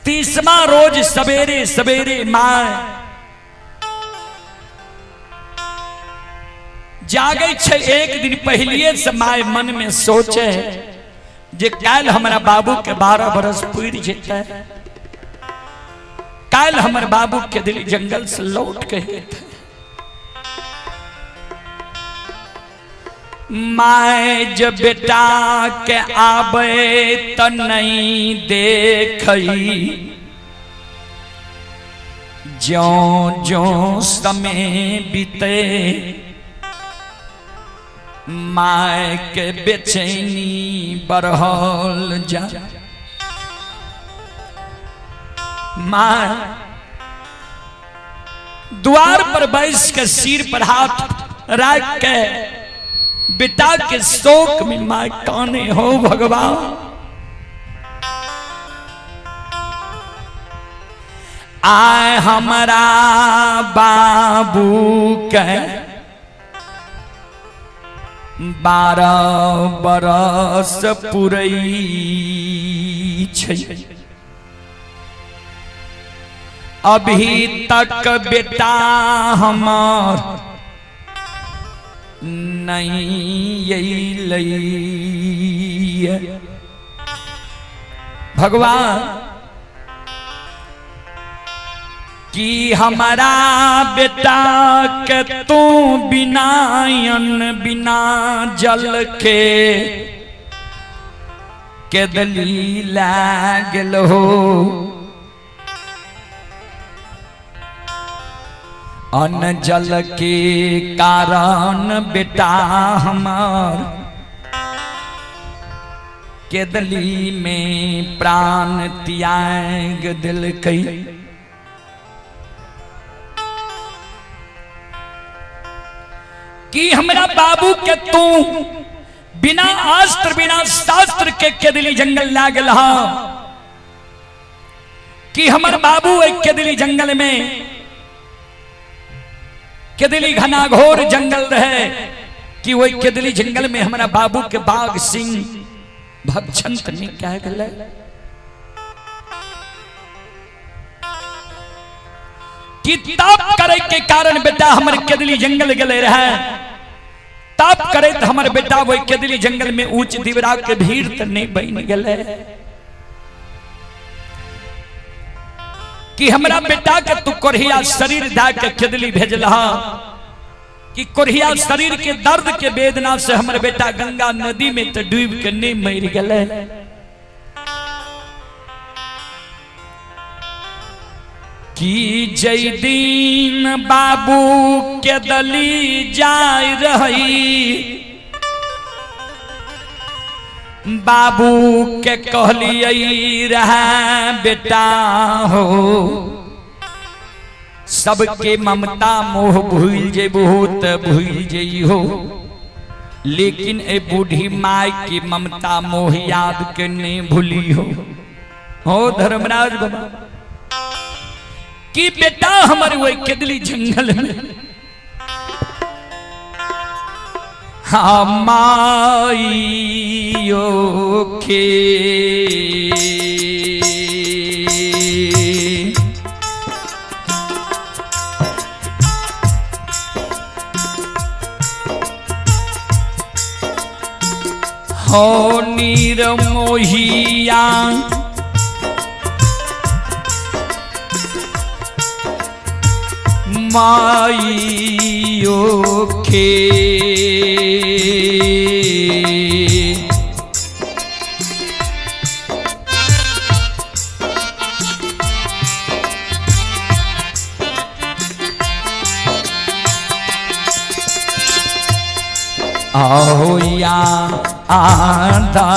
30वां रोज सवेरे सवेरे my जागे छै। एक दिन पहलिए से my मन में सोचे जे काल्हि हमरा बाबू के 12 बरस पुरि जेतै, काल्हि हमर बाबू के दिल जंगल से लौट के एतै। My जब बेटा के आबे त नहीं देखई, ज्यों ज्यों समय बीते my के बेचैनी बढ़ल जा। My द्वार पर बैस के सिर पर हाथ राख के बेटा के शोक में माँ काने हो भगवान। आय हमारा बाबू के 12 बरस पुरई छै, अभी तक बेटा हमार नहीं अयलै। भगवान की हमारा बेटा के तू बिना अन्न बिना जल के केदली लागल हो, अन्न जल के कारण बेटा हमार केदली में प्राण त्याग दिलकै। कि हमरा बाबू के तू बिना अस्त्र बिना शास्त्र के केदली जंगल लागल हा, कि हमर बाबू एक केदली जंगल में, केदली घना घोर जंगल रहे, कि वही केदली जंगल में हमरा बाबू के बाघ सिंह भक्षण नहीं क्या गले। कि कि तप करे के कारण बेटा हमर केदली जंगल गेले रहे। तप करे हमर बेटा वही केदली जंगल में ऊंच दिवरा के भीड़ त नहीं बन गेले कि हमरा बेटा के तू कोढ़िया शरीर दा के केदली भेजलहा कि कोढ़िया शरीर के दर्द के वेदना से हमर बेटा गंगा नदी में तो डूब के नहीं मर गेले। कि जय दिन बाबू के दली जाय रही बाबू के कहलिए रहा बेटा हो सबके ममता मोह भूल जेबहो त भूल जइहो, लेकिन ए बूढ़ी माई की ममता मोह याद के नहीं भूली हो। धर्मराज बाबा कि बेटा हमारे वही केदली जंगल में हाँ माइयो के हो नीर मोहिया माइयो के आओ या आधा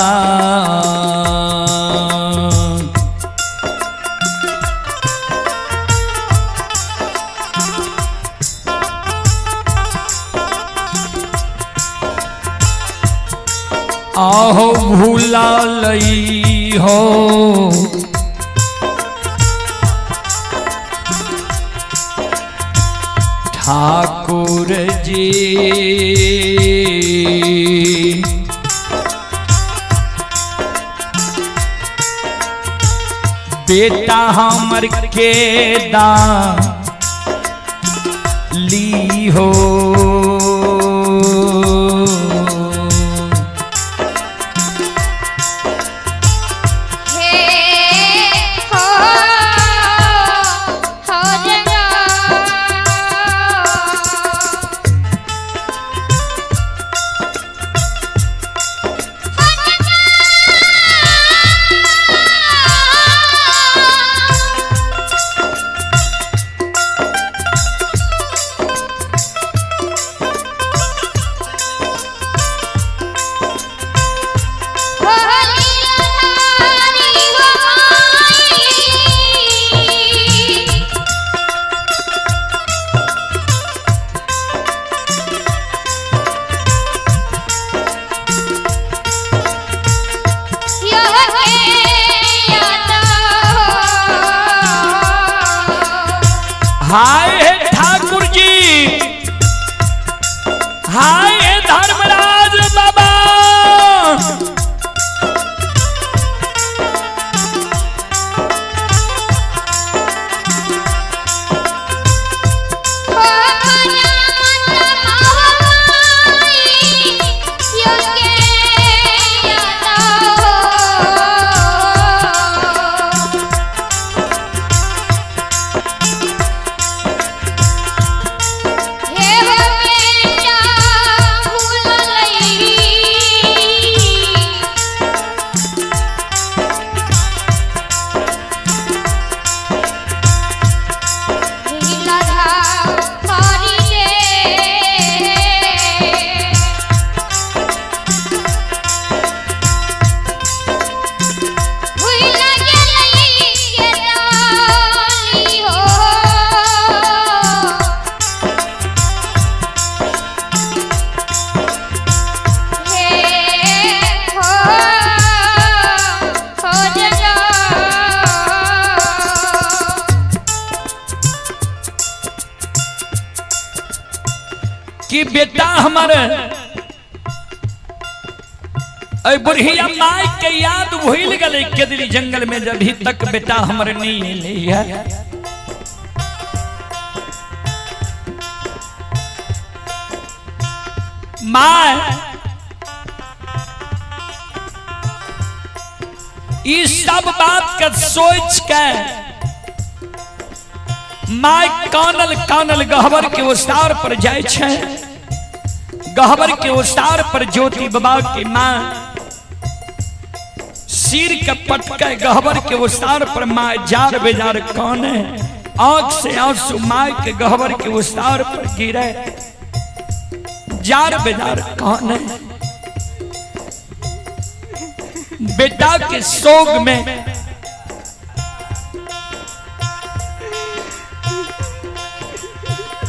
आहो भूला लई हो ठाकुर जी बेटा हमर के दा ली हो। हाय हे ठाकुर जी, हाय हे धर्मराज बाबा, कि बेटा हमारे बुढ़िया माई के याद भूल गए केदली जंगल में जब तक बेटा हमर नहीं एलै है। My ई सब बात के सोच के my कानल कानल गहबर के ओसार पर जाय छै। गहबर के ओसार पर ज्योति बाबा के माँ सिर के पटके गहबर के ओसार पर माँ जार बेजार काने, आंख से आंसू माँ के गहबर के ओसार पर गिरे, जार बेजार काने। बेटा के शोक में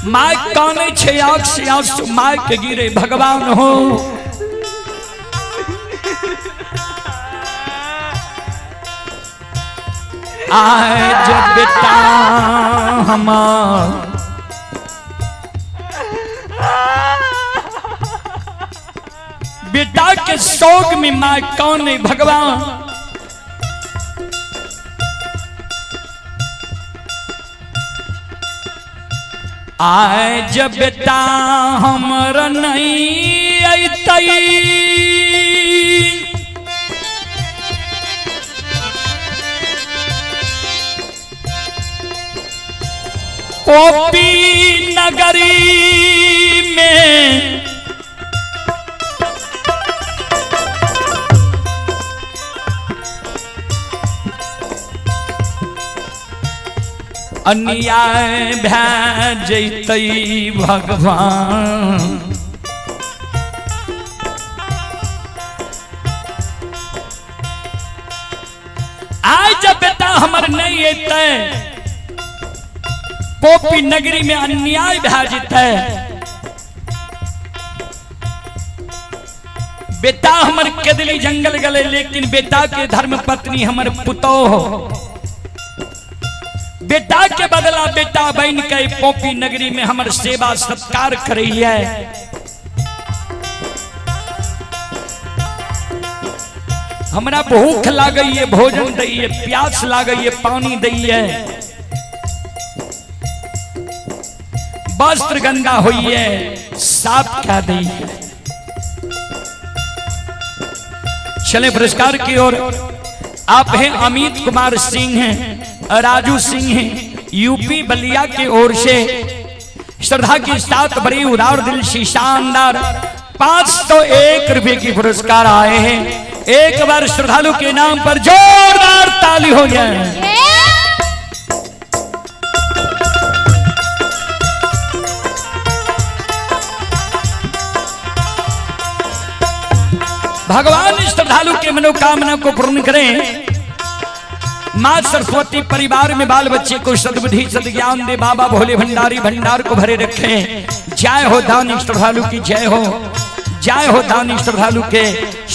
my काने छे, आंख से आंसू my के गिरे। भगवान हो, आए जब बेटा हमार बेटा के शोक में माँ कौन है भगवान। आए जब बेटा हमर नहीं अतई, पोपी नगरी में अन्याय भै जैतई भगवान। आज जब बेटा हमर नहीं अतै, पोपी नगरी में अन्याय भै जैतै। बेटा हमर केदली जंगल गले, लेकिन बेटा के धर्म पत्नी हमर पुतोह। बेटा के बदला बेटा बन के पोपी नगरी में हमर सेवा सत्कार करैये। हमरा भूख लागैये भोजन दैये, प्यास लागैये पानी दैये, वस्त्र गंदा होइए साफ क्या दैये। चले पुरस्कार की ओर। आप हैं अमित कुमार सिंह हैं, राजू सिंह हैं, यूपी बलिया के ओर से श्रद्धा के साथ बड़ी उदार दिल से शानदार 501 रुपए की पुरस्कार आए हैं। एक बार श्रद्धालु के नाम पर जोरदार ताली हो जाए। भगवान श्रद्धालु के मनोकामना को पूर्ण करें। माँ सरस्वती परिवार में बाल बच्चे को सद्बुद्धि सद्ज्ञान दे। बाबा भोले भंडारी भंडार को भरे रखें। जय हो दानी श्रद्धालु की जय हो, जय हो दानी श्रद्धालु के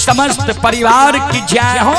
समस्त परिवार की जय हो।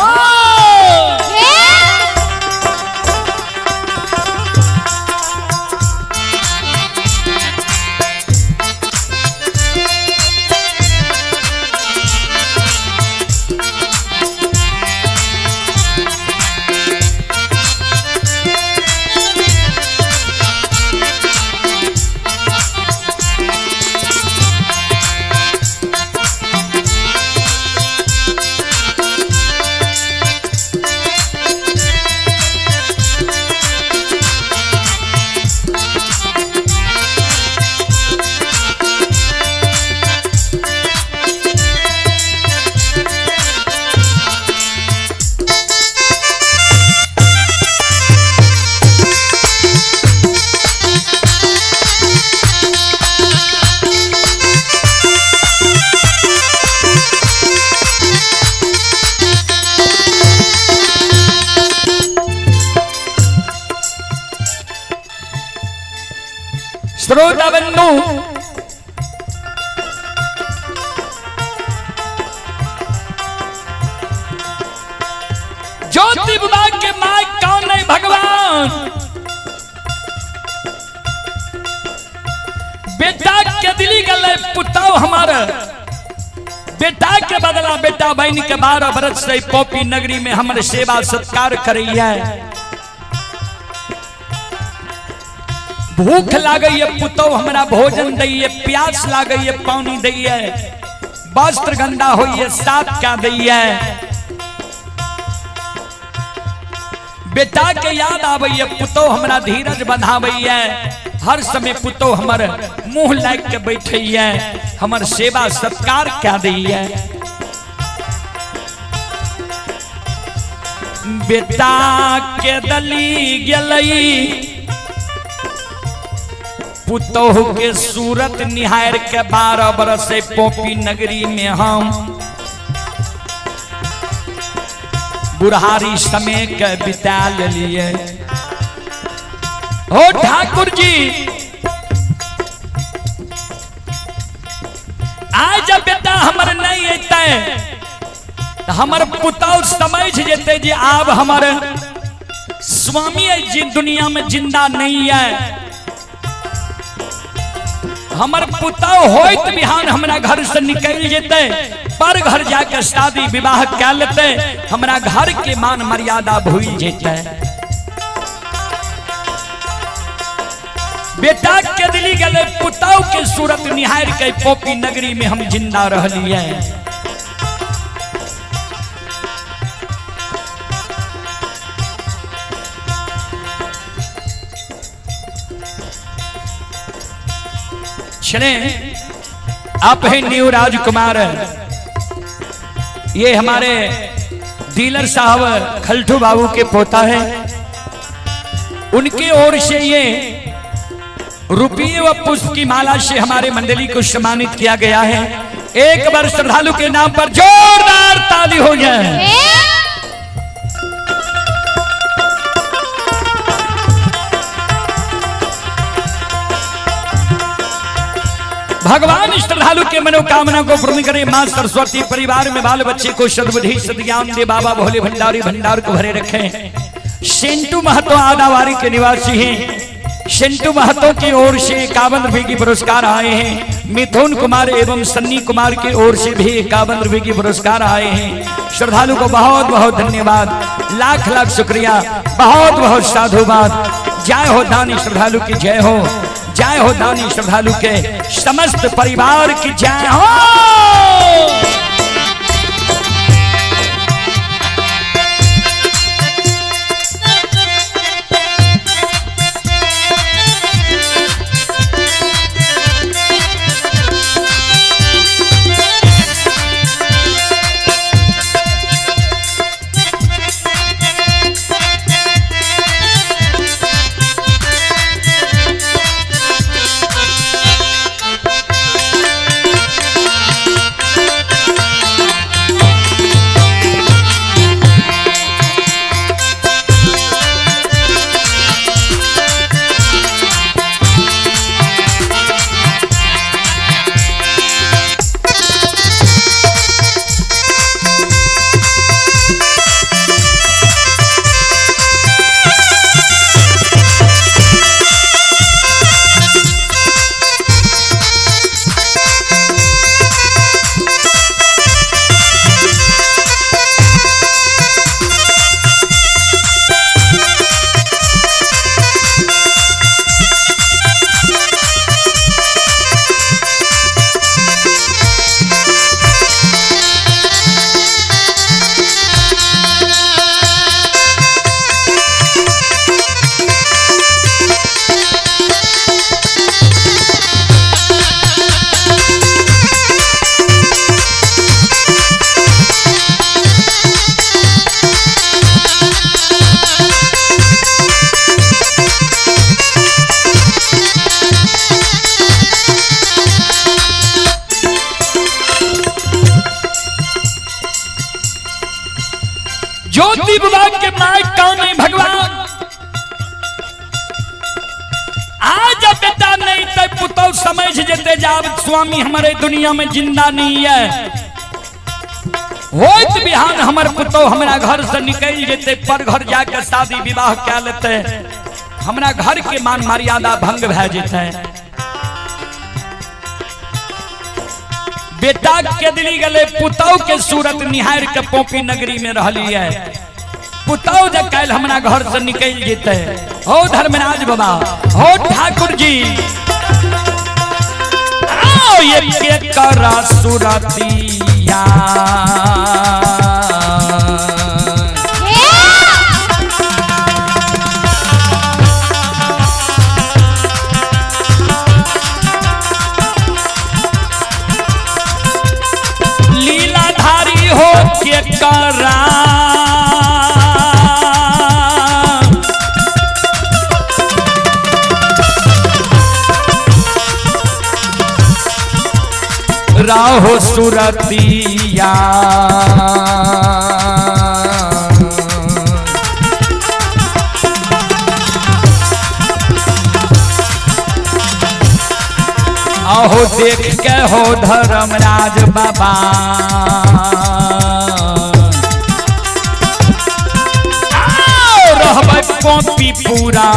श्रोता बंधु, ज्योति बाबा के my कौन है भगवान। बेटा के दिली गले पुताओ हमारा, बेटा के बदला बेटा बहन के 12 बरस से पोपी नगरी में हमारे सेवा सत्कार करिए। भूख लागैए पुतोह हमरा भोजन दैए, प्यास लागैए पानी दैए, वस्त्र गंदा होइए साफ क्या दैए। बेटा के याद आबैए पुतोह हमरा धीरज बंधाबैए, हर समय पुतोह हमर मुंह लाग के बैठैए, हमर सेवा सत्कार क्या दैए। बेटा के दली गेलई पुतोह के सूरत निहार के 12 बरस से पोपी नगरी में हम बुढ़ारी समय के बिता लिए। हो ठाकुर जी, आज जब बेटा हमर नहीं अतै त हमर पुतोह समझ जेतै जे आब हमर स्वामी जी दुनिया में जिंदा नहीं है। हमर पुतोह होइत बिहान हमरा घर से निकल जेतै, पर घर जाके शादी विवाह कै लेतै, हमरा घर के मान मर्यादा भूल जेतै। बेटा के दिली गेलै पुतोह के सूरत निहार के पोपी नगरी में हम जिंदा रहलिए। चले आप हैं न्यू राजकुमार, ये हमारे डीलर साहब खलटू बाबू के पोता है, उनके ओर से ये रुपये व पुष्प की माला से हमारे मंडली को सम्मानित किया गया है। एक बार श्रद्धालु के नाम पर जोरदार ताली हो जाए। भगवान श्रद्धालु के मनोकामना को पूर्ण करे। मां सरस्वती परिवार में बाल बच्चे को सद्बुद्धि सद्ज्ञान दे। बाबा भोले भंडारी भंडार को भरे रखें। सेंटू महतो आदावारी के निवासी हैं। सेंटू महतो की ओर से 51 रुपए की पुरस्कार आए हैं। मिथुन कुमार एवं सन्नी कुमार की ओर से भी 51 रुपए की पुरस्कार आए हैं। श्रद्धालु को बहुत बहुत धन्यवाद, लाख लाख शुक्रिया, बहुत बहुत साधुवाद। जय हो दानी श्रद्धालु की जय हो, जय हो दानी श्रद्धालु के समस्त परिवार की जय हो। ज्योति बाबा के माइक कौन है भगवान? आज बेटा नहीं तो पुतौ समझ जेते जाब स्वामी हमारे दुनिया में जिंदा नहीं है। होइत बिहान हमर पुतौ हमरा घर से निकल जेते, पर घर जाके शादी विवाह कै लेते, हमरा घर के मान मर्यादा भंग भए जेते। बेटा के दिली गले पुतौ के सूरत निहार के पोपी नगरी में रहली है। पुतौ जे काल्हि हमरा घर से निकल जेते, हो धर्मराज बाबा, हो ठाकुर जी, आओ ये के करा सुरतिया। लीलाधारी हो के करा राहो सुरतिया। आहो देख के हो धर्मराज बाबा, आओ रहबै कॉपी पूरा।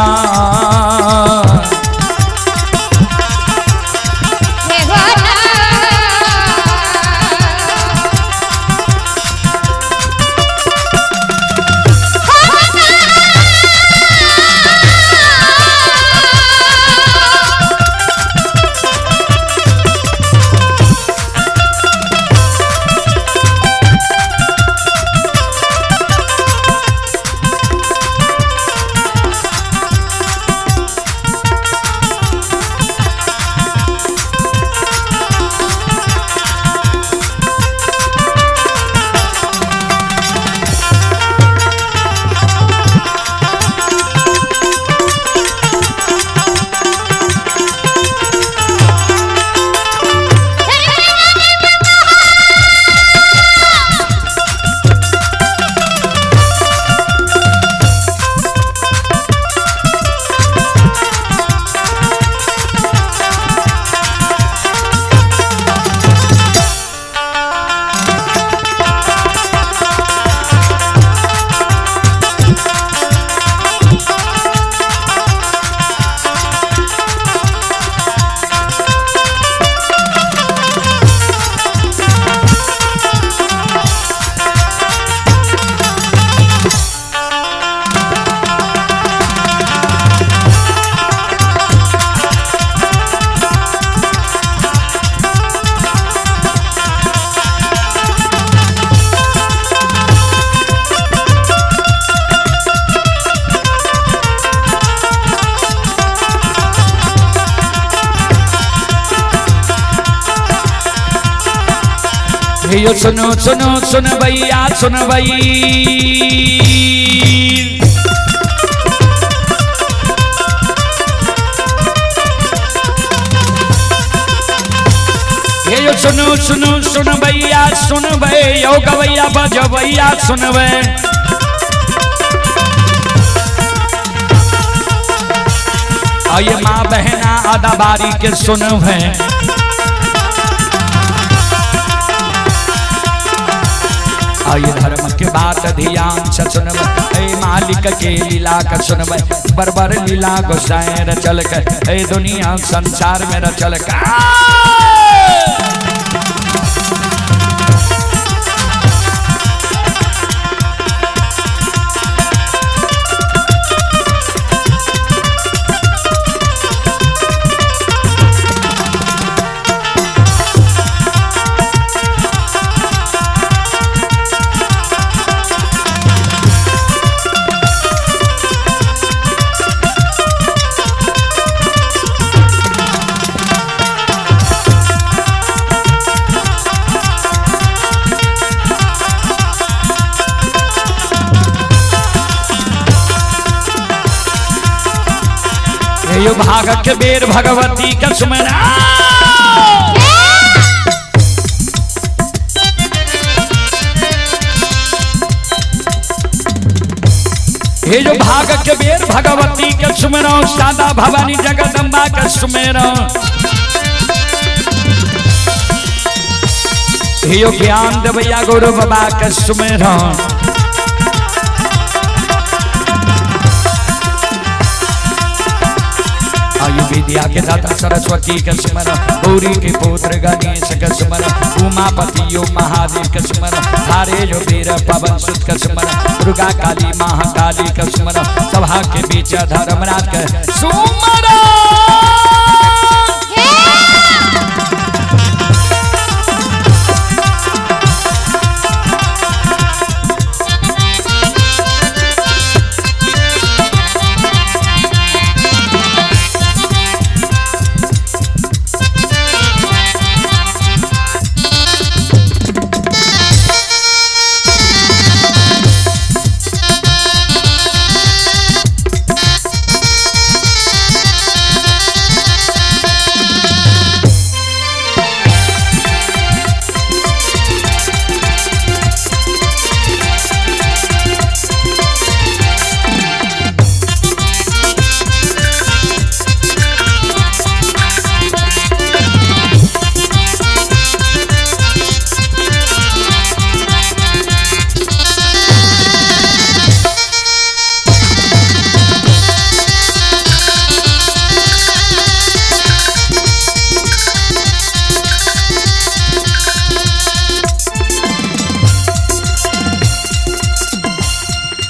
यो सुनो सुनो सुन भैया सुन भई, ये सुनो सुनो सुन भैया सुन भई, यो गवैया बजवैया सुन भई। आइए माँ बहना आदा बारी के सुन भई। आइए धर्म के बात ध्यान से सुनब, ए मालिक के लीला का सुनब, बरबर लीला गोसाई रचल के, ए दुनिया संसार में रचल के। यो भाग के बेर भगवती का सुमरा। हे जो भाग के बेर भगवती के सुमरो, सादा भवानी जगदम्बा के सुमेरो। हे यो ज्ञान देवैया गुरु बाबा के सुमेरो। आयु विद्या के दाता सरस्वती के स्मरण, गौरी के पुत्र गणेश के स्मरण, उमापति यो महादेव के स्मरण, हारे जो वीर पवन सुत के स्मरण, दुर्गा काली महाकाली के स्मरण, सभा के बीच धर्मराज के सुमरण।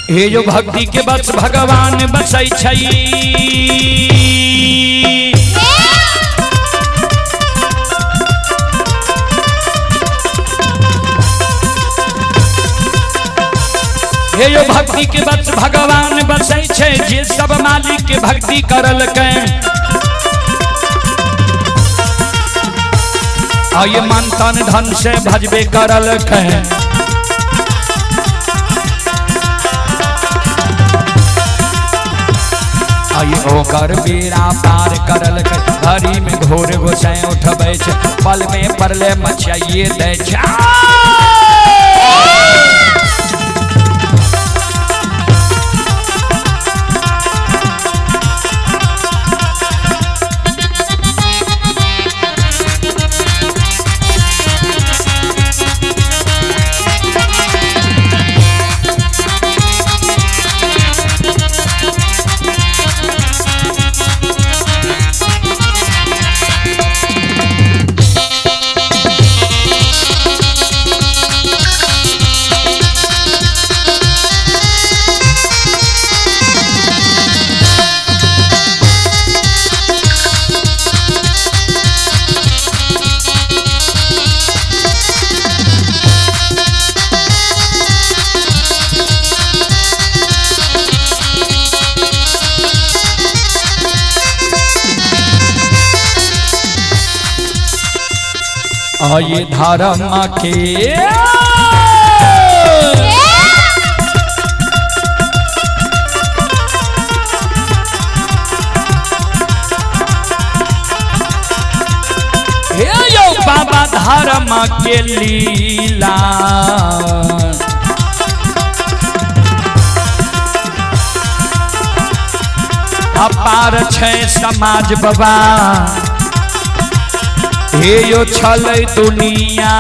हे जो भक्ति के बस भगवान बसै छै, हे यो भक्ति के बस भगवान बसै छै, जे सब मालिक के भक्ति करलकै। आ ये मन तन धन से भजबे करलकै। ओकर बेड़ा पार करलकै, हरी में घोर गोसाई उठबै छै, पल में परले मचाइए दै छै। ये धर्म के हे यो बाबा धर्म के लीला, अपार छै समाज बाबा, हे यो छलै दुनिया।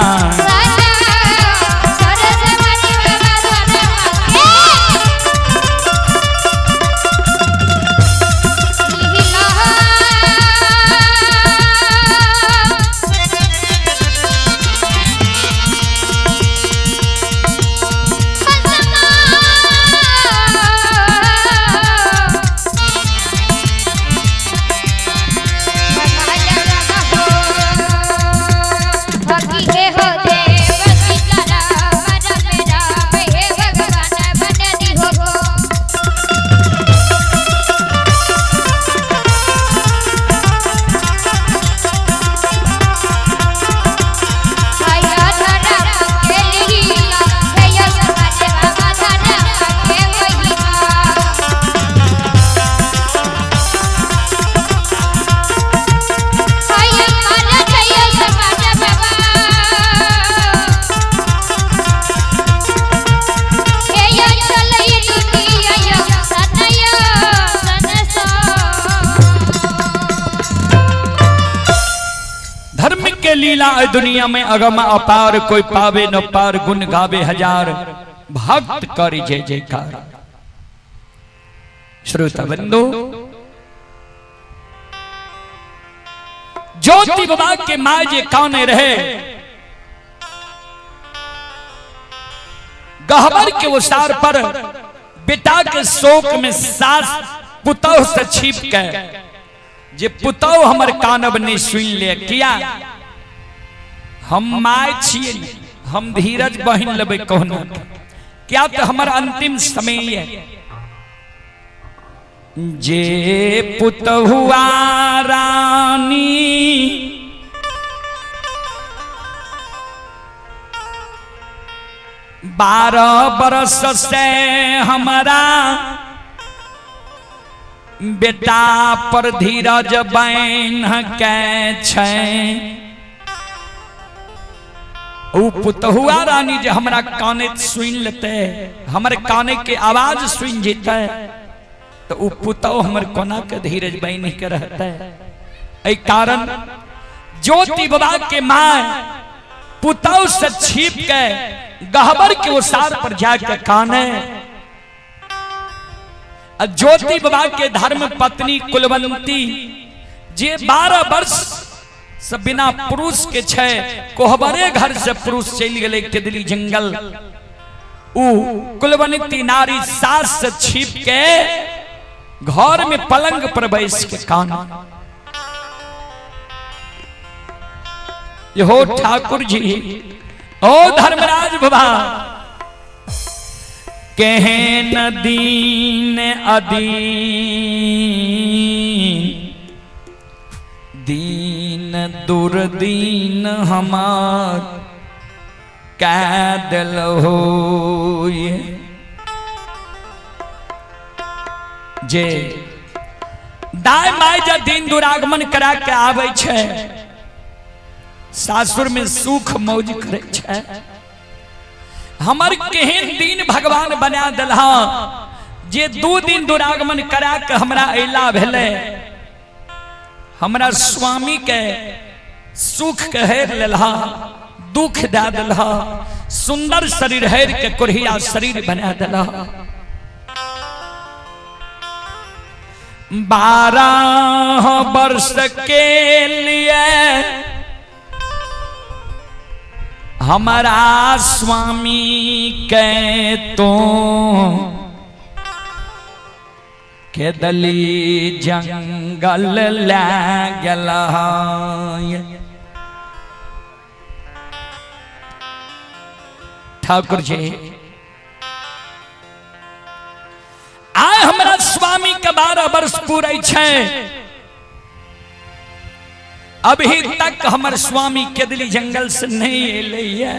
लीला है दुनिया में अगम अपार, कोई पावे न पार, गुण गावे हजार, भक्त करी जय जयकार। श्रोता बंधु, ज्योति बाबा के माँ जे कौन रहे, गहबर के ओसार पर बेटा के शोक में सास पुतौह से छिप के, जे पुतौह हमर कानब नहीं सुन ले, किया हम my छियै, हम धीरज बहिन लेबै कहना, क्या तो हमर अंतिम समय है। जे पुतहुआ रानी 12 बरस से हमारा बेटा पर धीरज बैन के छै, उ पुतहुआ रानी जे हमरा काने सुन लेते, हमर काने के आवाज सुन जेते, तो उ पुतहु हमर कोना के धीरज बैन के रहते। एहि कारण ज्योति बाबा के माय पुतहु से छिप के गहबर के ओसार पर जाके काने। ज्योति बाबा के धर्म पत्नी कुलवंती जे 12 वर्ष से बिना पुरुष के छै, कोहबरे घर से पुरुष चलि गेलै केदली जंगल, उ कुलवंती नारी सास से छिप के घर में पलंग पर बैस के कान। यो ठाकुर जी, ओ धर्मराज बाबा, केहन दीन अदीन दीन दुर्दीन हमार कै दिल हो। जे दाय my जे दिन दुरागमन करा के आबै छै, सासुर में सुख मौज करै छै, हमर केहन दिन भगवान बना दिलहा जे 2 दिन दुरागमन करा के हमरा अयला भेलै, हमरा स्वामी के सुख के हेर लेलहा, दुख दे दिलहा, सुंदर शरीर हेर के कोढ़िया शरीर बना दिलहा। 12 वर्ष के लिए हमारा स्वामी के तो केदली जंगल ले गेल। ठाकुर जी आय हमरा स्वामी के 12 वर्ष पूरे छै, अभी तक हमर स्वामी केदली जंगल से नहीं एलै है।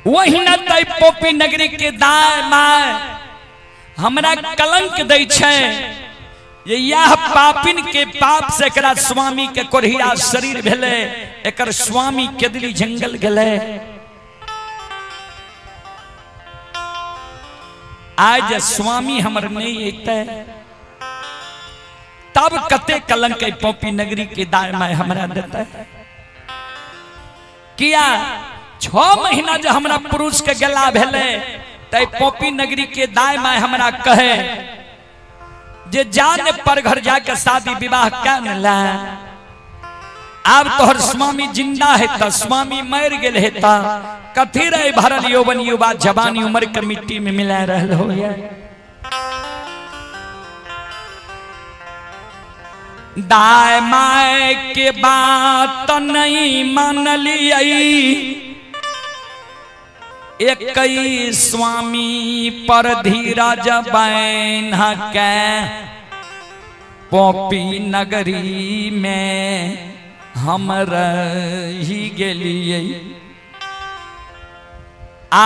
वही न तै पोपी नगरी के दाय my हमरा कलंक दै छै, ये यह पापिन के पाप से एकरा स्वामी के कोढ़िया शरीर भेलै, एकर स्वामी केदली जंगल गेलै। आज स्वामी हमर नहीं एतै तब कते कलंक पोपी नगरी के दाय my हमरा देतै। किया 6 महीना जे हमरा पुरुष के गला भेलै तै पोपी नगरी के दाय my हमरा कहे जे जान पर घर जाके शादी विवाह कर ला, आब तोहर स्वामी जिंदा है त स्वामी मर गेल है त कथी रहे भरल यौवन युवा जवानी उम्र के मिट्टी में मिला रहल हो। दाय my के बात नहीं मानलियै, एक स्वामी पर धीरज बैन के पोपी नगरी में हम रही गेलियै। आ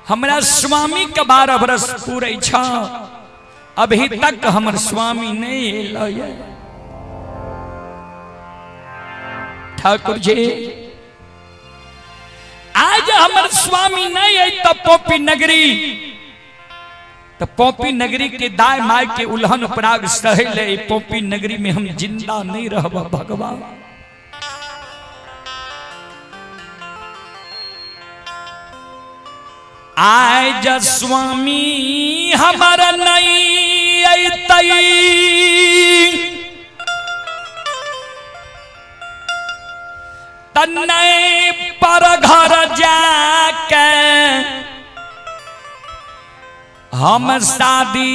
हमरा स्वामी के 12 बरस पूरे छ, अभी तक हमर स्वामी नहीं एलै। ठाकुर जी आज हमर स्वामी नहीं है तो पोपी नगरी, तो पोपी नगरी के दाय my के उल्हन उपराग सहले, पोपी नगरी में हम जिंदा नहीं रहब भगवान। आज स्वामी हमर नहीं अतई, तन्नै पर घर जाके के हम शादी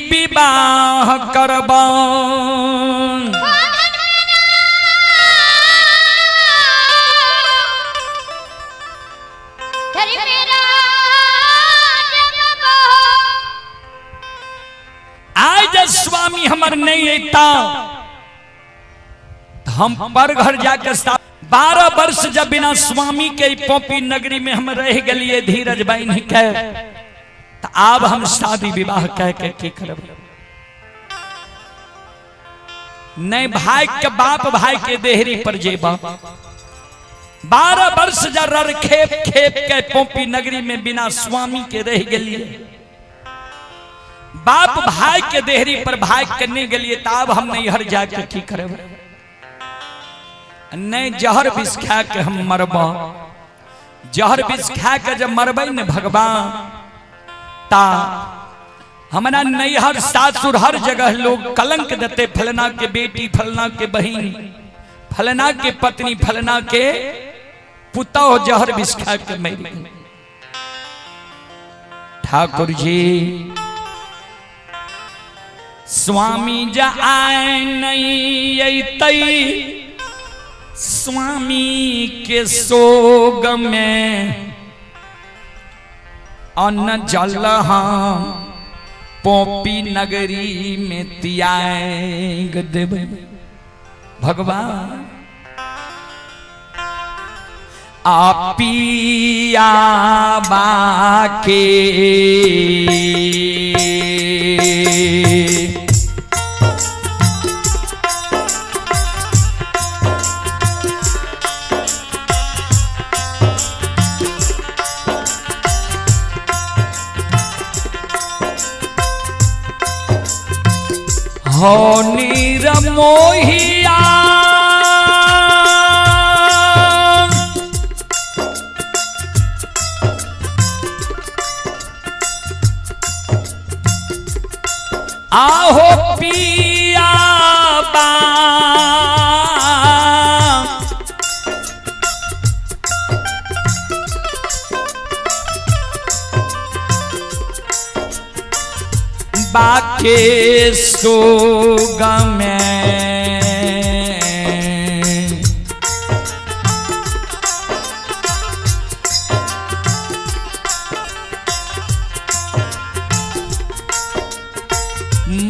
विवाह करब। आइ जे स्वामी हमर नहीं अता हम पर घर जाके 12 वर्ष जब बिना स्वामी के पोपी नगरी में हम रह गलिए धीरज बहन के, तो आब हम शादी विवाह कह के की करब? नहीं भाई के बाप भाई के देहरी पर जेबा। 12 वर्ष जब खेप खेप के पोपी नगरी में बिना स्वामी के रह गलिए, बाप भाई के देहरी पर भाई के नहीं गलिए, तब हम नहीं हर जाके की करब? नहीं जहर विष खा के हम मरब। जहर विष खा के जब मरबै ने भगवान, ता हमरा नैहर सासुर हर जगह लोग कलंक देते, फलना के बेटी, फलना के बहिन, फलना के पत्नी, फलना के पुतोह जहर विष खा के मर गई। ठाकुर जी स्वामी जा आए नहीं अतई, स्वामी के सोग में अन्न जल हम पोपी नगरी में त्याग देबै। भगवान आ पिया बाके हो नीरमोहिया आहो पिया बा बाके सोग में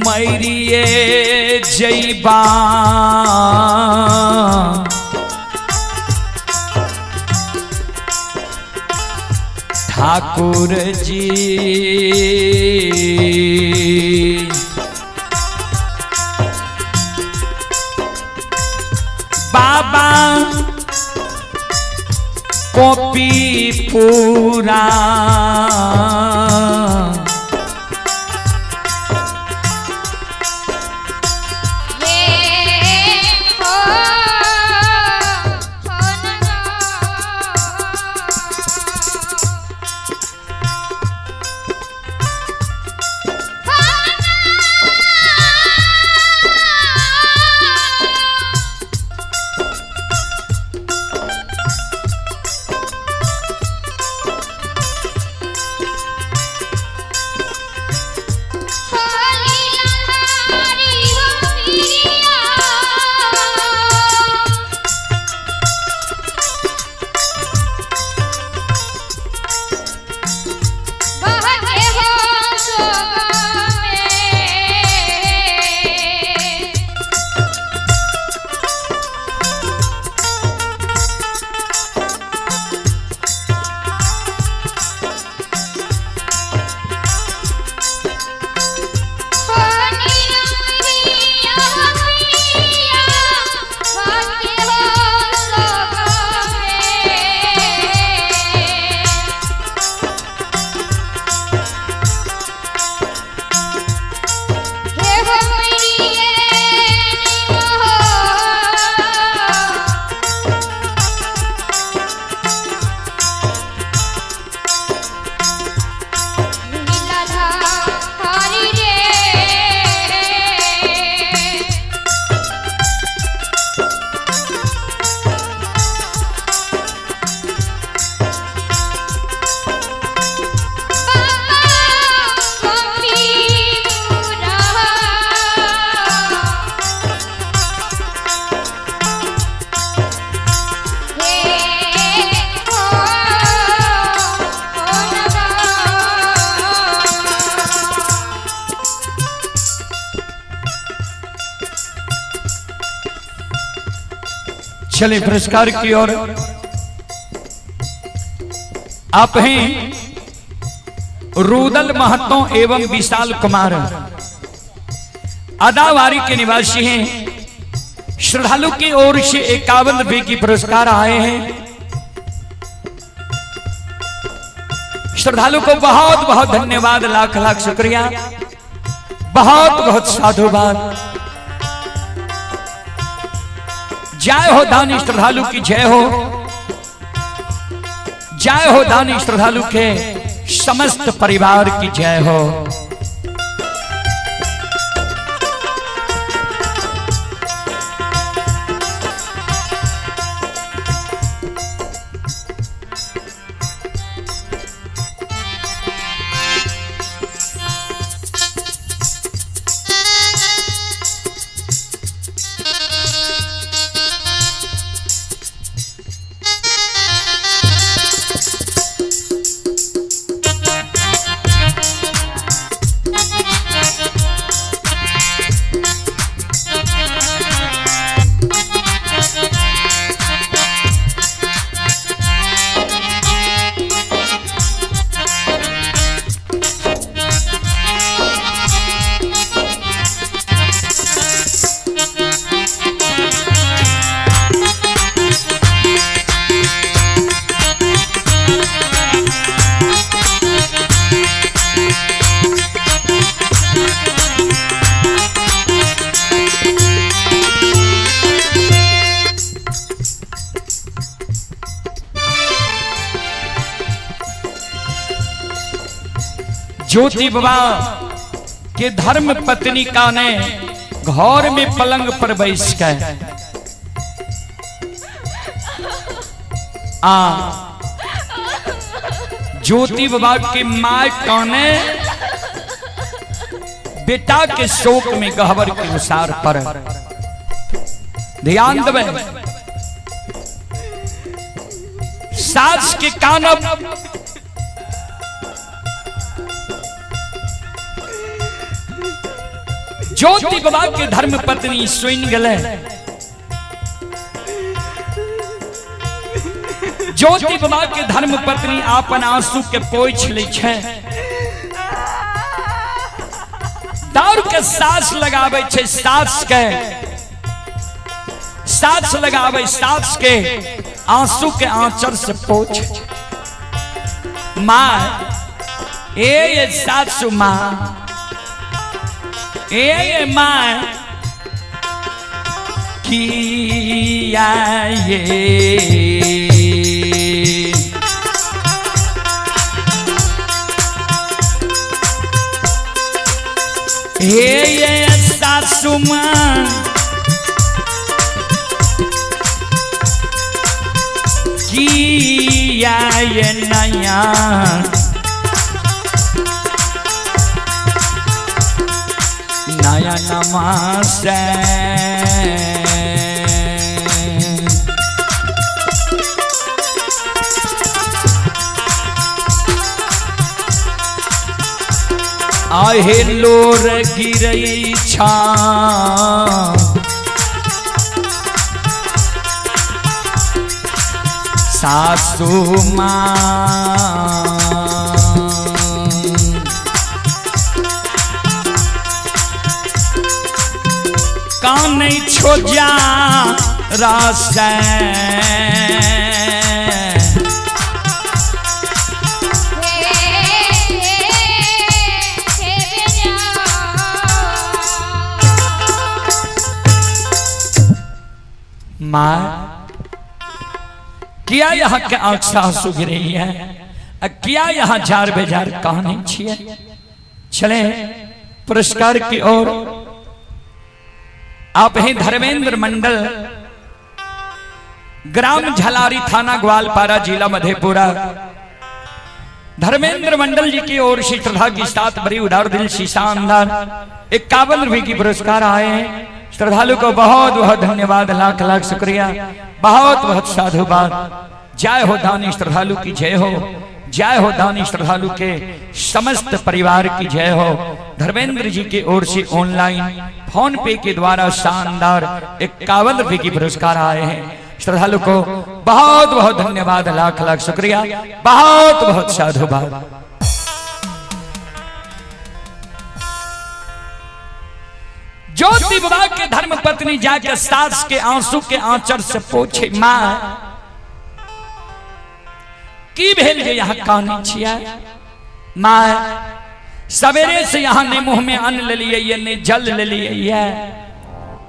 मैरिए जैबा ठाकुर जी बाबा कॉपी पूरा चले पुरस्कार की ओर। आप हैं रूदल महतो एवं विशाल कुमार, अदावारी के निवासी हैं। श्रद्धालु की ओर से 51 रुपए की पुरस्कार आए हैं। श्रद्धालु को बहुत बहुत धन्यवाद, लाख लाख शुक्रिया, बहुत बहुत साधुवाद। जय हो दानी श्रद्धालु की जय हो, जय हो दानी श्रद्धालु के समस्त परिवार की जय हो। ज्योति बाबा के धर्म पत्नी का ने घर में पलंग पर बैस के आ ज्योति बाबा के my काने बेटा के शोक में गहबर के उसार पर ध्यान देवे। सास के कानब ज्योति बाबा के धर्म पत्नी सुन गले। ज्योति बाबा के धर्म पत्नी आपन आंसू के पोछ लै छै, दौड़ के सास लगाबै छै, सास के सास लगाबै, सास के आंसू के आंचर से पोछ। माँ ए ये सासू माँ, ए ये माँ किया ये हे ये सासू माँ किया ये नया नया नमासे। आहे लोर गिरई छा सासू माँ, कान छोजा रास। माँ किया यहाँ के आंख से आंसू गिर रही है, किया यहाँ जार बेजार कहानी छिए। चले पुरस्कार की ओर। आप हैं धर्मेंद्र मंडल, ग्राम झलारी, थाना ग्वालपारा, जिला मधेपुरा। धर्मेंद्र मंडल जी की ओर से श्रद्धा की साथ बड़ी उदार दिल से शानदार 51 रुपए की पुरस्कार आए हैं। श्रद्धालु को बहुत बहुत धन्यवाद, लाख लाख शुक्रिया, बहुत बहुत साधुवाद। जय हो दानी श्रद्धालु की जय हो, जय हो दानी श्रद्धालु के समस्त परिवार की जय हो। धर्मेंद्र जी की ओर से ऑनलाइन फोन पे के द्वारा शानदार 51 रुपए की पुरस्कार आए हैं। श्रद्धालु को बहुत बहुत धन्यवाद, लाख लाख शुक्रिया, बहुत बहुत साधुवाद। ज्योति बाबा के धर्म पत्नी जाके सास के आंसू के आंचर से पूछे, मां की भेल जे यहाँ कानै छियै? मां सवेरे से यहाँ ने मुंह में अन्न ले लिए, ने जल ले लिए,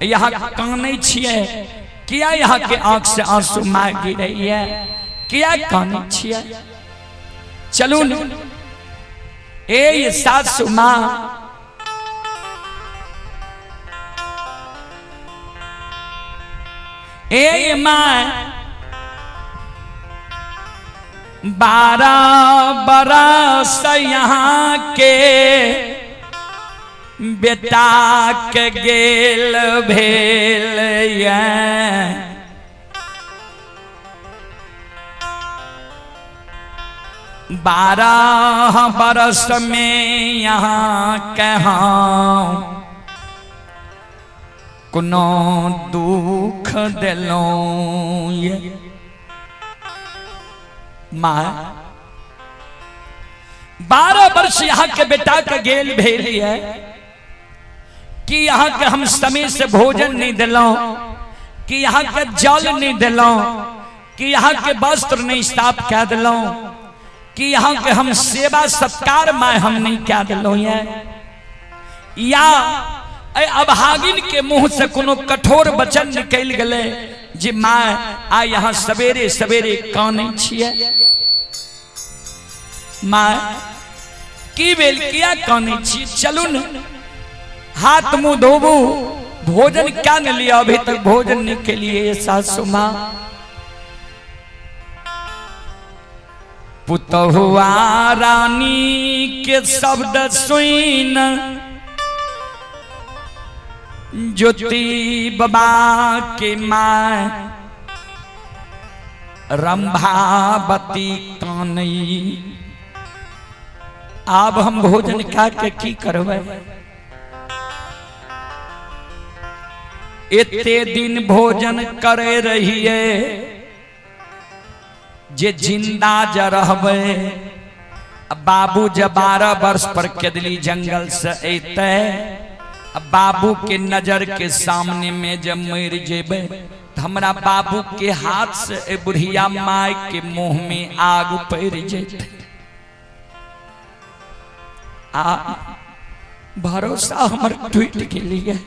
यहाँ कानै छियै, किया यहाँ के आंख से आंसू मां गिरैया, किया कानै छियै? चलू न ए सासु मां, ए मां 12 बरस यहाँ के बेटा के गेल भेल ये, 12 बरस में यहाँ कहाँ कोनो दुख देलौं ये। माँ 12 वर्ष यहाँ के बेटा के गेल भेल ये कि यहाँ के हम समय से भोजन नहीं दिलौं, कि यहाँ के जल नहीं दिलौं, कि यहाँ के वस्त्र नहीं साफ कह दिलौं, कि यहाँ के हम सेवा सत्कार माँ हम नहीं कह दिलौं ये, या अभागिन के मुंह से कोनो कठोर वचन निकल गले जे माँ आ यहाँ सवेरे सवेरे कानै छियै। माँ की भेल, किया कानै छियै? चलू न हाथ मुंह धोबू, भोजन क्या न लिया, अभी तक भोजन नहीं के लिए सासु माँ। पुतहुआ रानी के शब्द सुन ज्योति बाबा के माँ रंभावती कानई। आब हम भोजन खा के की करबै? एते दिन भोजन करे रहिए जे जिंदा ज रहबै, बाबू जे 12 वर्ष पर केदली जंगल से अयतै, बाबू के नजर के सामने में जब मर जेबै त हमरा बाबू के हाथ से ए बुढ़िया माय के मुंह में आग पड़ जेतै। आ भरोसा हमर टूट गेलिए।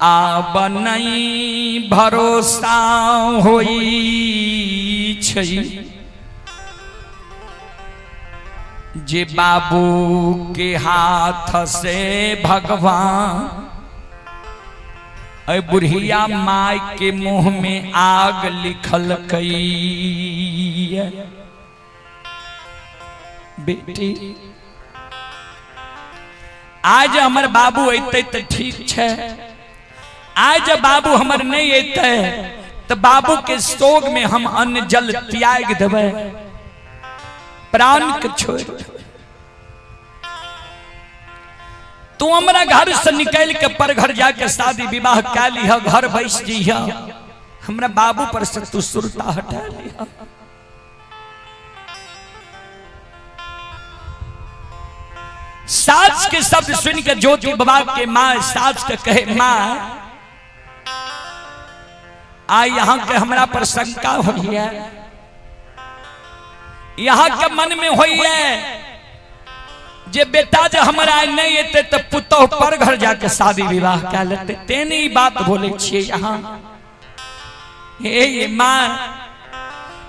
आब नहीं भरोसा होई छै जे बाबू के हाथ से भगवान बुढ़िया माय के मुंह में आग लिखल कई। बेटी आज हमर बाबू अयतै तो ठीक छै, आज बाबू हमर नहीं अयतै तो बाबू के शोक में हम अन्न जल त्याग देबै, प्राण के छोड़। तू हमरा घर से निकल के पर घर जाके शादी विवाह कै लिह, घर बैस जइह, हमरा बाबू पर से तू सुरता हटा लिह। सास के शब्द सुन के ज्योति बाबा के माँ सास के कहे, माँ आ यहाँ के हमरा पर शंका होइए, यहाँ के मन में होइए जे बेटा जे हमरा नहीं एते तो पुतोह पर घर जाके शादी विवाह कै लेते, तेने ई बात बोले छियै यहाँ। हे माँ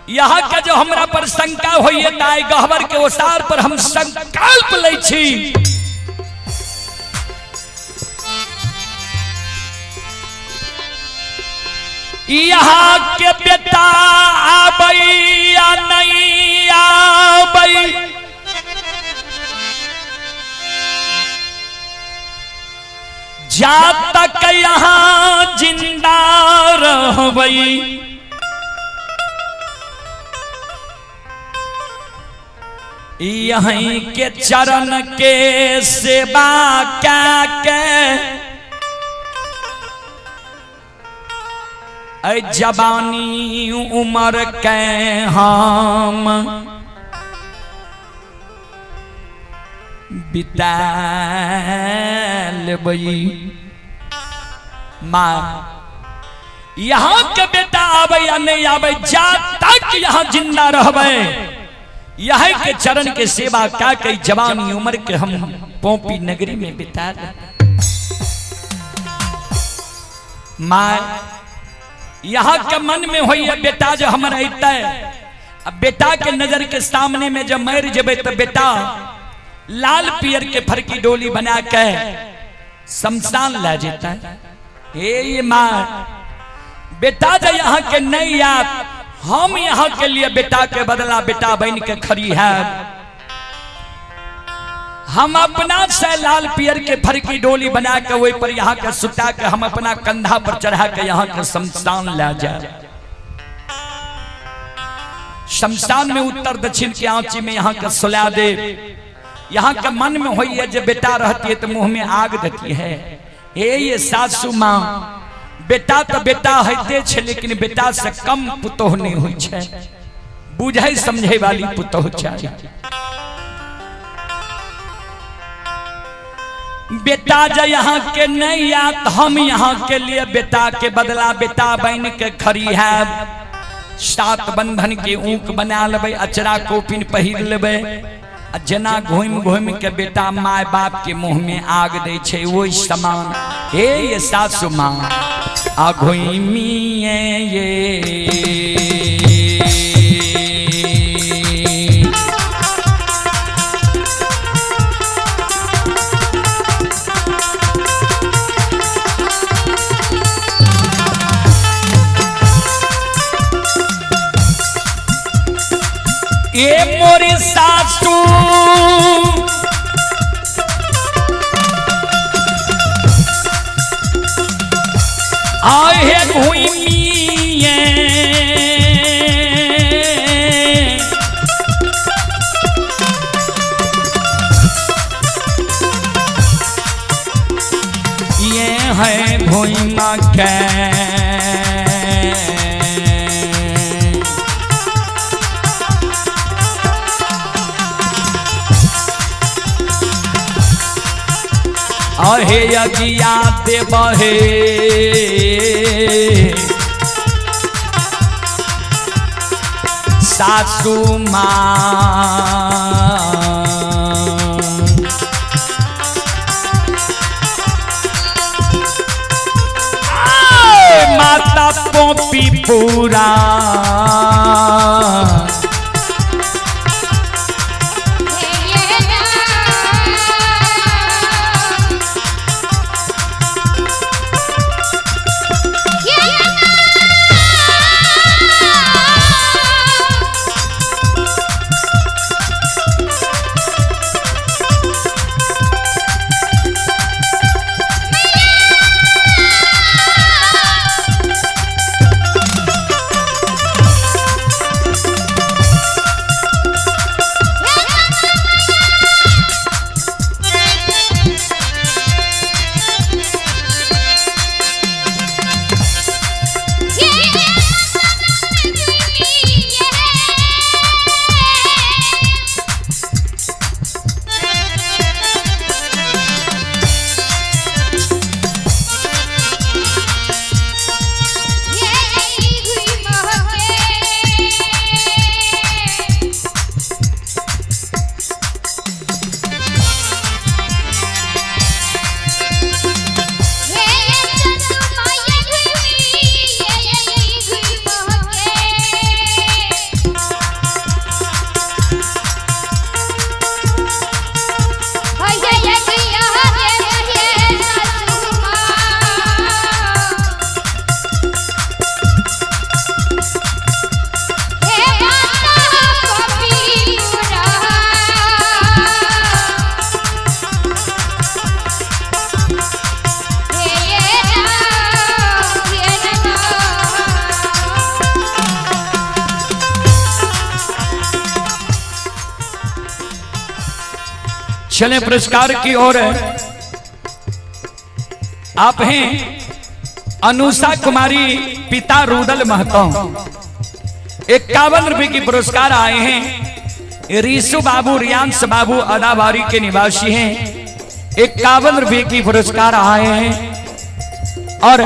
यहाँ के जो हमरा पर शंका होइए ताई गहबर के ओसार पर हम संकल्प लै छी यहाँ के बेटा आबै या नहीं आबै, जा तक यहाँ जिंदा रहबै यहीं के चरण के सेवा क्या के ऐ जवानी उमर के हम बिता लेबै। माँ यहाँ के बेटा आवे या नहीं आवे, जा तक यहाँ जिंदा रहबै यही के चरण के सेवा का के जवानी उम्र के हम पोपी नगरी में बिता ले। माँ यहाँ के मन में होइए बेटा जो हमर अइतै, अब बेटा के नजर के सामने में जब मर जेबै तो बेटा लाल पियर के फरकी डोली बना के शमशान ला जेता। हे ये माँ बेटा जो यहाँ के नहीं आत, हम यहाँ के लिए बेटा के बदला बेटा बन के खड़ी है। हम अपना से लाल पियर के फरकी डोली बना के वही पर यहाँ के सुता के हम अपना कंधा पर चढ़ा के यहाँ के शमशान ला जाए। शमशान में उत्तर दक्षिण के आंची में यहाँ के सुला दे। यहाँ के मन में होइए जब बेटा रहती है तो मुंह में आग देती है। हे ये सासू माँ बेटा तो बेटा होते छे, लेकिन बेटा से कम पुतोह नहीं होई छे, बुझे समझे वाली पुतोह चाहिए। बेटा जो यहाँ के नहीं आत, हम यहाँ के लिए बेटा के बदला बेटा बन के खड़ी है। सात बंधन के ऊक बना लेबै, अचरा कोपिन पहिर लेबै, आ जेना घूमि घूमि के बेटा my बाप के मुंह में आग दै छै वही समान। हे ये सासू माँ आ घूमिए ये ये मोरे सासू आहे घूमिए ये है भूमा के अहे अगिया देबहे सासू माँ माता पोपी पूरा चले पुरस्कार की ओर। आप हैं अनुषा कुमारी पिता रुदल महतो, 51 रुपए की पुरस्कार आए हैं। रीसु बाबू रियांश बाबू अदाबारी के निवासी हैं, 51 रुपए की पुरस्कार आए हैं। और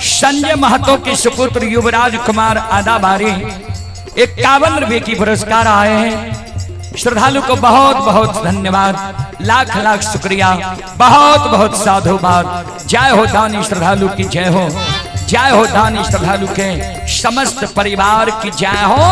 संजय महतो के सुपुत्र युवराज कुमार अदाबारी, 51 रुपए की पुरस्कार आए हैं। श्रद्धालु को बहुत बहुत धन्यवाद, लाख लाख शुक्रिया, बहुत बहुत साधुवाद। जय हो दानी श्रद्धालु की जय हो, जय हो दानी श्रद्धालु के समस्त परिवार की जय हो।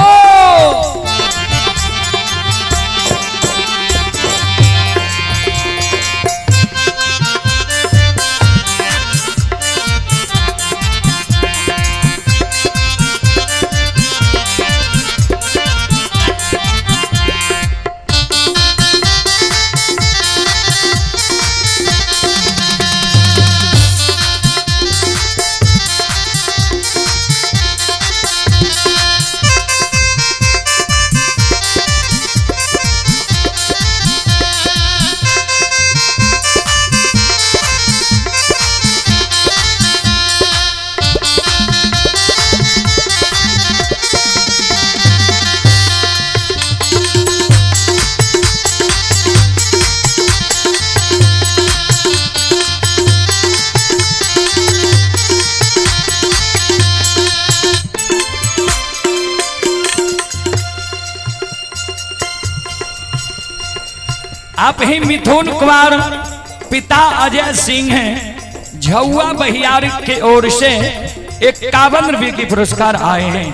आप ही मिथुन कुमार पिता अजय सिंह हैं, झौआ बहियार के ओर से 51 रुपए की पुरस्कार आए हैं।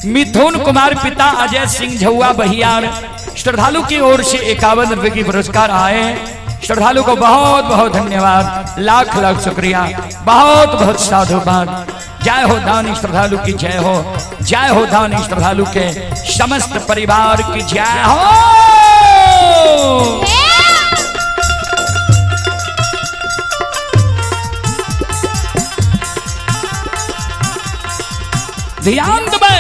मिथुन कुमार पिता अजय सिंह झौआ बहियार श्रद्धालु की ओर से 51 रुपए की पुरस्कार आए हैं। श्रद्धालु को बहुत बहुत धन्यवाद, लाख लाख शुक्रिया, बहुत बहुत साधुवाद। जय हो दानी श्रद्धालु की जय हो, जय हो दानी श्रद्धालु के समस्त परिवार की जय हो। ध्यान दे,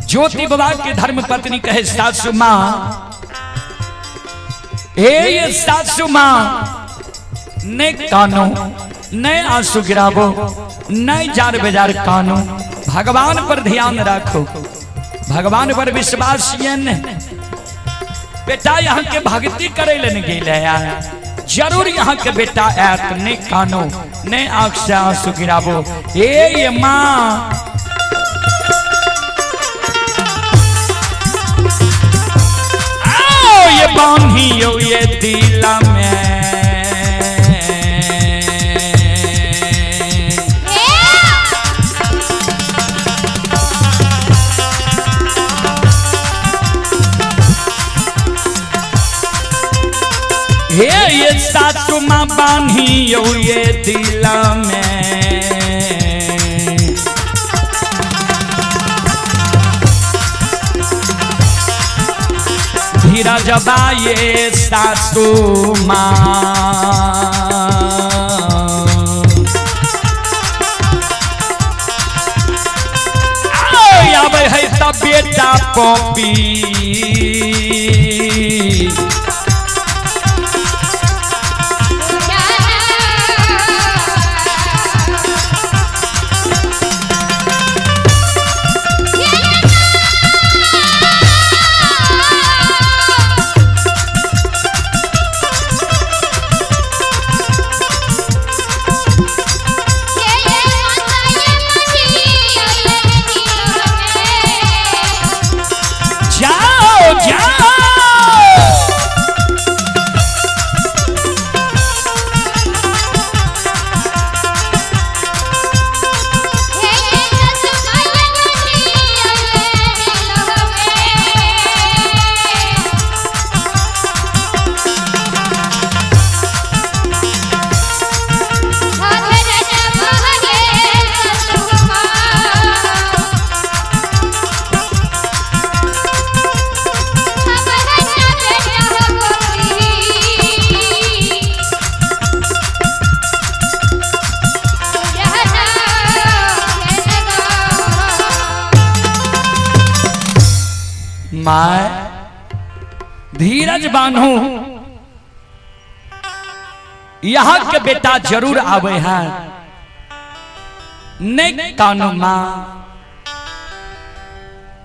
ज्योति बाबा के धर्म पत्नी कहे सासू मां, हे ये सासू मां, ने कानो ने आंसू गिरावो, न जार बेजार कानो, भगवान पर ध्यान रखो, भगवान पर विश्वास ये नहीं। बेटा यहाँ के भक्ति करे लेने गेल है, जरूर यहाँ के बेटा आयत, ने कानो ने आंख से आंसू गिरावो। हे ये माँ, आओ ये बांधियो ये दिल में, हे ये सासू माँ बांधियो ये दिल में। धीरज बाये सासू माँ, आवे है तब बेटा पॉपी, जाओ जाओ। My धीरज बांधो, यहाँ के बेटा जरूर आवे है। नहीं कानू माँ।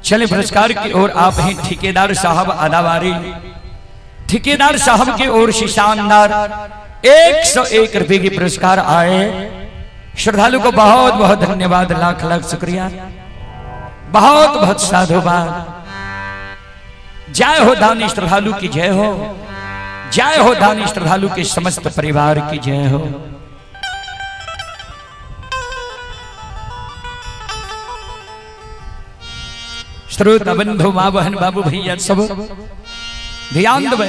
चले पुरस्कार की ओर आप हैं ठेकेदार साहब आदावारी, ठेकेदार साहब की ओर से शानदार 101 रुपए की पुरस्कार आए। श्रद्धालु को बहुत बहुत धन्यवाद, लाख लाख शुक्रिया, बहुत बहुत साधुवाद। जय हो दानी श्रद्धालु की जय हो, जय हो दानी श्रद्धालु के समस्त परिवार की जय हो। श्रोता बंधु माँ बहन बाबू भैया सब ध्यान देवे।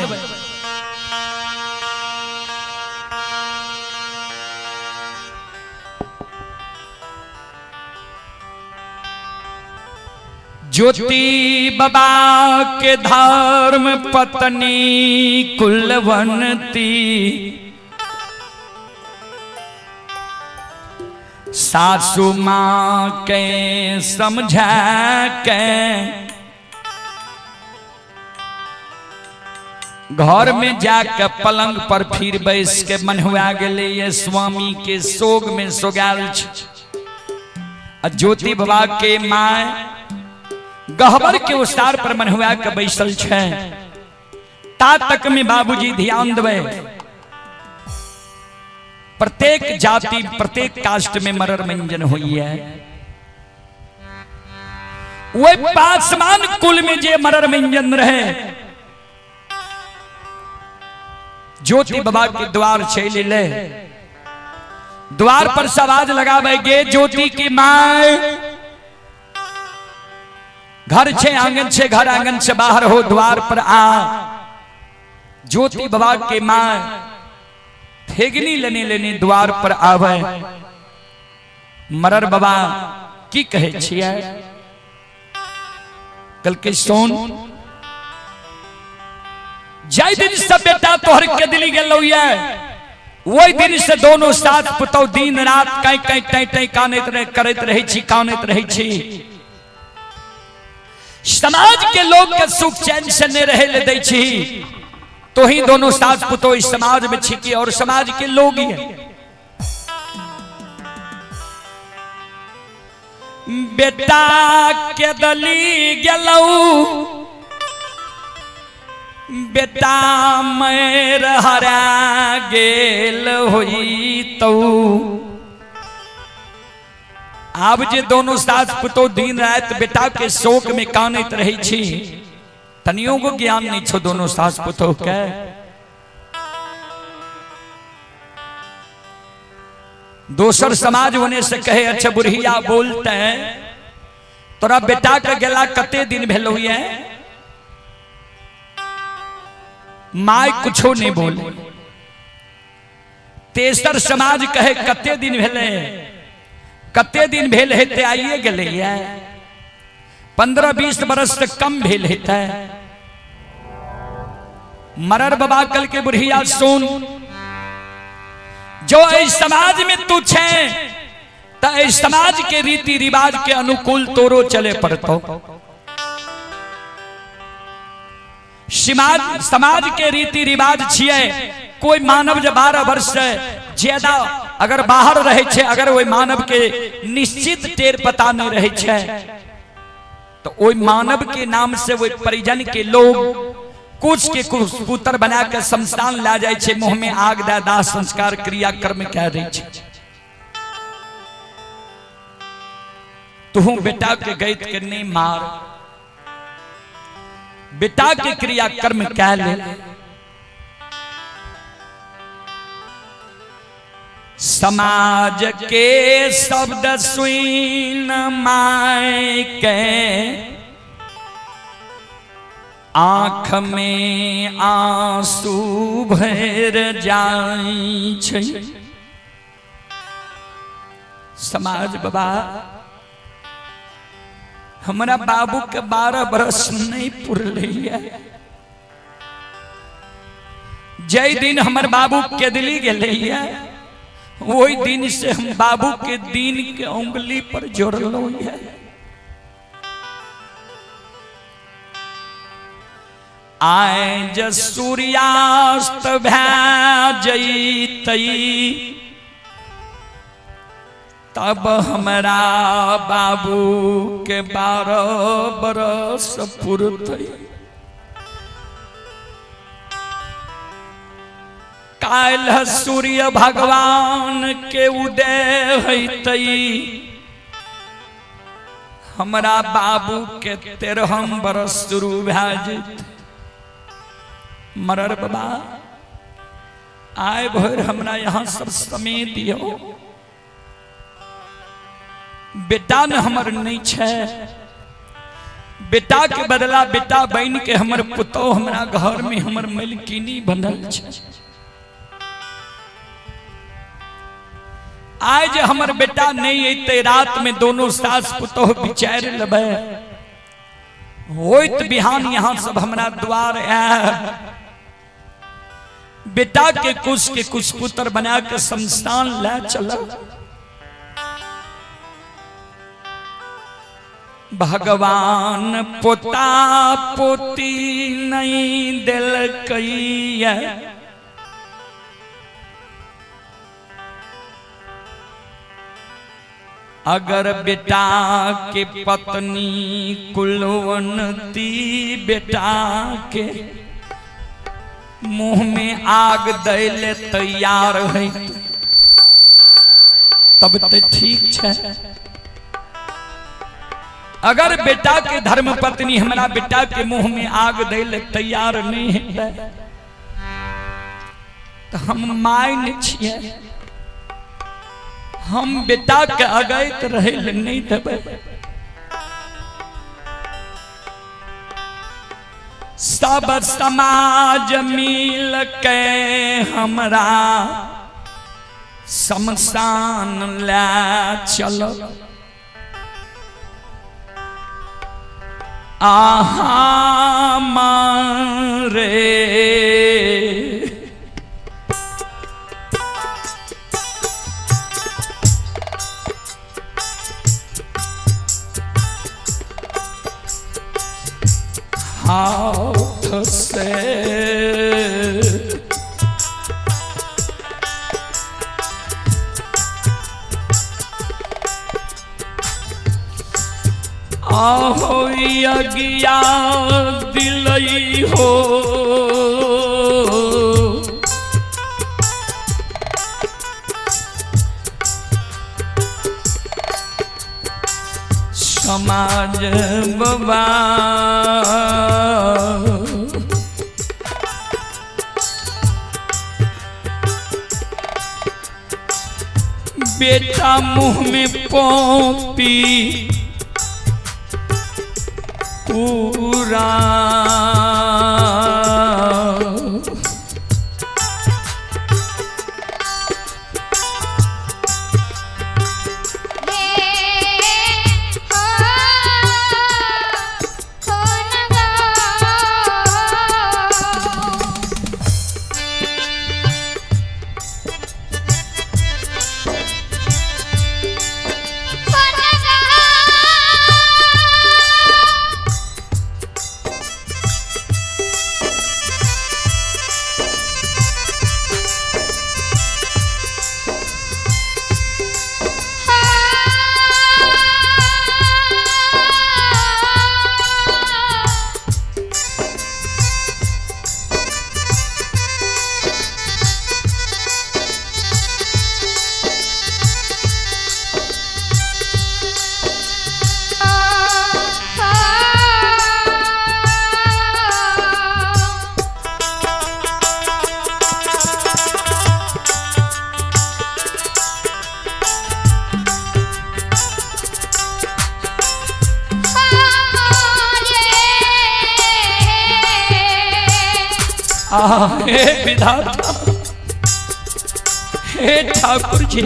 ज्योति बाबा के धर्म पत्नी कुलवंती, सासू माँ के समझा के घर में जाके पलंग पर फिर बैस के मनहुआ गेलै ये स्वामी के शोक में सोगाल छ। आ ज्योति बाबा के माय गहबर के उस्तार पर मनहुआ के बैसल छै। ता तक में बाबूजी ध्यान देबै, प्रत्येक जाति प्रत्येक कास्ट में मरर मंजन हुई है। वह पासमान कुल में जे मरर मंजन रहे, ज्योति बाबा के द्वार चल ले, द्वार पर सवाज लगावे गे ज्योति की my, घर छे आंगन छे, घर आंगन से बाहर हो द्वार पर आ। ज्योति बाबा के my थेगनी लेने लेने द्वार पर आवे। मरर बाबा की कहे छियै? कल के सोन जाय दिन सब बेटा तोहर के दिली गेलौ ये, वही दिन से दोनों साथ पुतौ दिन रात कहीं कहीं टै टै कानैत रहे, करैत रहै छी, कानैत रहै छी। समाज के लोग के सुख चैन से नहीं रहे ले दै छी, तो ही दोनों सास पुतौ इस समाज में छिकी और समाज के लोग ही हैं। बेटा के दली गेलौ, बेटा मैर हरा गेल होई तौ। आब जे दोनों सास पुतौ दिन रात बेटा के शोक में कानैत रहै छी, तनियो को ज्ञान नहीं छो दोनों सास पुतौ के। दोसर समाज होने से कहे अच्छा बुढ़िया बोलते हैं, तोरा बेटा के गेला कते दिन भेलौ ये? My कुछो नहीं बोले। तेसर समाज कहे कते दिन भेले, कते दिन भेल हेतै, आइए गेलै ये, 15-20 बरस से कम भेल हेतै। मरर बाबा कल के बुढ़िया सुन, जो इस समाज में तू छे त इस समाज के रीति रिवाज के अनुकूल तोरो चले पड़तो। समाज के रीति रिवाज छियै, कोई मानव जे 12 वर्ष से ज्यादा अगर बाहर रहे छे, अगर वही मानव के निश्चित टेर पता नहीं रहे छे, तो वही मानव के नाम से वही परिजन के लोग कुछ के कुछ पुत्र बना के शमशान ला जाए छे, मुंह में आग दे दाह संस्कार क्रिया कर्म कह दै छे। तुहू बेटा के गैत के नहीं मार, बेटा के क्रिया कर्म कह ले। समाज के शब्द सुन my के आँख में आंसू भर जाय छै। समाज बाबा हमरा बाबू के 12 बरस नहीं पुरलै है। जय दिन हमर बाबू के दिली गेलै है, वही दिन से हम बाबू के दिन के उंगली पर जोड़लो है। आय जे सूर्यास्त भए जैतै तब हमरा बाबू के 12 बरस पुरतै। काल्हि सूर्य भगवान के उदय होइतै, हमरा बाबू के 13 बरस शुरू भए जैतै। मरर बाबा आय भरि हमरा यहाँ सब समय दियौ, बेटा न हमर नहीं छै, बेटा के बदला बेटा बन के हमर पुतोह हमरा घर में हमर मलकिनी बनल छै। आज हमर बेटा नहीं अयतै, रात में दोनों सास पुतोह विचार लेबै, होइत बिहान यहाँ सब हमरा द्वार आयब, बेटा के कुश के कुछ पुत्र बना के शमशान ले चलब। भगवान पोता पोती नहीं दिलकै, अगर बेटा के पत्नी कुलवंती बेटा के मुंह में आग दैले तैयार है तब तो ठीक है। अगर बेटा के धर्म पत्नी हमारा बेटा के मुंह में आग दैले तैयार नहीं है तो हम मान छिए, हम बेटा के अगैत रहे नहीं देबै। सब समाज मिल के हमरा शमशान ले चलो, आहा मारे हाथ से आहो अगिया दिलई हो, समाज बाबा बेटा मुंह में पोपी पूरा हे विधाता, हे ठाकुर जी,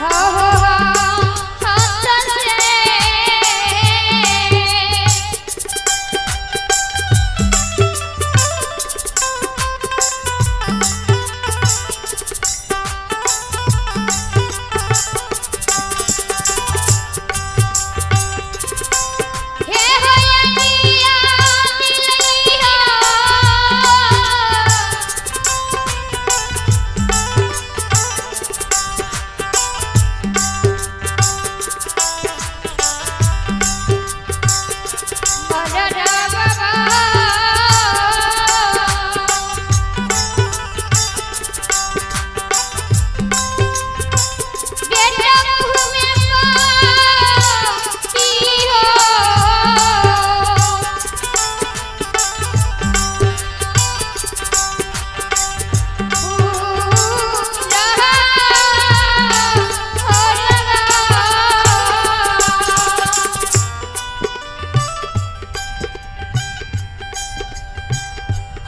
Oh,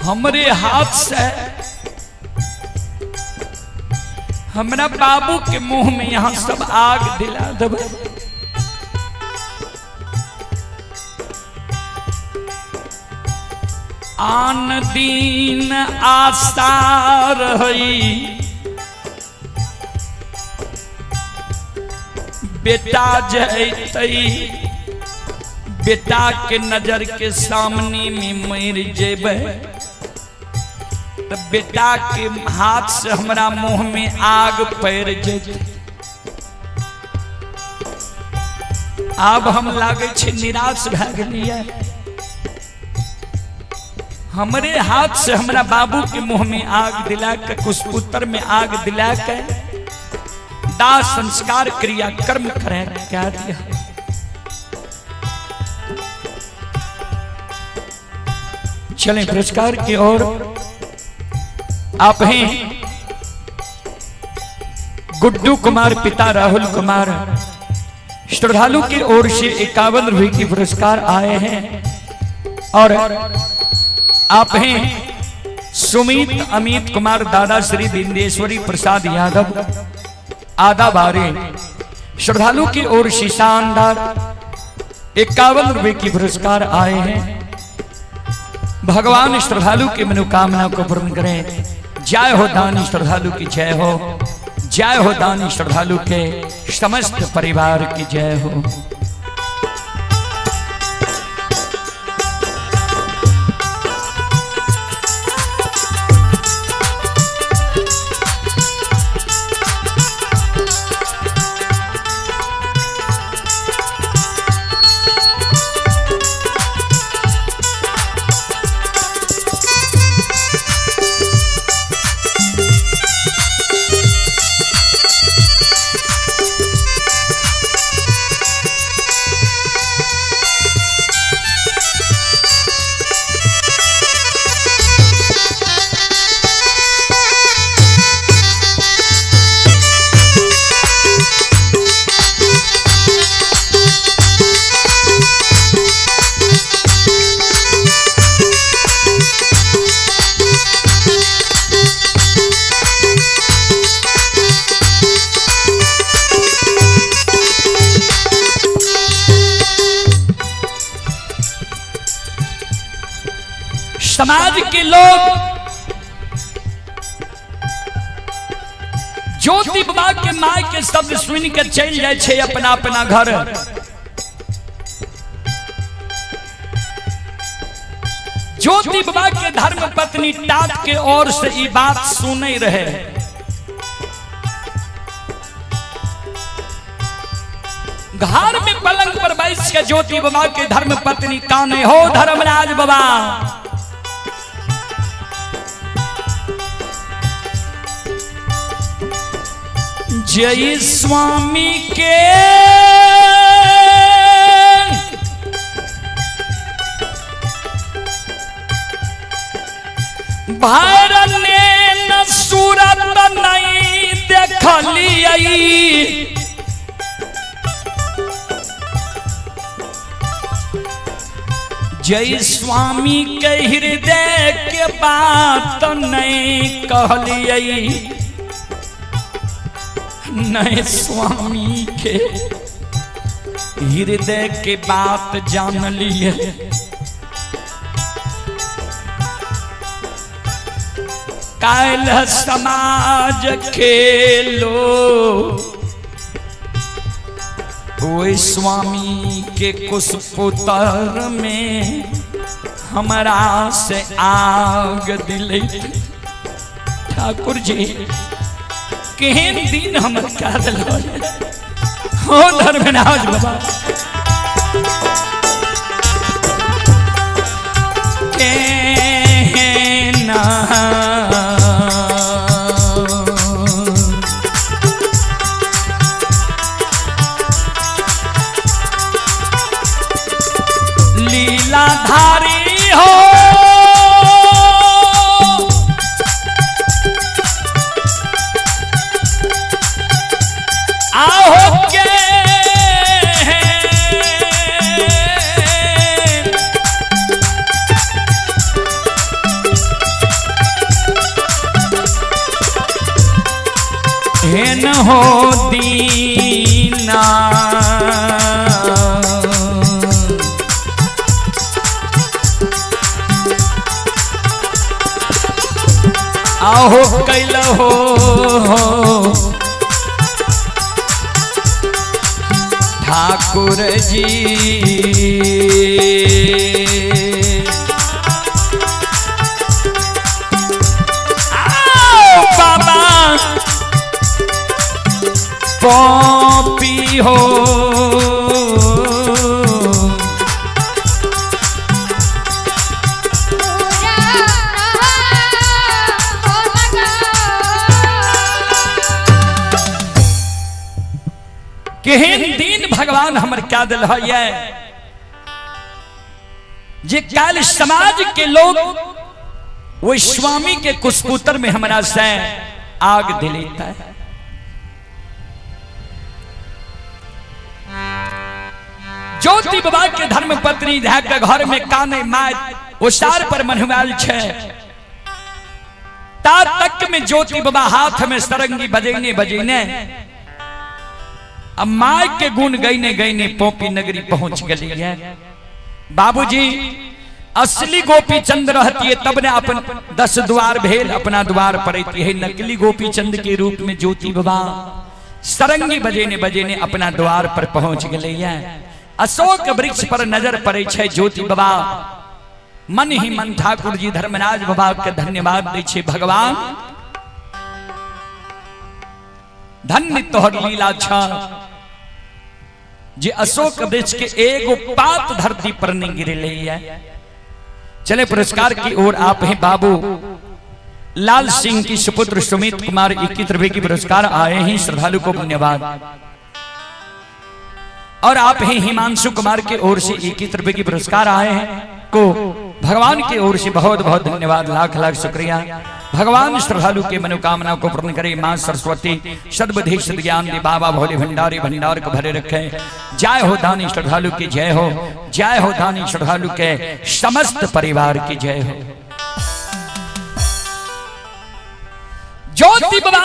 हमरे हाथ से हमरा बाबू के मुंह में यहाँ सब आग दिला देबै। आन दिन आशा रही बेटा जैतै, बेटा के नजर के सामने में मर जेबै तो बेटा के हाथ से हमरा मुंह में आग पड़ जेतै। आब हम लागै छै निराश भए गेलियै, हमरे हाथ से हमरा बाबू के मुंह में आग दिला के, कुशपुत्र में आग दिला के दाह संस्कार क्रिया कर्म करे क्या दिया। चलें पुरस्कार की ओर। आप हैं गुड्डू कुमार पिता राहुल कुमार, श्रद्धालु की ओर से 51 रुपए की पुरस्कार आए हैं। और आप हैं सुमित अमित कुमार दादा श्री बिंदेश्वरी प्रसाद यादव आदा बारे, श्रद्धालु की ओर से शानदार 51 रुपए की पुरस्कार आए हैं। भगवान श्रद्धालु की मनोकामना को पूर्ण करें। जय हो दानी श्रद्धालु की जय हो, जय हो दानी श्रद्धालु के समस्त परिवार की जय हो। समाज के लोग ज्योति बाबा के माय के शब्द सुन के चल जाए छे अपना अपना घर। ज्योति बाबा के धर्म पत्नी टाट के ओर से ई बात सुने रहे। घर में पलंग पर बैठ के ज्योति बाबा के धर्म पत्नी काने हो धर्मराज बाबा, जय स्वामी के भरने न सूरत नहीं देखलियै, जय स्वामी के हृदय के बात नहीं कहलियै, नहीं स्वामी के हृदय के बात जान लिए। काल समाज खेलो ओए स्वामी के कुशपुत्र में हमरा से आग दिले। ठाकुर जी केहन दिन हमर कह दिलो हो धर्मराज बाबा, केहन लीलाधारी हो आहो के हो दीना। आहो कैल हो ठाकुर जी। आओ बाबा पॉपी हो केहन दिन भगवान हमर क्या दिल है जे काल समाज के लोग वो स्वामी के कुशपुत्र में हमरा से आग दिलेता है। ज्योति बाबा के धर्म पत्नी के घर में काने my ओसार पर मनहुआल छे, ता तक में ज्योति बाबा हाथ में सरंगी बजेने बजेने अब my के गुण गईने गईने पोपी नगरी पहुंच गई है। बाबूजी असली गोपी चंद रहती है तब ने अपन 10 द्वार भेल अपना द्वार पड़ती है। नकली गोपी चंद के रूप में ज्योति बाबा सरंगी बजेने बजेने अपना द्वार पर पहुंच गई है। अशोक वृक्ष पर नजर पड़े छे ज्योति बाबा मन ही मन ठाकुर जी धर्मराज बाबा के धन्यवाद दै छे। भगवान धन्य तोहर लीला छ जे अशोक वृक्ष के एगो पात धरती पर नहीं गिरले है। चले पुरस्कार की ओर आप हैं बाबू लाल सिंह की सुपुत्र सुमित कुमार 21 रुपए की पुरस्कार आए हैं, श्रद्धालु को धन्यवाद। और आप हैं हिमांशु कुमार के ओर से 21 रुपए की पुरस्कार आए हैं को भगवान की ओर से बहुत बहुत धन्यवाद, लाख लाख शुक्रिया। भगवान श्रद्धालु के मनोकामना को पूर्ण करे। मां सरस्वती सद्बुद्धि सद्ज्ञान दे बाबा भोले भंडारी भंडार को भरे रखे। जय हो दानी श्रद्धालु की जय हो, जय हो दानी श्रद्धालु के समस्त परिवार की जय हो। ज्योति बाबा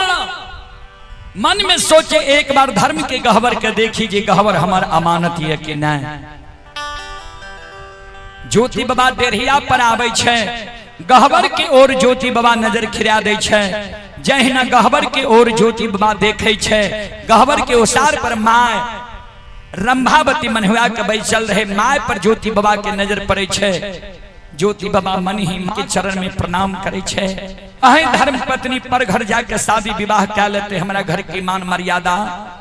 मन में सोचे एक बार धर्म के गहवर के देखी जे गहवर हमार अमानत है कि नहीं। ज्योति बाबा डेढ़िया पर आबै छै, गहवर के ओर ज्योति बाबा नजर खिरा दै छै। जहिना गहवर के ओर ज्योति बाबा देखे छै, गहवर के ओसार पर my Rambhavati मनहुआ के बैसल रहे, my पर ज्योति बाबा के नजर पड़े छै। ज्योति बाबा मन ही के चरण में प्रणाम करे छै। अहें धर्म पत्नी पर घर जाके शादी विवाह कै लेते हमरा घर की मान मर्यादा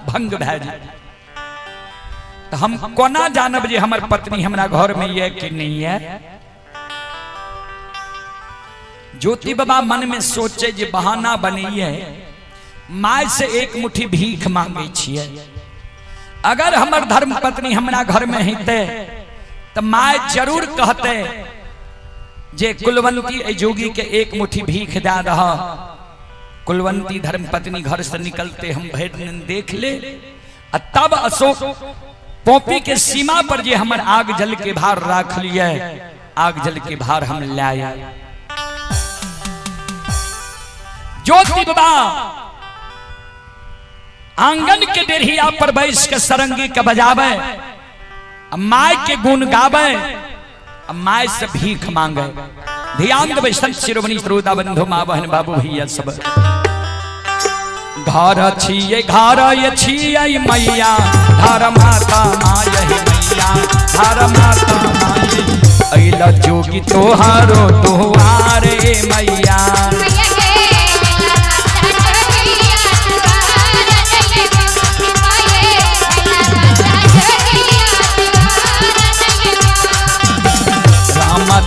भंग भए जाए। तो हम कोना जानब जे हमर पत्नी हमरा घर में ये कि नहीं है। ज्योति बाबा मन में सोचे जे बहाना बनी है, my से एक मुट्ठी भीख मांगे छिए, अगर हमर धर्म पत्नी हमरा घर में हेते तो my जरूर कहते जे कुलवंती ए जोगी के एक मुट्ठी भीख दे रहा। कुलवंती धर्म पत्नी घर से निकलते हम भरि दिन देख ले, आ तब अशोक पोपी के सीमा पर जे हमर आग जल के भार राख लिए, आग जल के भार हम लाया। ज्योति बाबा आंगन के डेढ़िया पर बैस के सरंगी के बजावे, my के गुण गावे, my से भीख मांगे। ध्यान देबै संत शिरोमणि श्रोता बंधु माँ बहन बाबू भैया सब। घर छियै घर ये छियै मैया, धर माता my मैया, धर माता my अइला जोगी तोहारो तोहारे मैया।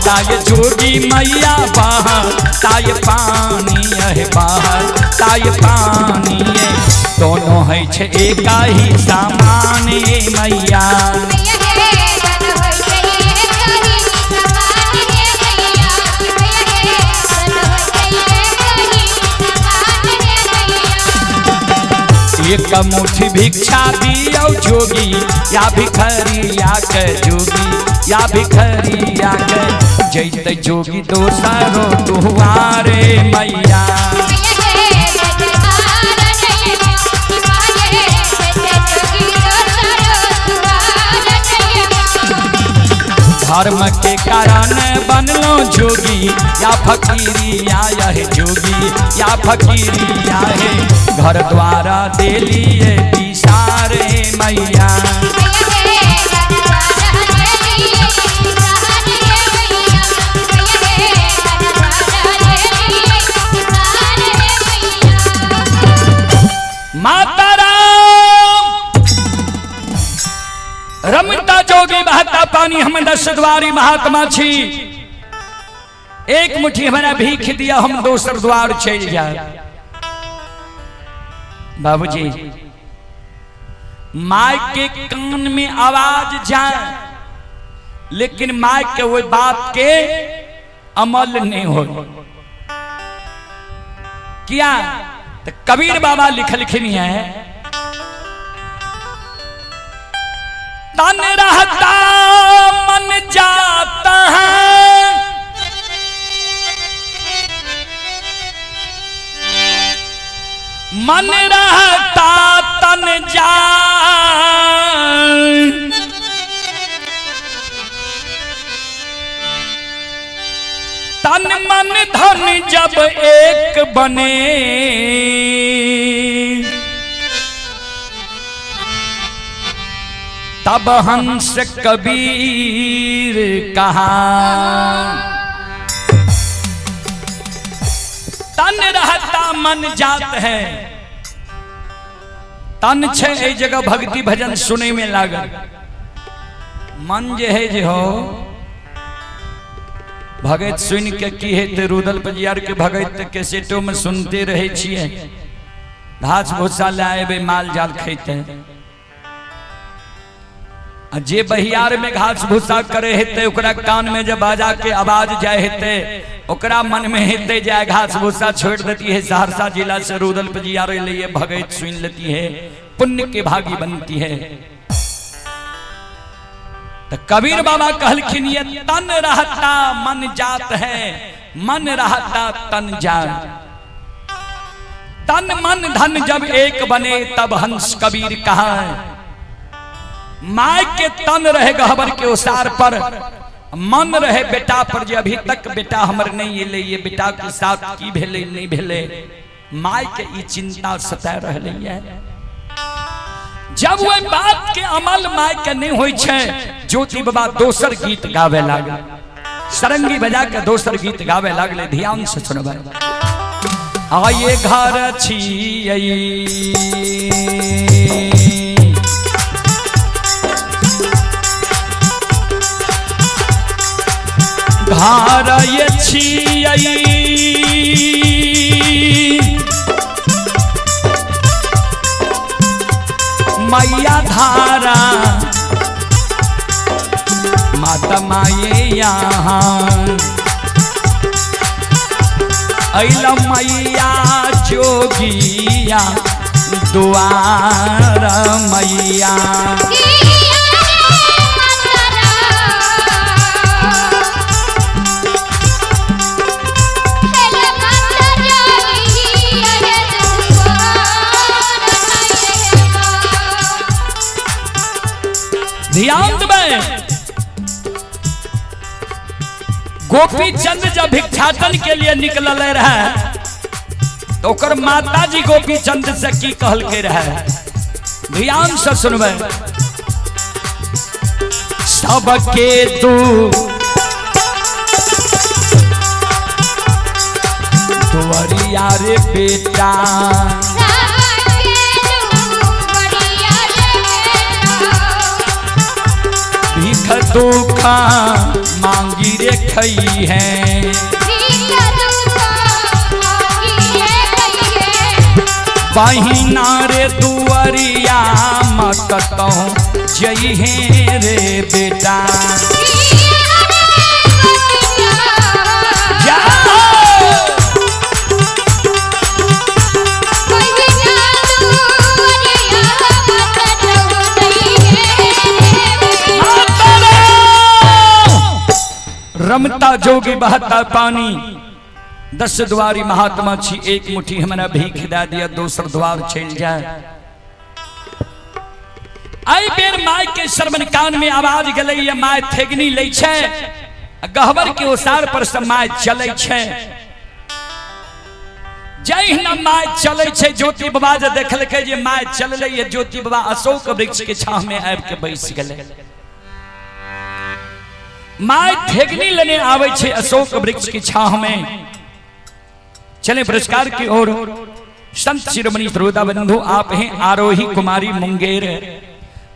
ताय जोगी मैया बाहर ताय पानी है बाहर ताय पानी है, दोनों है छे एका ही सामान मैया। एक मुट्ठी भिक्षा दियो जोगी या भिखरिया के जोगी या भिखरिया के जैत जोगी दोसरो दुआरे मैया। धर्म के कारण बनलो जोगी या फकीरिया, यह जोगी या फकीरिया है। घर द्वारा दे लिए सारे मैया। माता राम रमता जोगी बहता पानी, हम दस द्वारी महात्मा छी। एक मुट्ठी हमारा भीख दिया, हम दोसर द्वार चल जाए। बाबूजी माय के कान में आवाज जाए, लेकिन माय के वो बात के अमल नहीं हो। किया तो कबीर बाबा लिखलखिन है, तन रहता मन जाता है, मन रहता तन जा, तन मन धन जब एक बने, तब हंस कबीर कहा। तन रहता मन जात है, तन छे ए जगह भक्ति भजन सुने में लागल, मन जे है जे हो भगत सुन के की है ते रुदल पजियार के भगत कैसेटो में सुनते रहे छिए, घास भूसा लाए बे माल जाल खेते, आ जे बहियार में घास भूसा करे हेते ओकरा कान में जब बाजा के आवाज जाए हेते ओकरा मन में हेते जाए घास भूसा छोड़ देती है। सहरसा जिला से रुदल पजियार लिए भगत सुन लेती है, पुण्य के भागी बनती है। तो कबीर बाबा कहलखिन ये तन रहता मन जात है, मन रहता तन जात, तन मन धन जब एक बने तब हंस कबीर कहा। My के तन रहे गहबर के ओसार पर, मन रहे बेटा पर, जे अभी तक बेटा हमर नहीं एले, ये बेटा के साथ की भेले नहीं भेले, my के ई चिंता सता रहले है। जब वह बात के अमल my के नहीं होई छे, ज्योति बाबा दोसर गीत गावे लागल, सरंगी बजा के दोसर गीत गावे लागले। ध्यान से सुनबै। आये घर छियै घर ये छियै मैया धारा माता माये यहाँ अइल मैया जोगिया द्वार मैया। ध्यान देबै, गोपी चंद जब भिक्षाटन के लिए निकल रहे तो ओकर माता जी गोपी चंद से की कहलके रहे, ध्यान से सुनबै। सबके तू दुआरिया रे बेटा, भीख दुखा मांगी रे खई है, बहिना रे दुआरिया मत तो जई है रे बेटा। रमता जोगी बहता पानी, दस द्वारी महात्मा छी, एक मुट्ठी हमरा भीख दे दिया दोसर द्वार चल जाए। एहि बेर माय के श्रवण कान में आवाज गेलै या my थेगनी लै छै, गहबर के ओसार पर से my चलै छै। जहिना my चलै छै, ज्योति बाबा जे देखलकै जे my चललै ये, ज्योति बाबा अशोक वृक्ष के छाह में आबि के बैस गेलै। My थेगनी लेने आबै छै अशोक वृक्ष के छाह में। चले पुरस्कार की ओर। संत शिरोमणि श्रोता बंधु, आप हैं आरोही कुमारी मुंगेर,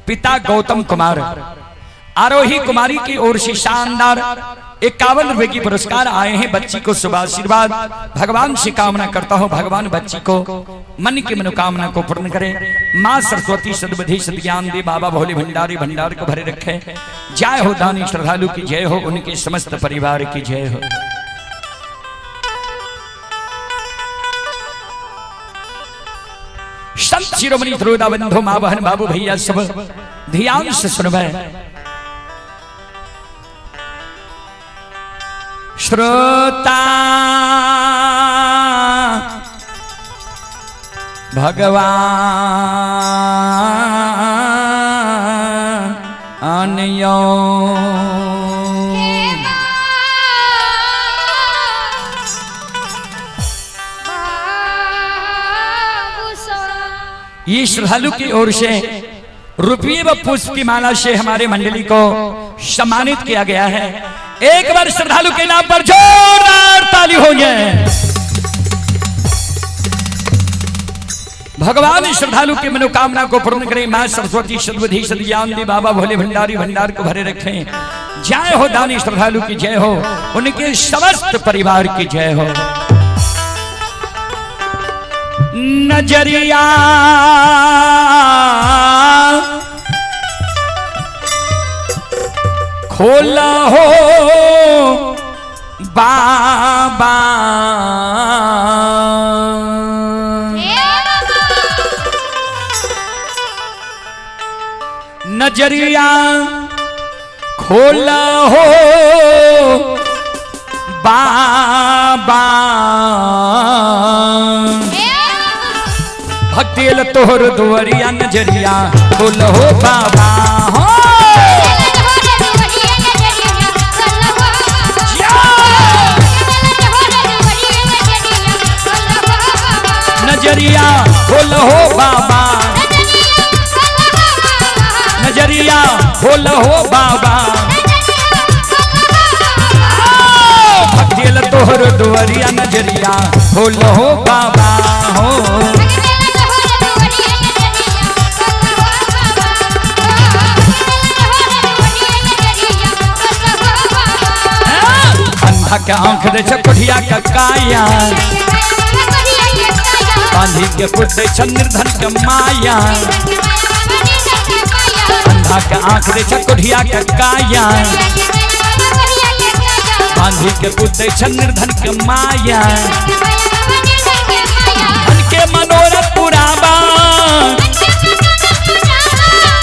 पिता गौतम कुमार। आरोही कुमारी की ओर से शानदार 51 रुपए की पुरस्कार आए हैं। बच्ची को शुभ आशीर्वाद, भगवान से कामना करता हूं भगवान बच्ची को मन की मनोकामना को पूर्ण करे। माँ सरस्वती सद्बुद्धि सद्ज्ञान दे, बाबा भोले भंडारी भंडार को भरे रखे। जय हो दानी श्रद्धालु की जय हो, उनके समस्त परिवार की जय हो। संत शिरोमणि श्रोता बंधु, माँ बहन बाबू भैया सब ध्यान से सुनबे। श्रोता भगवान यो ये श्रद्धालु की ओर से रुपये व पुष्प की माला से हमारे मंडली को सम्मानित किया गया है। एक बार श्रद्धालु के नाम पर जोरदार ताली हो जाए। भगवान श्रद्धालु की मनोकामना को पूर्ण करें। मां सरस्वती सद्बुद्धि सद्ज्ञान दे, बाबा भोले भंडारी भंडार को भरे रखें। जय हो दानी श्रद्धालु की जय हो, उनके समस्त परिवार की जय हो। नजरिया खोला हो बाबा, नजरिया खोला हो बाबा, भक्ति तोहर दुवरिया नजरिया खोल हो बाबा हो। नजरिया खोल हो बाबा, नजरिया खोल हो बाबा, भक्ति तोहर दुवरिया नजरिया खोल हो बाबा हो। अंधा के आंख दे छ कोठिया का काया, बांधी के पुत दे छ निर्धन के माया। अंधा के आंख दे छ कोठिया का काया, बांधी के पुत दे छ निर्धन के माया। धन के मनोरथ पुराबा,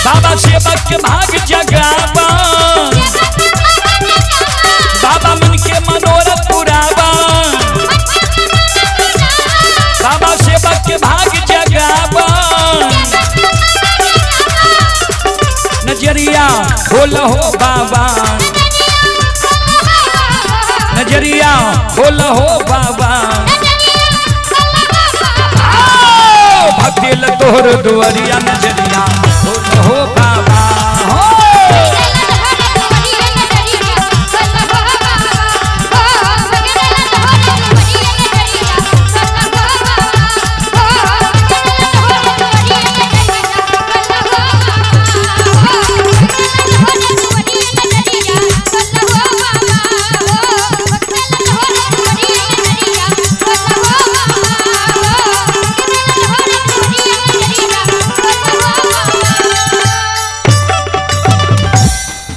बाबा सेवक के भाग जगाबा, बाबा मन के मनोरथ पुराबा, बाबा सेवक के भाग जगाबा। नजरिया खोल हो बाबा, नजरिया खोल हो बाबा, भक्ति तोहर दुआरिया नजरिया खोल हो बाबा हो।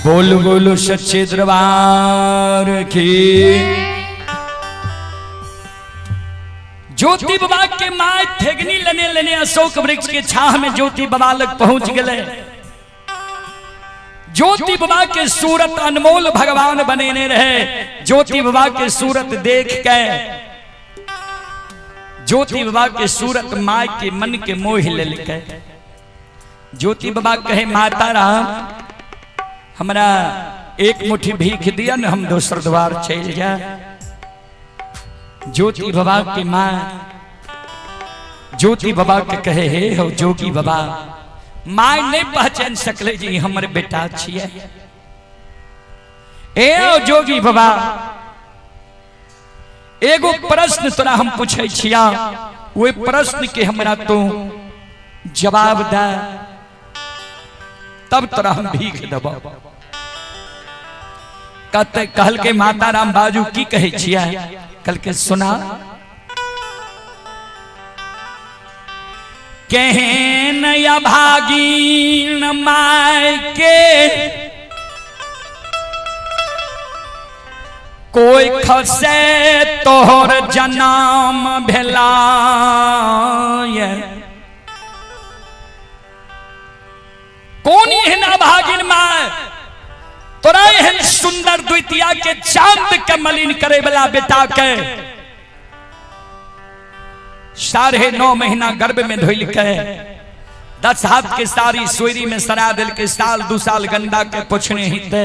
बोल बोलो सच्चे दरबार की। ज्योति बाबा के my थेगनी लेने लेने अशोक वृक्ष के छाह में ज्योति बाबा लग पहुंच गए। ज्योति बाबा के सूरत अनमोल भगवान बनेने रहे। ज्योति बाबा के सूरत देख के ज्योति बाबा के सूरत my के मन के मोह लेलकै। ज्योति बाबा कहे माता राम हमरा एक मुट्ठी भीख दिया न हम दोसर द्वार चल जा। ज्योति बाबा के माँ ज्योति बाबा के कहे हे हो जोगी बाबा, माय नहीं पहचान सकले जी हमर बेटा छिए। ए ओ जोगी बाबा, एगो प्रश्न तोरा हम पूछे छिया, ओहि प्रश्न के हमरा तू जवाब दे तब तोरा हम भीख देबो। कहते कहल के माता राम बाजू की कहे छिया? कल के सुना, केहन अभागीन my के कोई खसे तोहर जन्म भेला। कोन एहन अभागिन my तोरा एहन सुंदर द्वितीया के चांद के मलिन करे वाला बेटा के 9.5 महीना गर्भ में धोइल के 10 हाथ के सारी सोयरी में सरा दिल के साल 2 साल गंदा के पोछने हिते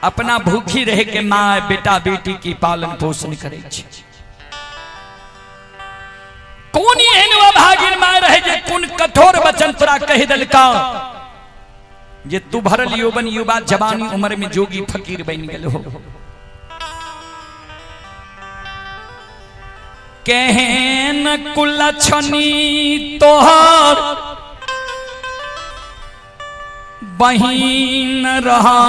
अपना भूखी रहे के माँ बेटा बेटी की पालन पोषण करे छे। कोन एहन अभागिन माय रहे जे कोन कठोर वचन तोरा कहि देलका जे तू भरल यौवन युवा जवानी उम्र में जोगी फकीर बन गेल हो। केहन कुलछनी तोहर बहिन रहा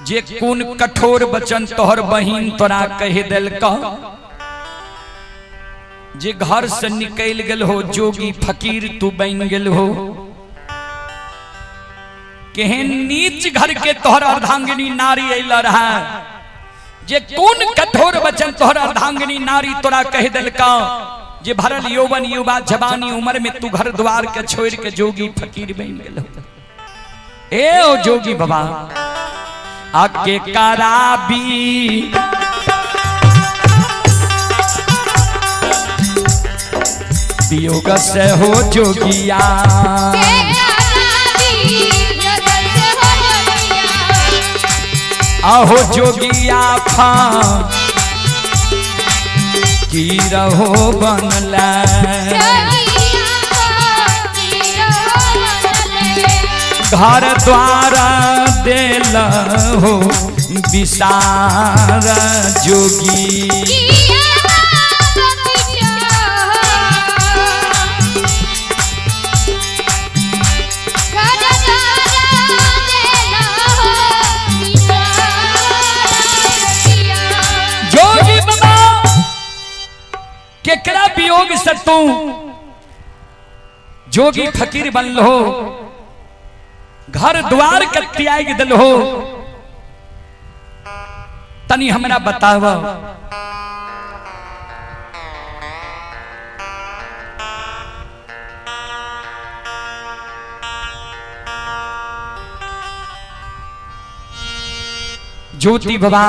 जे कोन कठोर वचन तोहर बहिन तोरा कहि देलका जे घर से निकल गेल हो जोगी फकीर तू बन गेल हो। केहन नीच घर के तोहर अर्धांगिनी नारी अइल रहा जे कोन कठोर वचन तोहर अर्धांगिनी नारी तोरा कह देलका जे भरल यौवन युवा जवानी उम्र में तू घर द्वार के छोड़ के जोगी फकीर बन गेल हो। ए ओ जोगी बाबा आके कराबी वियोग से हो जोगिया आहो जोगिया फा की रहो बनला घर द्वार देल हो विसार जोगी। जोगी बाबा केकरा वियोग से तू जोगी फकीर बन लो, घर द्वार के त्याग दिल हो, तनी हमरा बताव। ज्योति बाबा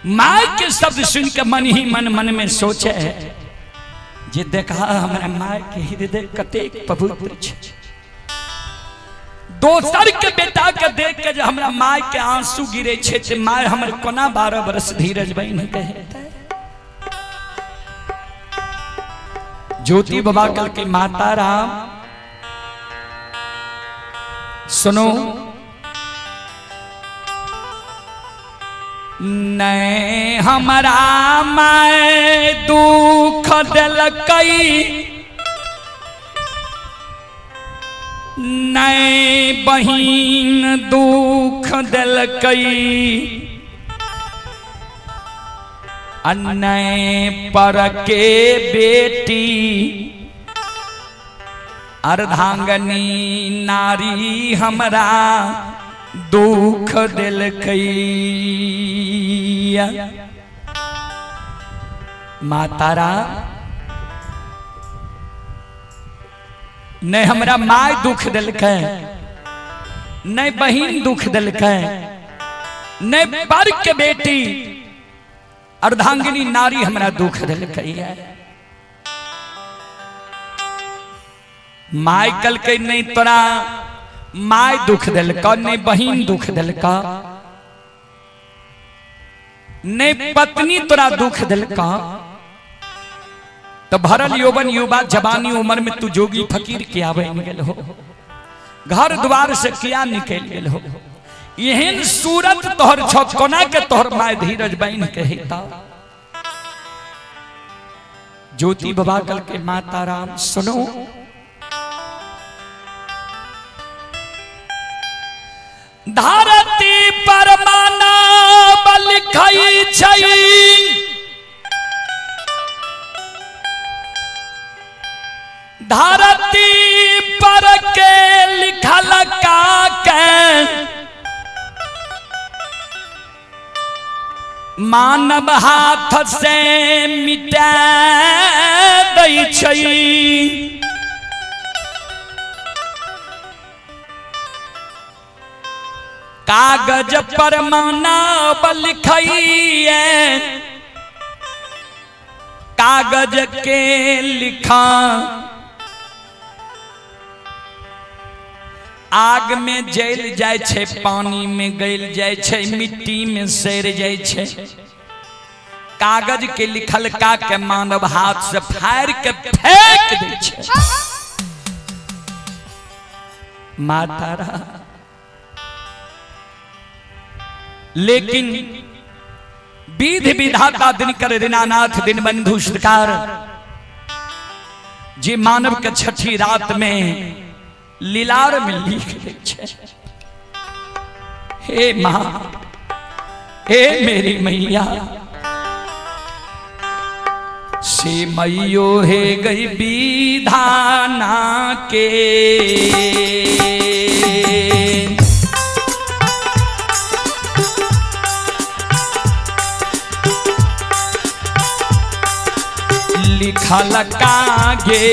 माय के शब्द सुन के मन ही मन मन में सोचे जे देखा हमरा माय के हृदय कतेक पवित्र छे। दोसर के बेटा के देख के जे हमरा माय के आंसू गिरे छे ते माय हमर कोना 12 बरस धीरज बन के हेतै। ज्योति बाबा कल के माता राम सुनो, नहीं हमारा my दुख दिलकई, नहीं बहिन दुख दिलकई, अन्य पर के बेटी अर्धांगनी नारी हमरा दुख दिलकई। मातारा नहीं हमरा my दुख दिलकै, नहीं बहिन दुख दिलकै, नहीं पर के बेटी अर्धांगिनी नारी हमरा दुख दिलकै। My कलकै नहीं तोरा my दुख दिलका, नहीं बहिन दुख दिलका, नहीं पत्नी तोरा दुख दिलका, तो भरल यौवन युवा जवानी उम्र में तू जोगी फकीर किया बन गेल हो, घर द्वार से किया निकल गेल हो। एहन सूरत तोहर छौ, कोना के तोहर my धीरज बन के हेता। ज्योति बाबा कल के माता राम सुनो, धरती पर मानव लिखई छै, धरती पर के लिखल का के मानव हाथ से मिटा दै छै। कागज पर मानव लिखइए, कागज के लिखा आग में जल जाय छै, पानी में गल जाय छै, मिट्टी में सड़ जाय छै। कागज के लिखल का के मानव हाथ से फाड़ के फेंक दै छै। माता रा, लेकिन विधि विधाता दिनकर दीनानाथ दिनबंधु सरकार जे मानव के छठी रात में लीलार में लिख दै छै। हे मां, हे मेरी मैया, से मैयो हे गई विधाना के, लिखल कागे।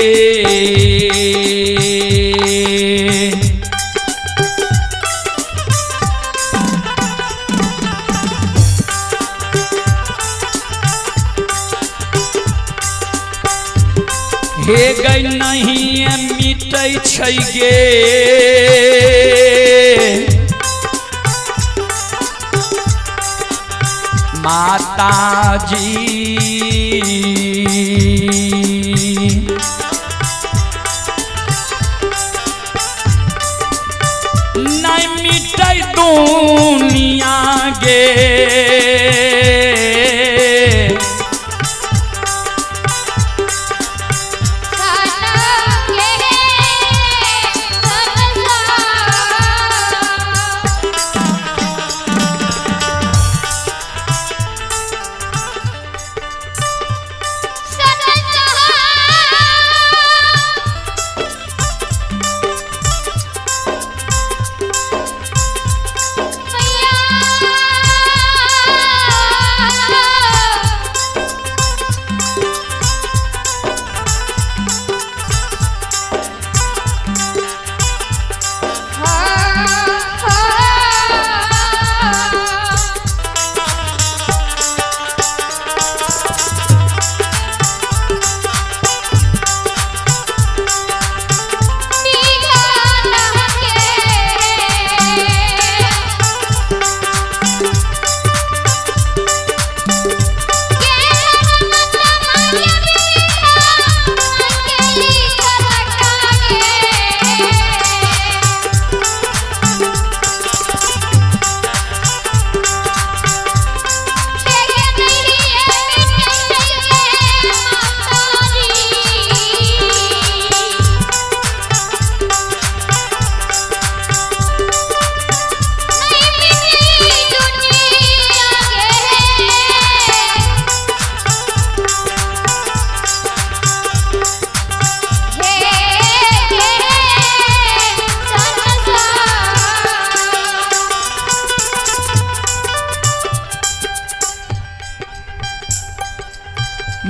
हे गई नहीं मिटै छै गे, माता जी नहीं मिटै दुनिया गे।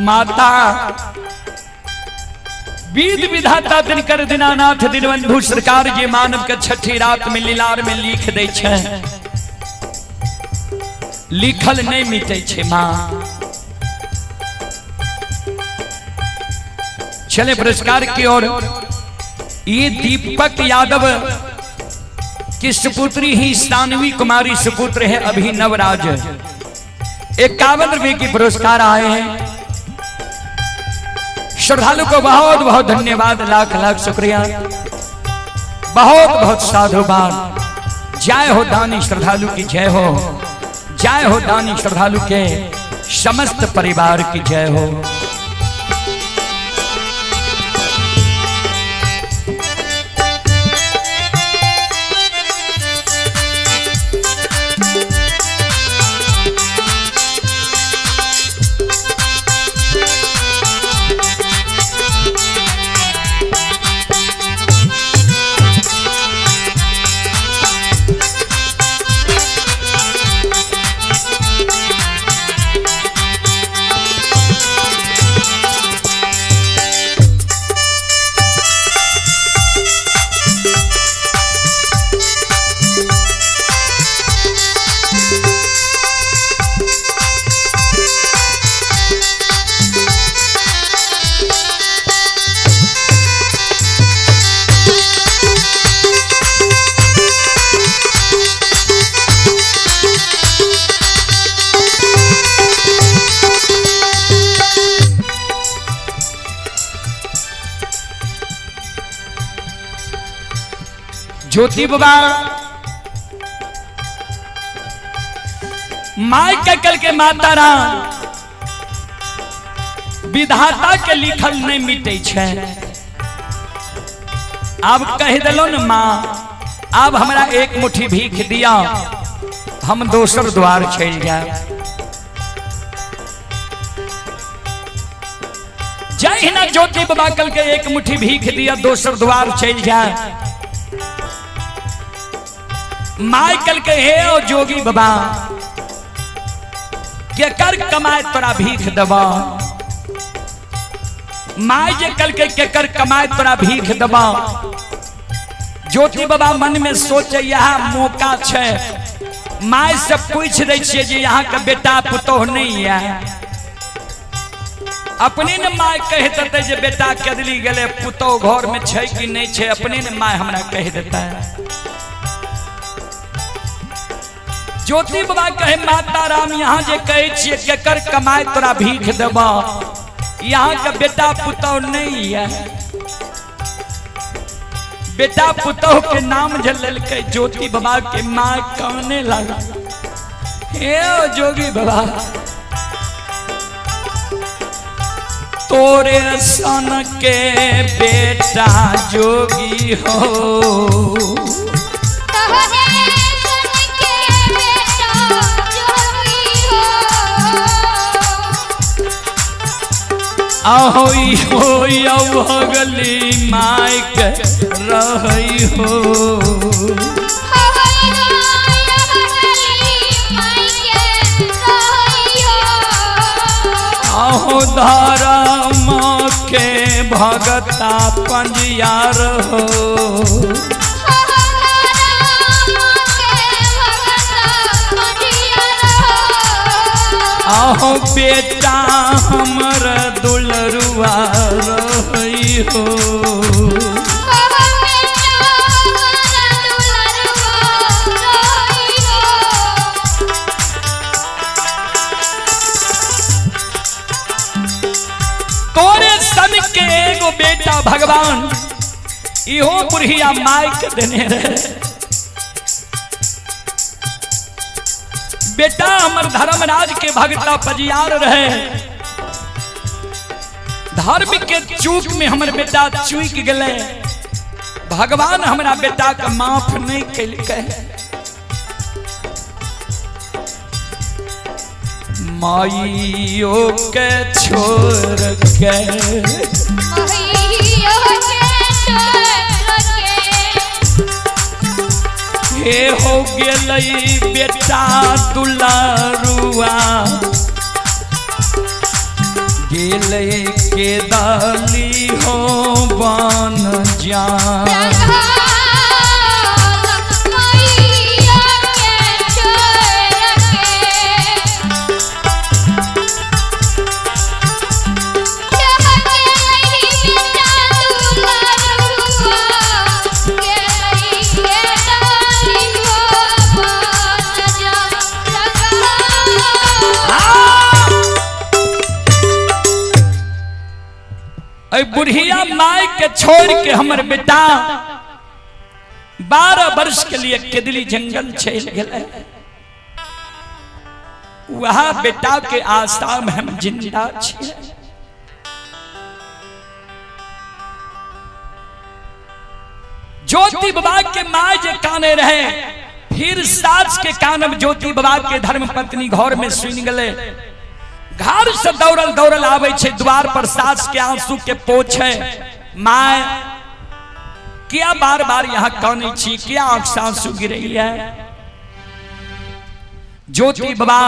माता विध विधाता दिनकर दीनानाथ दीनबंधु सरकार जे मानव के छठी रात में लीलार में लिख दै छै, लिखल नहीं मिटै छै माँ। चले पुरस्कार की ओर। ये दीपक यादव की सुपुत्री ही सानवी कुमारी सुपुत्र है अभी नवराज, 51 रुपए की पुरस्कार आए हैं। श्रद्धालु को बहुत बहुत धन्यवाद, लाख लाख शुक्रिया, बहुत बहुत साधुवाद। जय हो दानी श्रद्धालु की जय हो, जय हो दानी श्रद्धालु के समस्त परिवार की जय हो। ज्योति बाबा my के कल के माता राम विधाता के लिखल नहीं मिटे छै। अब कह दिलो न माँ, अब हमरा एक मुट्ठी भीख दिया, हम दोसर द्वार चल जाए। जहिना ज्योति बाबा कल के एक मुट्ठी भीख दिया, दोसर द्वार चल जाए। My कल के हे ओ जोगी बाबा, के कर कमाए तोरा भीख दबा। My जे कल के कर कमाए तोरा भीख दबा। ज्योति बाबा मन में सोचे यह मौका छे, my से पूछ दै छियै जे यहाँ के बेटा पुतोह नहीं है। अपने ने my कह देते जे बेटा कदली गेले, पुतोह घर में छै कि नहीं छै, अपने ने my हमरा कह देता है। ज्योति बाबा कहे माता राम यहाँ जे कहे छियै केकर कमाए तोरा भीख देबा, यहाँ के बेटा पुतोह नहीं है। बेटा पुतोह के नाम जे लेलकै ज्योति बाबा के माँ काने लगा, हे ओ जोगी बाबा तोरे सन के बेटा जोगी हो, आहोई हो अवगली माइक रहई हो। आहो धर्म के भगता पंजियार हो, आहो बेटा हमर दुलरुआ रही हो। तोरे सन के एगो बेटा भगवान इहो बुढ़िया माइक देने रहे। बेटा हमर धर्मराज के भगता पजियार रहे, धर्म के चूक में हमर बेटा चूक गए, भगवान हमरा बेटा के माफ नहीं कैलकै। माइयो के छोड़ के हे हो गेलै बेटा दुलारुआ, गेले के दाली हो बन जा। बुढ़िया माय के छोड़ के हमर बेटा 12 वर्ष के लिए केदली जंगल चल गए। वह बेटा के आशा में हम जिंदा छियै। ज्योति बाबा के my जे काने रहे, फिर सास के कान में ज्योति बाबा के धर्म पत्नी घर में सुन गए। घर से दौड़ल दौड़ल आवे छे द्वार पर सास के आंसू के पोछे, my क्या बार बार यहाँ काने छी, क्या आंख से आंसू गिरे है। ज्योति बाबा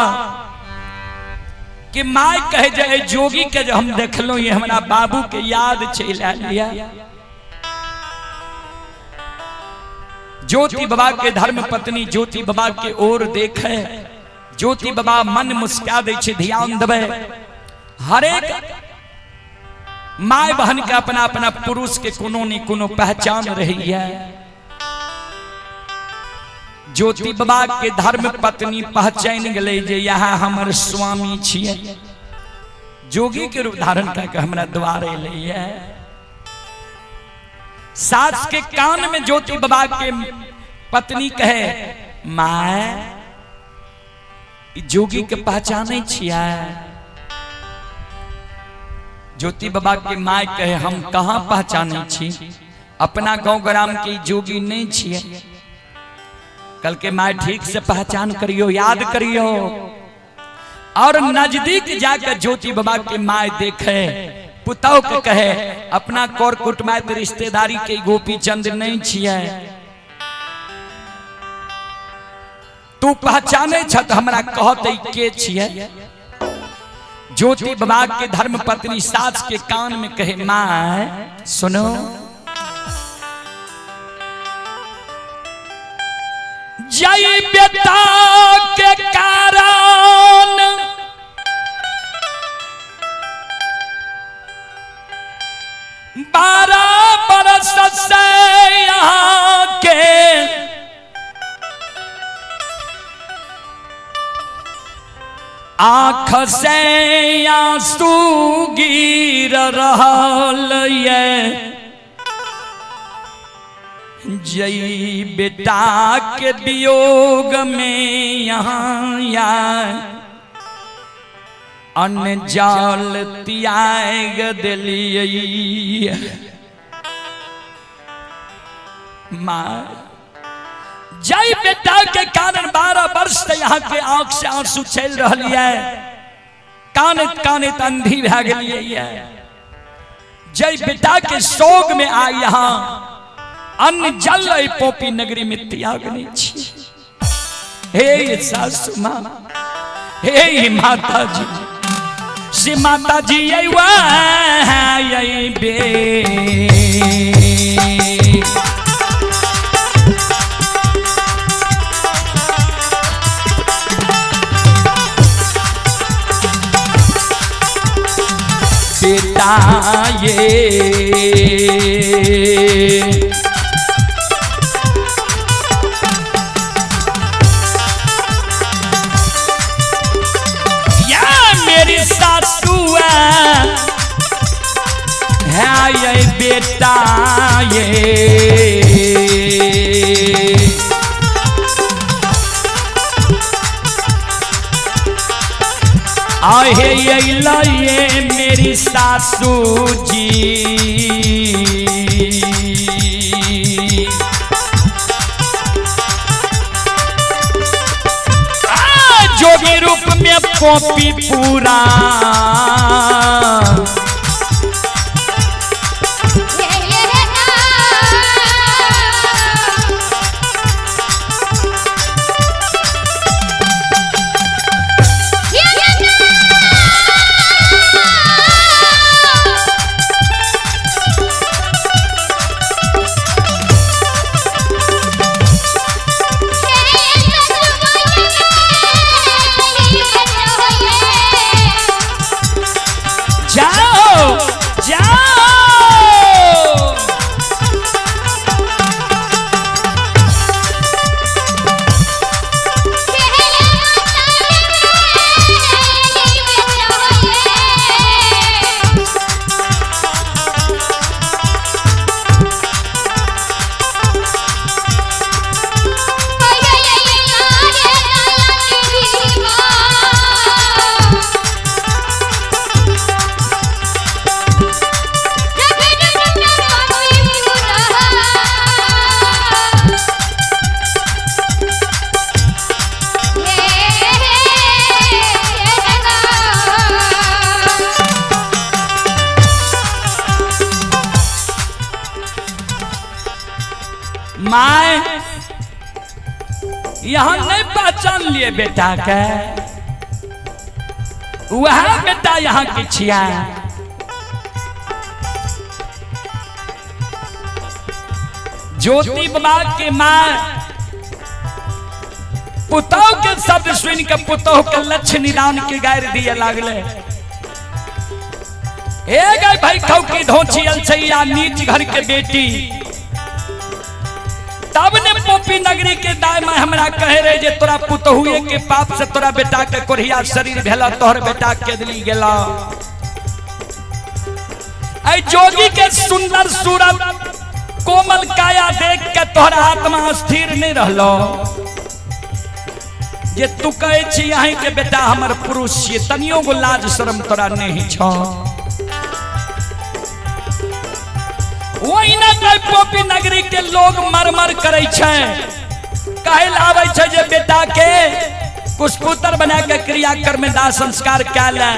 के my कहे जे जोगी के जो हम देखलो ये हमारा बाबू के याद चल आलिया। ज्योति बाबा के धर्म पत्नी ज्योति बाबा के ओर देखे, ज्योति बाबा मन मुस्का दे छे, ध्यान देवे। हरेक my बहन के अपना अपना पुरुष के कोनो नहीं कोनो पहचान रही है। ज्योति बाबा के धर्म पत्नी पहचान गए जे यहाँ हमर स्वामी छियै, जोगी के रूप धारण करके हमरा द्वार अयलै है। सास के कान में ज्योति बाबा के पत्नी कहे, my जोगी के पहचाने छियै। ज्योति बाबा के my कहे, हम कहाँ पहचाने छी, अपना गांव ग्राम के जोगी नहीं छियै। कल के my ठीक से पहचान करियो, याद करियो। और नजदीक जाकर ज्योति बाबा के my देखे, पुतौ के कहे, अपना कोर कुटुमाइत रिश्तेदारी के गोपी चंद नहीं छियै, तू पहचाने छत हमरा कहते के छियै। ज्योति बाबा के धर्म पत्नी सास के कान में कहे, my सुनो, जय बेटा के कारण 12 बरस से यहाँ के आँख से आंसू गिर रहल ये, जई बेटा के वियोग में यहाँ अन्न जाल त्याग दिलियै। माँ जय बेटा के कारण 12 वर्ष से यहाँ के आंख से आंसू चल रही है, कानत कानत अंधी भै गेलियै। जय बेटा के शोक में आय यहाँ अन्न जल पोपी नगरी में त्याग नहीं छी। हे सासू माँ, हे माता जी, श्री माता जी बे बेटा ये या मेरी सासू है ये बेटा ये आहे ये मेरी सासू जी। जोगी रूप में कॉपी पूरा My यहाँ नहीं पहचान लिए बेटा के, वह बेटा यहाँ के छिया। ज्योति बाबा के माँ पुतोह के शब्द सुन के पुतोह के लक्ष्य निदान के गारि दिए लागले। हे गए भाई खौकी धोची अलसैया नीच घर के बेटी। तब ने पोपी नगरी के दाय में हमरा कहे रहे जे तोरा पुतोहुए के पाप से तोरा बेटा के कोढ़िया शरीर भेला, तोहर बेटा के दिली गेला। ऐ जोगी के सुंदर सूरत कोमल काया देख के तोहर आत्मा स्थिर नहीं रहलो जे तू कहे छी अहीं के बेटा हमर पुरुष छियै, तनियो गो लाज शरम तोरा नहीं छौ। ओहिना कहे पोपी नगरी के लोग मरमर करे छै, कहे ला आबै छै जे बेटा के कुशपुत्र बना के क्रिया कर्म में दाह संस्कार कए ले।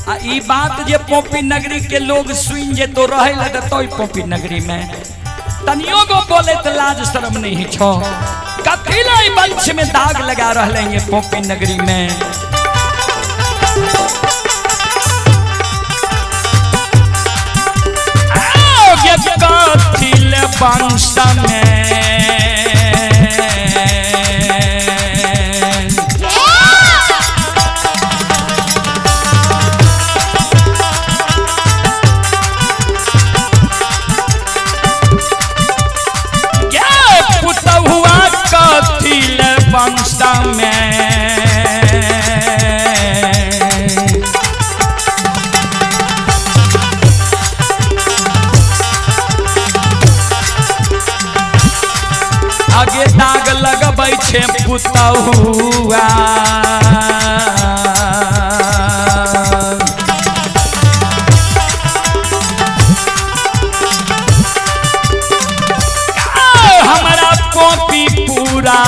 आ ई बात जे पोपी नगरी के लोग सुन जे तो रहे लगतो पोपी नगरी में, तनियो गो बोले तो लाज शरम नहीं छो। कथी ला ई वंश में दाग लगा रहले हैं पोपी नगरी में। आओ ये कथी ले वंश में पुतहुआ कथी ले वंश में। आगे दाग लगबै छै पुतहुआ। हमरा कॉपी पूरा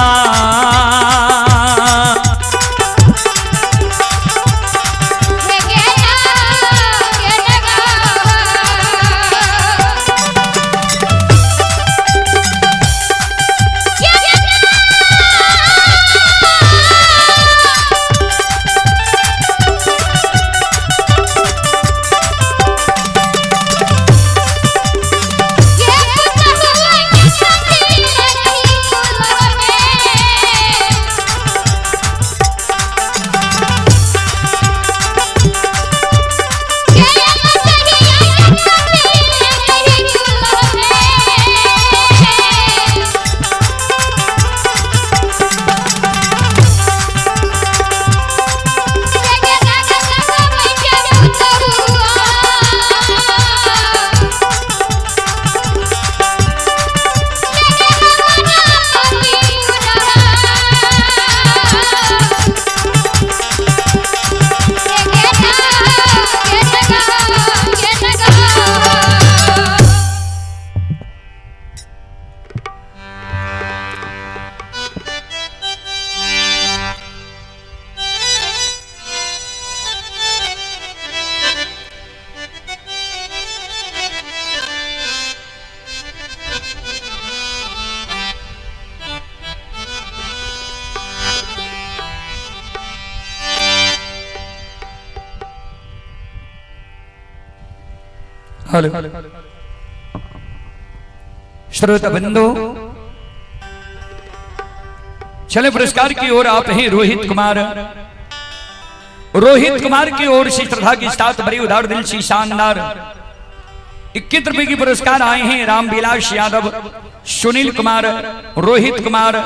हेलो श्रोता बंधु, चले पुरस्कार की ओर आप हैं रोहित कुमार। रोहित कुमार की ओर से श्रद्धा के साथ बड़ी उदार दिल से शानदार 21 रुपए की पुरस्कार आए हैं। रामविलास यादव, सुनील कुमार, रोहित कुमार,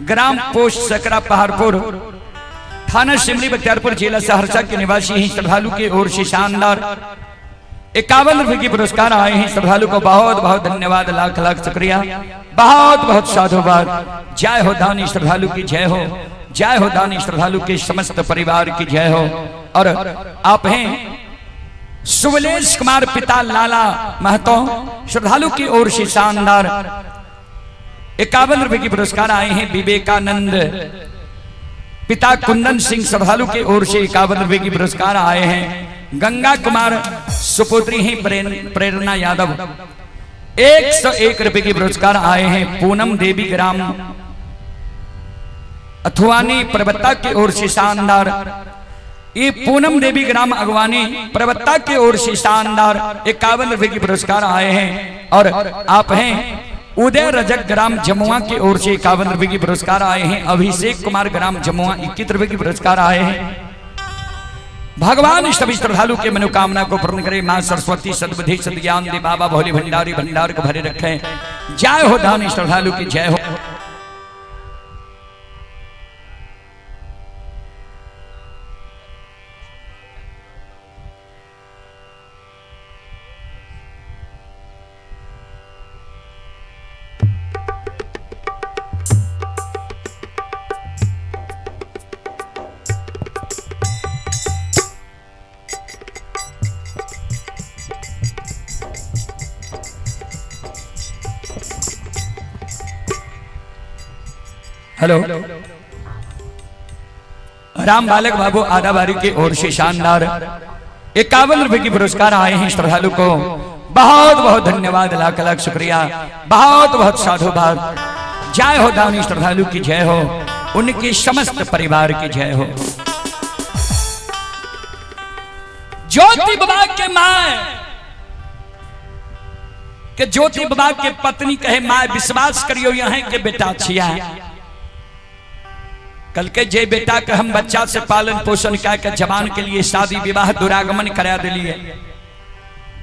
ग्राम पोस्ट सकरा पहाड़पुर, थाना सिमरी बख्तियारपुर, जिला सहरसा के निवासी हैं। श्रद्धालु की ओर से शानदार 51 रुपए की पुरस्कार आए हैं। श्रद्धालु को बहुत बहुत धन्यवाद, लाख लाख शुक्रिया, बहुत बहुत साधुवाद। जय हो दानी श्रद्धालु की जय हो, जय हो दानी श्रद्धालु के समस्त परिवार की जय हो। और आप हैं सुवलेश कुमार पिता लाला महतो, श्रद्धालु की ओर से शानदार 51 रुपए की पुरस्कार आए हैं। विवेकानंद पिता कुंदन सिंह, श्रद्धालु की ओर से 51 रुपए की पुरस्कार आए हैं। गंगा कुमार सुपुत्री ही प्रेरणा यादव, 101 रुपए के पुरस्कार आए हैं पूनम देवी ग्राम अथुआनी पर्वता की ओर से शानदार। ये पूनम देवी ग्राम अगवानी पर्वता की ओर से शानदार 51 रुपए के पुरस्कार आए हैं। और आप हैं उदय रजक ग्राम जमुआ की ओर से 51 रुपए के पुरस्कार आए हैं। अभिषेक कुमार ग्राम जमुआ 21 रुपए के पुरस्कार आए हैं। भगवान सभी श्रद्धालु के मनोकामना को पूर्ण करे। मां सरस्वती सद्बुद्धि सद्ज्ञान दे। बाबा भोले भंडारी भंडार को भरे रखें। जय हो दानी श्रद्धालु की जय हो। हेलो राम बालक बाबू आदाबारी की ओर से शानदार 51 रुपए की पुरस्कार आए हैं श्रद्धालु को। बहुत बहुत धन्यवाद, लाख लाख शुक्रिया, बहुत बहुत साधुवाद। जय हो दानी श्रद्धालु की जय हो, उनके समस्त परिवार की जय हो। ज्योति बाबा के मां के ज्योति बाबा के पत्नी कहे मां विश्वास करियो यहाँ के बेटा छिया। कल के जे बेटा के हम बच्चा से पालन पोषण कह के जवान के लिए शादी विवाह दुरागमन करा दिलिए,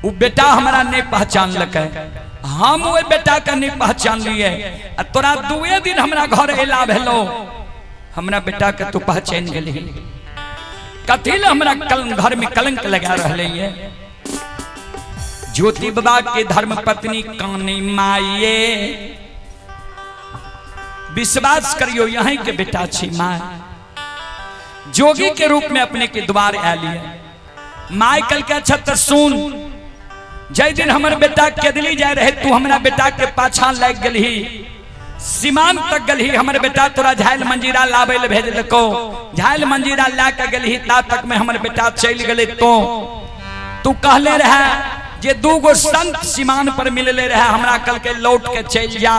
वो बेटा हमारा नहीं पहचान लक, हम वो बेटा के नहीं पहचान लिए। आ तोरा दुए दिन हमरा घर एला भेलो, हमरा बेटा के तू पहचान गेली, कथी ले हमरा घर में कलंक लगा रहले ये। ज्योति बाबा के धर्म पत्नी कानी माये विश्वास करियो यहीं के बेटा छी माय, जोगी के रूप में अपने के द्वार आलिए। My कल के अच्छा तो सुन, जय दिन हमर बेटा केदली जाए रहे तू हमरा बेटा के पाछा लाग गेलही, सीमान तक गेलही, हमर बेटा तोरा झाइल मंजीरा लाबै ले भेजलको, झाइल मंजीरा ला के गेलही, ता तक में हमर बेटा चलि गेलै। तो तू कहले रहे जे दू गो संत सीमान पर मिलले रहे, हमरा कल के लौट के चलि जा,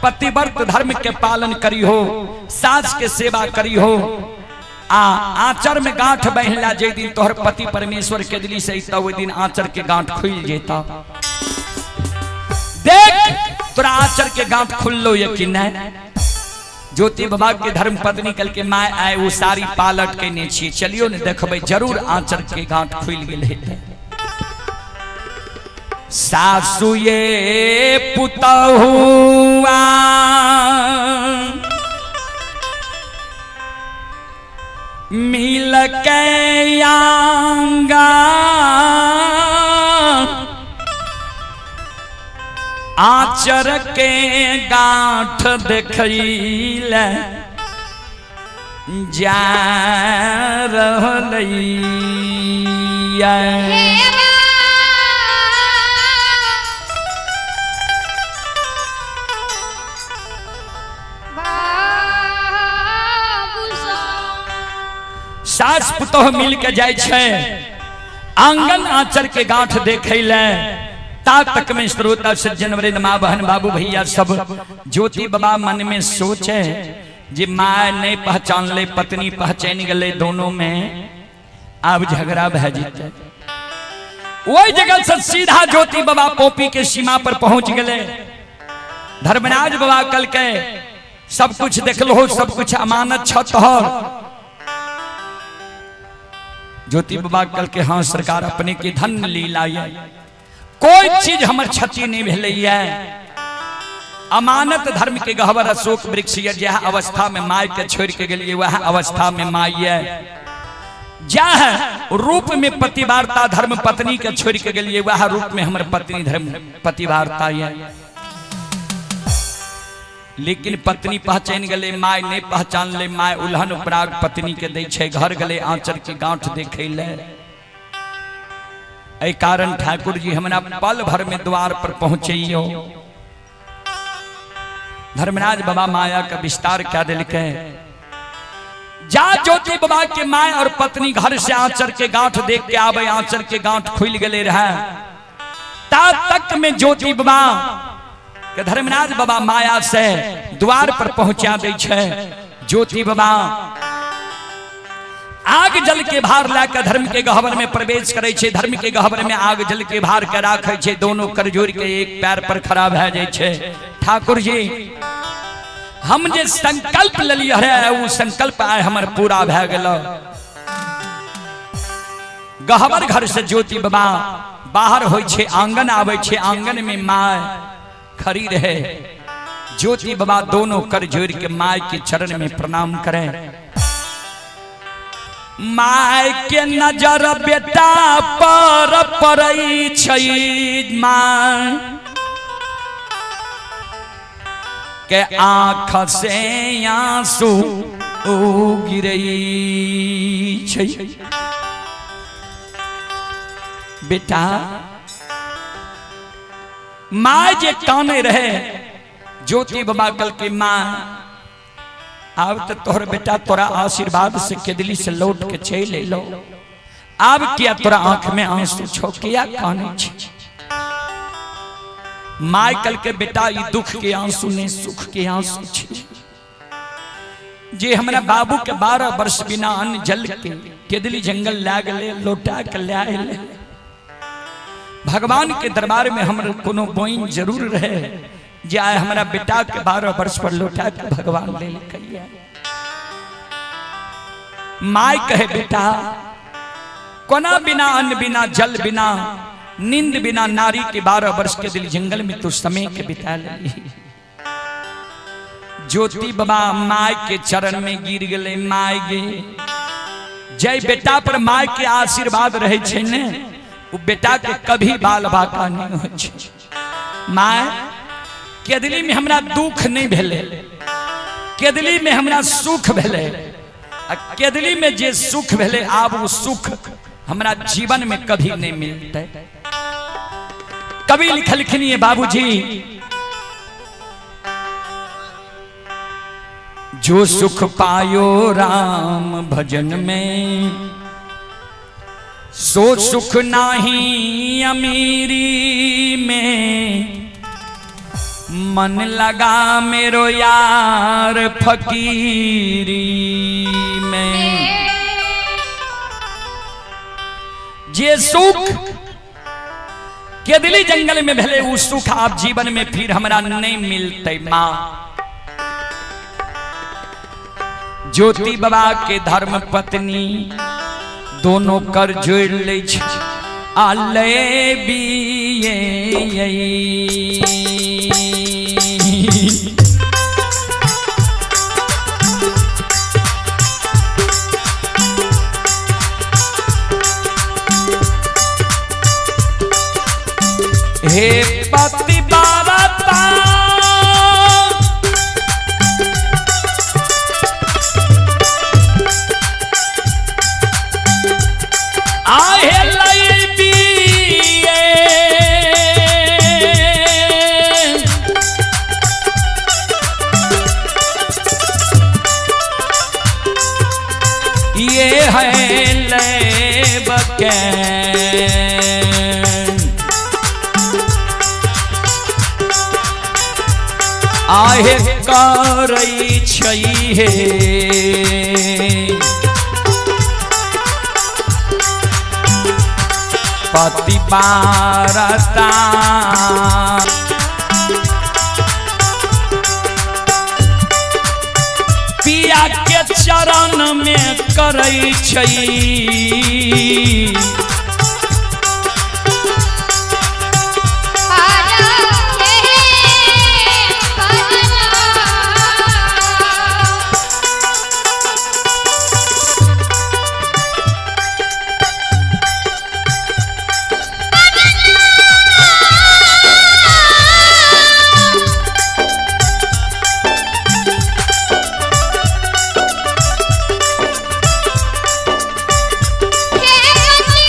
पतिव्रत धर्म के पालन करी हो, सास के सेवा करी हो, आ आंचर में गांठ बहला, जे दिन तोहर पति परमेश्वर के दिली से अइता ओहि दिन आंचर के गांठ खुल जेता। देख तोरा आंचर के गांठ खुललो ये कि नहीं। ज्योति बाबा के धर्म पत्नी कल के my आए वो सारी पालट के ने छी, चलियो ने देखबै जरूर आंचर के गांठ खुल गेल हेतै। सासु ये पुतहुआ मिल के आंगा आचर के गांठ देखैल जा रहलैया। सास पुतोह मिल के जाय छै आंगन आंचर के गांठ देखै ले, ता तक में श्रोता सज्जन वृंद माँ बहन बाबू भैया सब ज्योति बाबा मन में सोचे जे माँ नहीं पहचान ले पत्नी पहचान गले, दोनों में अब झगड़ा भै जेतै। वही जगह से सीधा ज्योति बाबा पोपी के सीमा पर पहुंच गए। धर्मराज बाबा कल के सब कुछ देखलो, सब कुछ अमानत छ तोहर। ज्योति बाबा कल के हाँ सरकार अपने के धन लीला ये, कोई चीज हमर क्षति नहीं भेलैया। अमानत धर्म के गहवर अशोक वृक्ष ये जह अवस्था में my के छोड़ के गेलिए वह अवस्था में my ये, जह रूप में पतिवार्ता धर्म पत्नी के छोड़ के गेलिए वह रूप में हमर पत्नी धर्म पतिवार्ता ये। लेकिन पत्नी पहचान गले, my नहीं पहचान ले, my उल्हन उपराग पत्नी के दै छै, घर गले आंचर के गांठ देखे ले। एहि कारण ठाकुर जी हमरा पल भर में द्वार पर पहुंचैयो। धर्मराज बाबा माया का विस्तार क्या दिलकै। जा ज्योति बाबा के my और पत्नी घर से आंचर के गांठ देख के आवे, आंचर के गांठ खुल गले रहे। ता तक में ज्योति बाबा के धर्मराज बाबा माया से द्वार पर पहुंचा दै छै। ज्योति बाबा आग जल के भार ला के धर्म के गहबर में प्रवेश करे छै। धर्म के गहबर में आग जल के भार के राखे छै। दोनों कर जोड़ के एक पैर पर खड़ा भए जाय छै। ठाकुर जी हम जे संकल्प लेलियै है वो संकल्प आय हमर पूरा भए गेल। गहबर घर से ज्योति बाबा बाहर होइ छै, आंगन आबै छै। आंगन में माय खड़ी रहे। ज्योति बाबा दोनों कर जोड़ के my के चरण में प्रणाम करें। My के नजर बेटा पर पड़ै छै, my के आँख से आंसू गिरै छै। बेटा my जे काने रहे, ज्योति बाबा कल के माँ आब तो तोहर बेटा तोरा आशीर्वाद से केदली से लौट के चल अलो, आब किया तोरा आंख में आंसू छो, किया काने छी? My कल के बेटा ई दुख के आंसू ने सुख के आंसू छी। जे हमरा बाबू के 12 वर्ष बिना अन्न जल के केदली जंगल ला गेले, लौटा के ले आएले। भगवान के दरबार में हमर कोनो बोइन जरूर रहे जे आय हमरा बेटा के 12 वर्ष पर लौटा के भगवान ले लेके। My कहे बेटा कोना बिना अन्न बिना जल बिना नींद बिना नारी के 12 वर्ष के दिल जंगल में तू समय के बिता ली। ज्योति बाबा my के चरण में गिर गए। My गे जय बेटा पर my के आशीर्वाद रहे छै ने, वो बेटा के कभी बाल बाका नहीं होइ छै। My केदली में हमरा दुख नहीं भेले, केदली में हमरा सुख भेले। आ केदली में जे सुख भेले आब वो सुख हमरा जीवन में कभी नहीं मिलते। कवि लिखलखिन ये बाबूजी, जो सुख पायो राम भजन में सो सुख नाही अमीरी में, मन लगा मेरो यार फकीरी में। जे सुख केदली जंगल में भेले वो सुख आप जीवन में फिर हमरा नहीं मिलते। माँ ज्योति बाबा के धर्म पत्नी दोनों कर जोड़ ले आ ले बिये। हे पति बाबा आहे लई बिये, ये है ले आहे करै छै हे पति पारता। पिया के चरण में करै छै हे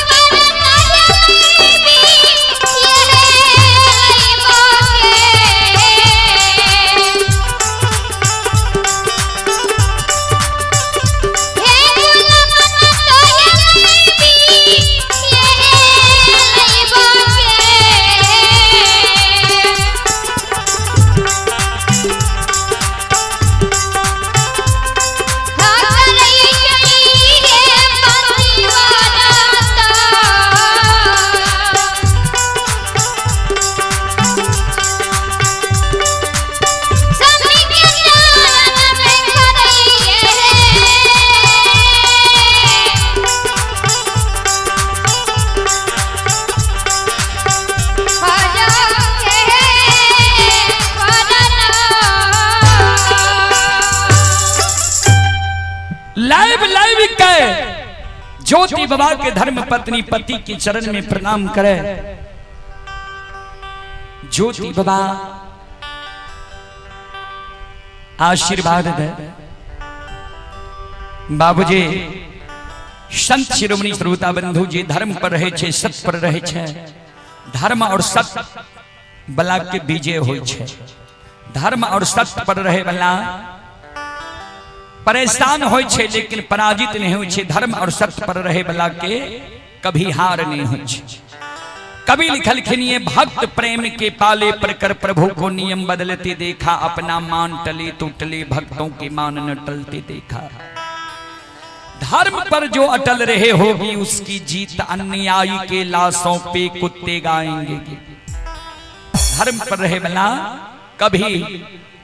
पति ज्योति बाबा के धर्म पत्नी पति के चरण में प्रणाम करे। ज्योति बाबा आशीर्वाद दे। बाबूजी संत शिरोमणि श्रोता बंधु जी धर्म पर रहे छे, सत्य पर रहे छे। धर्म और सत्य बला के विजय होई छे। धर्म और सत्य पर रहे वाला परेशान होई छे लेकिन पराजित नहीं होई छे। धर्म और सत्य पर रहे वाला के कभी हार नहीं होई छे। कवि लिखलखिन ये भक्त प्रेम के पाले पर कर प्रभु को नियम बदलते देखा, अपना मान टले तो टले भक्तों के मान न टलते देखा। धर्म पर जो अटल रहे होगी उसकी जीत, अन्यायी के लाशों पे कुत्ते गाएंगे। धर्म पर रहे वाला कभी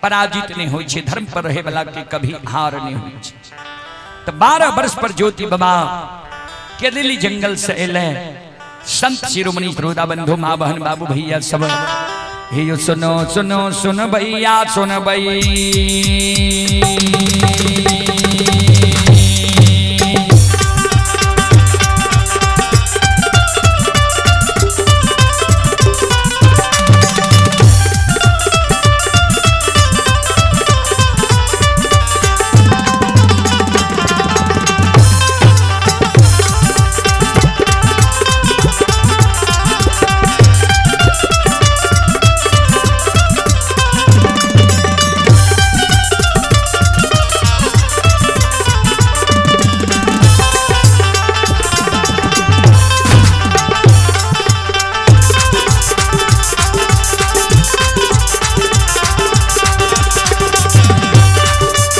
पराजित नहीं होई छे, धर्म पर रहे वाला के कभी हार नहीं होई छे। तो 12 वर्ष पर ज्योति बाबा केदली जंगल से एले। संत शिरोमणि श्रोता बंधु माँ बहन बाबू भैया सब हे सुनो सुनो सुन भैया सुन भई।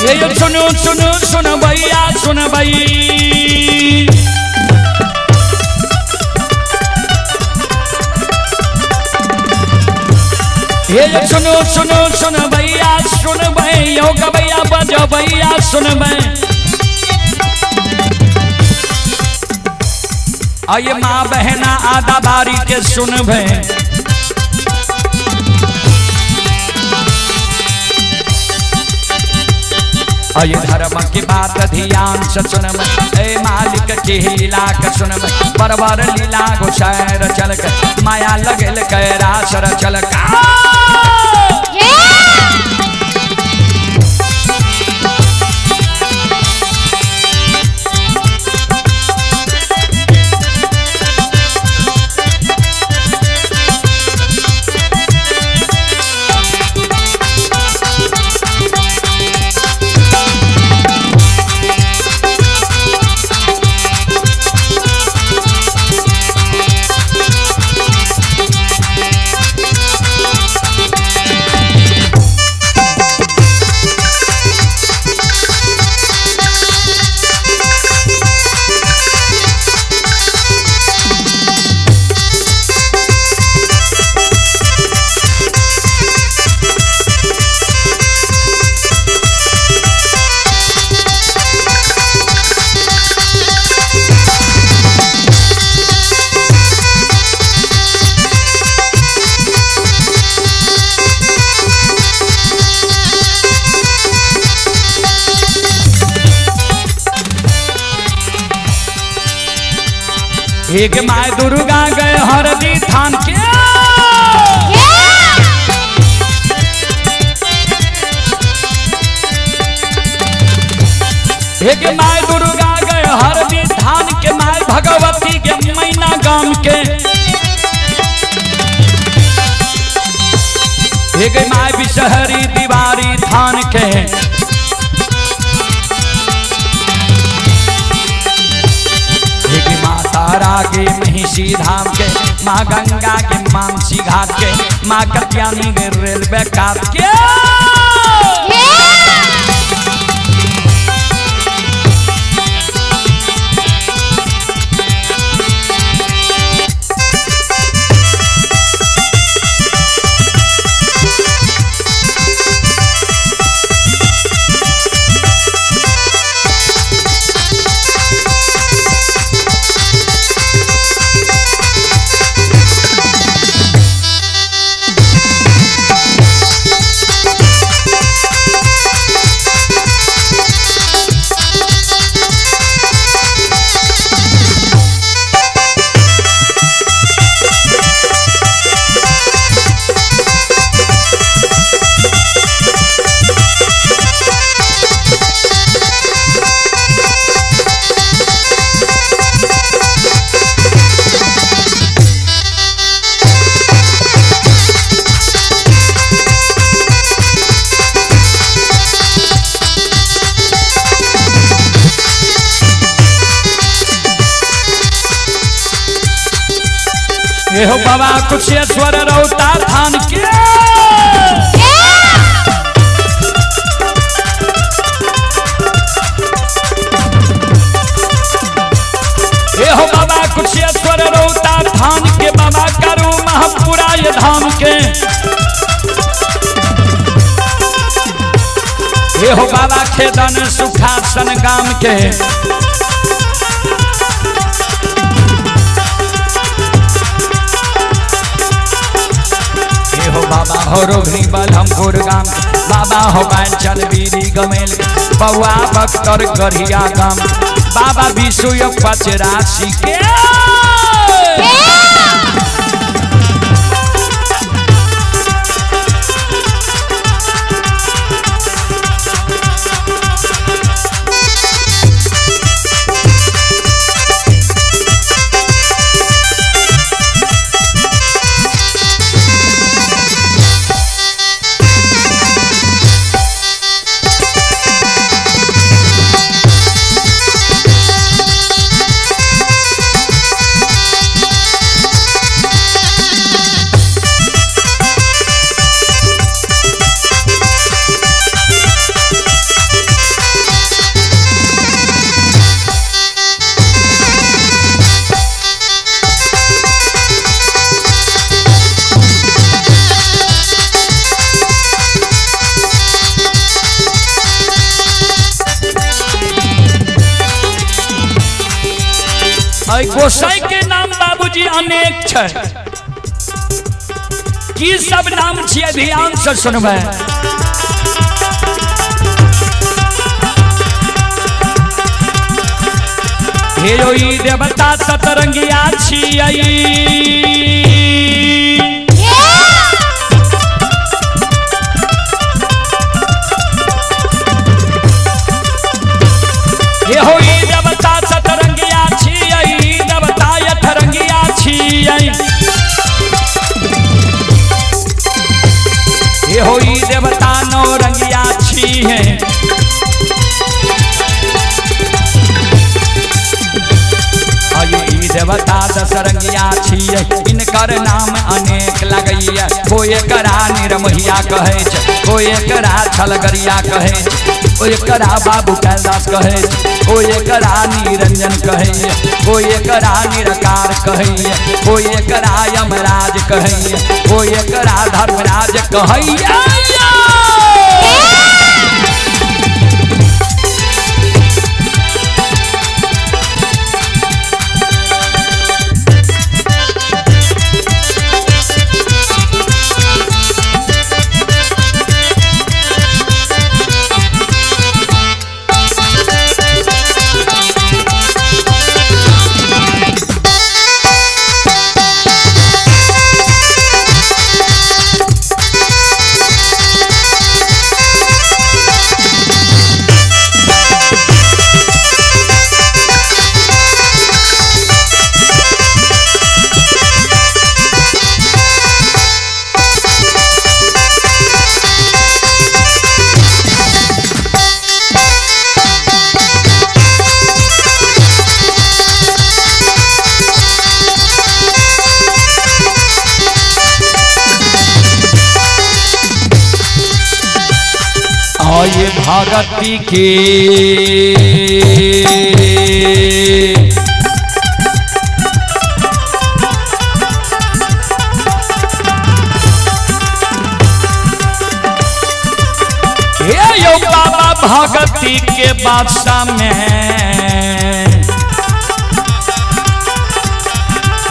ये सुनो सुनो सुन भैया सुन भई। ये सुनो सुनो सुन भैया सुन भई, यो भैया बजो भैया सुन भई। आइए माँ बहना आधा बारी के सुन भई। अय धर्म की बात ध्यान से सुनब, ए मालिक के लीला के सुनब। बरबर लीला गोसार चल के माया लगल के रासर चल का। एक my Durga गए हरदी थान के, एक my Durga गए हरदी थान के, my Bhagwati के मैना गाम के। एक my Bishahari दीवारी थान के, तारा के महिषी धाम के, माँ गंगा के मानसी घाट के, माँ कत्यानी के रेलवे काट के। हे हो बाबा कुशेश्वर रौता थान के। हे हो बाबा कुशेश्वर रौता थान के, बाबा करू महापुरा धाम के। हे हो बाबा खेदन सुखासन गाम के। हे हो बाबा हो रोहिणी बलमपुर गाम, बाबा हो बांचल बीरी गमेल, बउआ बख्तर गढ़िया गाम, बाबा विशु पचराशी के। गोसाई के नाम बाबूजी अनेक छै, की सब नाम छियै ध्यान से सुनबै। हे यो ई देवता सतरंगिया छियै, हे हो ई देवता सतरंगिया छियै, देवता अठरंगिया छियै। हे हो ई देवता नौरंगिया छियै। देवता दशरंगिया छियै, इनकर नाम अनेक लगैया। कोई एकरा निरमहिया कहै छै, कोई एकरा छलगरिया कहै छै, कोई एकरा बाबू कैलाश कहै छै, कोई एकरा निरंजन कहैया, कोई एकरा निरकार कहैया, कोई एकरा यमराज कहैया, कोई एकरा धर्मराज कहैया। आये भगती के हे यो बाबा भगती के बादशाह में,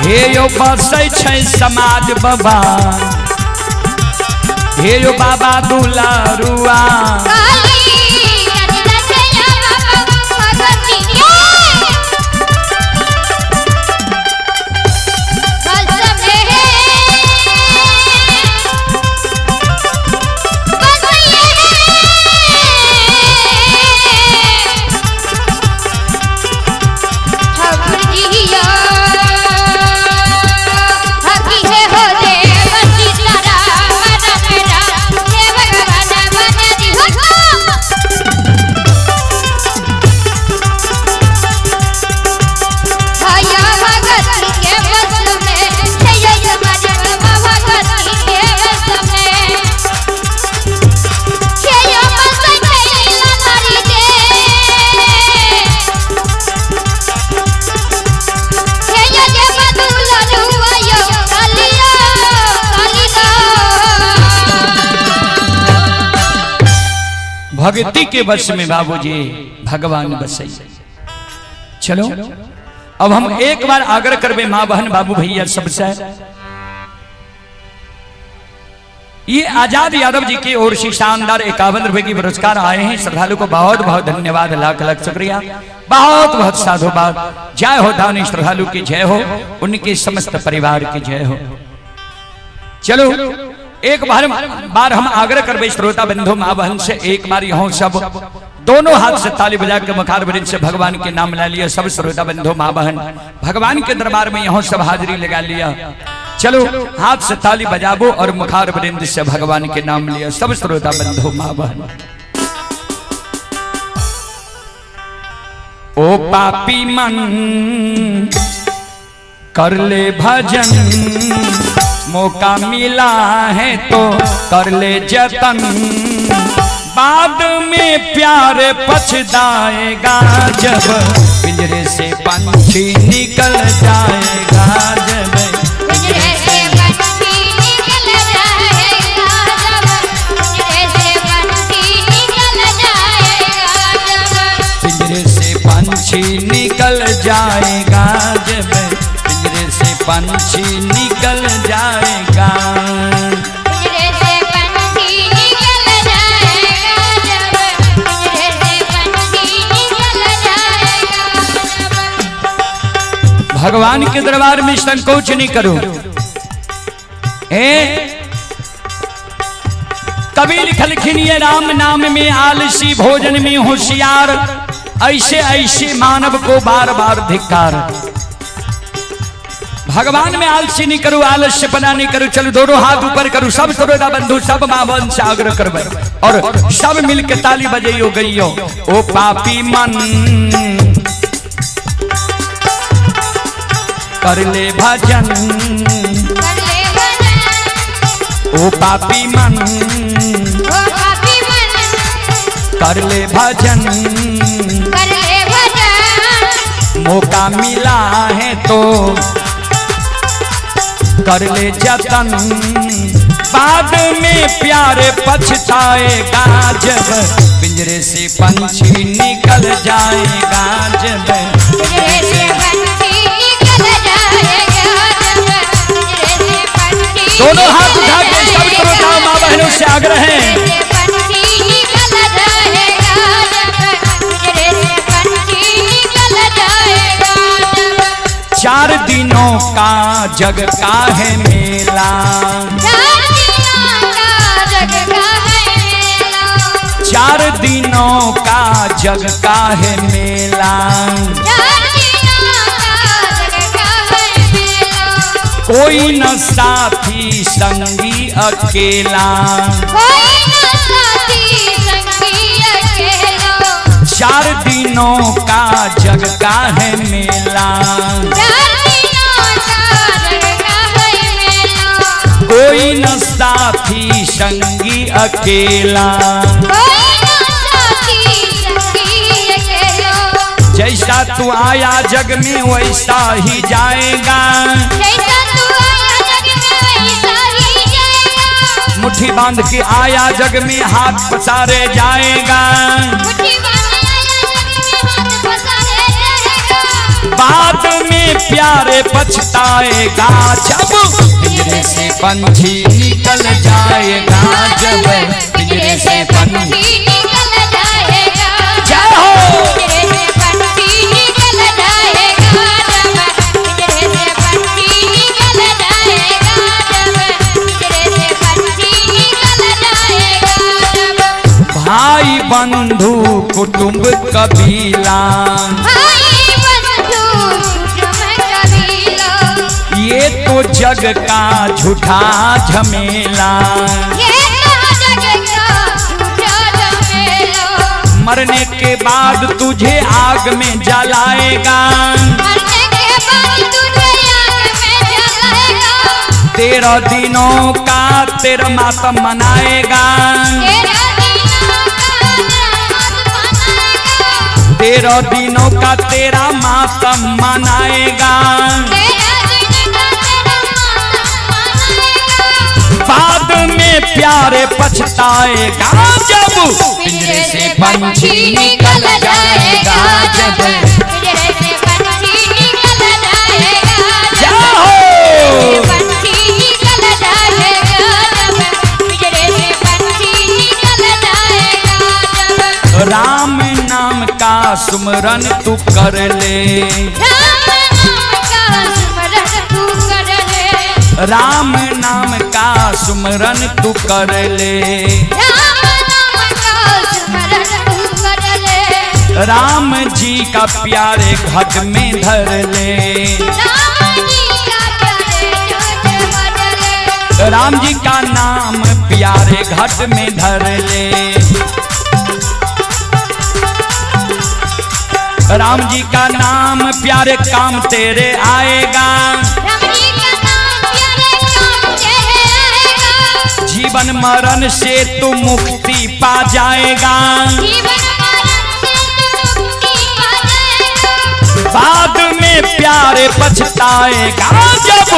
हे यो बसै छै समाज बाबा, हे यो बाबा दुलारुआ। हो। भक्ति के वश में बाबूजी भगवान बसई। चलो अब हम एक बार आग्रह करबे माँ बहन बाबू भैया सबसे, ये आजाद यादव जी की ओर से शानदार 51 रुपए की पुरस्कार आए हैं। श्रद्धालु को बहुत बहुत धन्यवाद, लाख लाख शुक्रिया, बहुत बहुत साधुवाद। जय हो दानी श्रद्धालु की जय हो, उनके समस्त परिवार की जय हो। चलो एक बार बार हम आग्रह करबे श्रोता बंधु माँ बहन से, एक बार यहाँ सब दोनों हाथ से ताली बजा के मुखार वृंद से भगवान के नाम ला लिया। सब श्रोता बंधु माँ बहन भगवान के दरबार में यहाँ सब हाजिरी लगा लिया। चलो हाथ से ताली बजाबो और मुखार वृंद से भगवान के नाम लिया। सब श्रोता बंधु माँ बहन। ओ पापी मन कर ले भजन, मौका मिला है तो कर ले जतन, बाद में प्यार पछताएगा जब पिंजरे से पंछी निकल जाएगा, जब पिंजरे से पंछी निकल जाएगा, जब पिंजरे से पंछी निकल जाएगा, जब पिंजरे से पंछी निकल जाएगा, जब पिंजरे से पंछी निकल जाएगा, पिंजरे से पंछी निकल जाएगा, जब पिंजरे से पंछी निकल जाएगा। भगवान के दरबार में संकोच नहीं करो। ए कबीर लिखलखिन राम नाम में आलसी, भोजन में होशियार, ऐसे ऐसे मानव को बार बार धिक्कार। भगवान में आलसी नहीं करो, आलस्य पना नहीं करो। चलो दोनों हाथ ऊपर करो, सब श्रोता बंधु सब माँ बहन से आग्रह करबे और सब मिलके ताली बजइयो गइयो। ओ पापी मन कर ले भजन, कर ले भजन, ओ पापी मन ओ पापी मन कर ले भजन, कर ले भजन, मौका मिला है तो कर ले जतन, बाद में प्यारे पछताएगा, जब पिंजरे से पंछी निकल जाएगा, जब पिंजरे से पंछी निकल जाएगा, जब पिंजरे से पंछी दोनों हाथ उठा के सब श्रोताओं माँ बहनों से आग्रह है। पिंजरे से पंछी निकल जाएगा, जब पिंजरे से पंछी निकल जाएगा, जब 4 दिनों का जग का है मेला, 4 दिनों का जग का है मेला, 4 दिनों का जग का है मेला, 4 दिनों का जग का है मेला, कोई न साथी संगी अकेला, कोई न साथी संगी अकेला, 4 दिनों का जग का है मेला, 4 दिनों का जग का है मेला, कोई न साथी संगी अकेला, कोई न साथी संगी अकेला, जैसा तू आया जग में वैसा ही जाएगा, जैसा तू आया जग में वैसा ही जाएगा, मुट्ठी बांध के आया जग में हाथ पसारे जाएगा, मुट्ठी बांध आया जग में हाथ पसारे जाएगा, बाद में प्यारे पछताएगा, जब पिंजरे से पंछी निकल जाएगा, जब पिंजरे से पंछी निकल जाएगा, जय हो। पिंजरे से पंछी निकल जाएगा, जब पिंजरे से पंछी निकल जाएगा, जब पिंजरे से पंछी निकल जाएगा, जब भाई बंधु कुटुंब कबीला, भाई बंधु कुटुंब कबीला, ये तो जग का झूठा झमेला, ये तो जग का झूठा झमेला, मरने के बाद तुझे आग में जलाएगा, मरने के बाद तुझे आग में जलाएगा, 13 दिनों का तेरा मातम मनाएगा, 13 दिनों का तेरा मातम मनाएगा, 13 दिनों का तेरा मातम मनाएगा, 13 दिन का तेरा मातम मनाएगा, बाद में प्यारे पछताएगा जब पिंजरे से पंछी निकल जाएगा जब पिंजरे से पंछी निकल जाएगा जब जाओ पंछी निकल जाएगा जब पिंजरे से पंछी निकल जाएगा जब राम नाम का सुमरन तू कर ले, राम नाम का सुमरन तू कर ले, राम नाम का सुमरन तू कर ले, राम नाम का सुमरन तू कर ले, राम जी का प्यारे घट में धर ले, राम जी का प्यारे घट भर ले, राम जी का नाम प्यारे घट में धर ले, राम जी का नाम प्यारे काम तेरे आएगा, राम जी का नाम प्यारे काम तेरे आएगा, जीवन मरण से तू मुक्ति पा जाएगा, जीवन मरण से तू मुक्ति पा जाएगा, बाद में प्यारे पछताएगा जब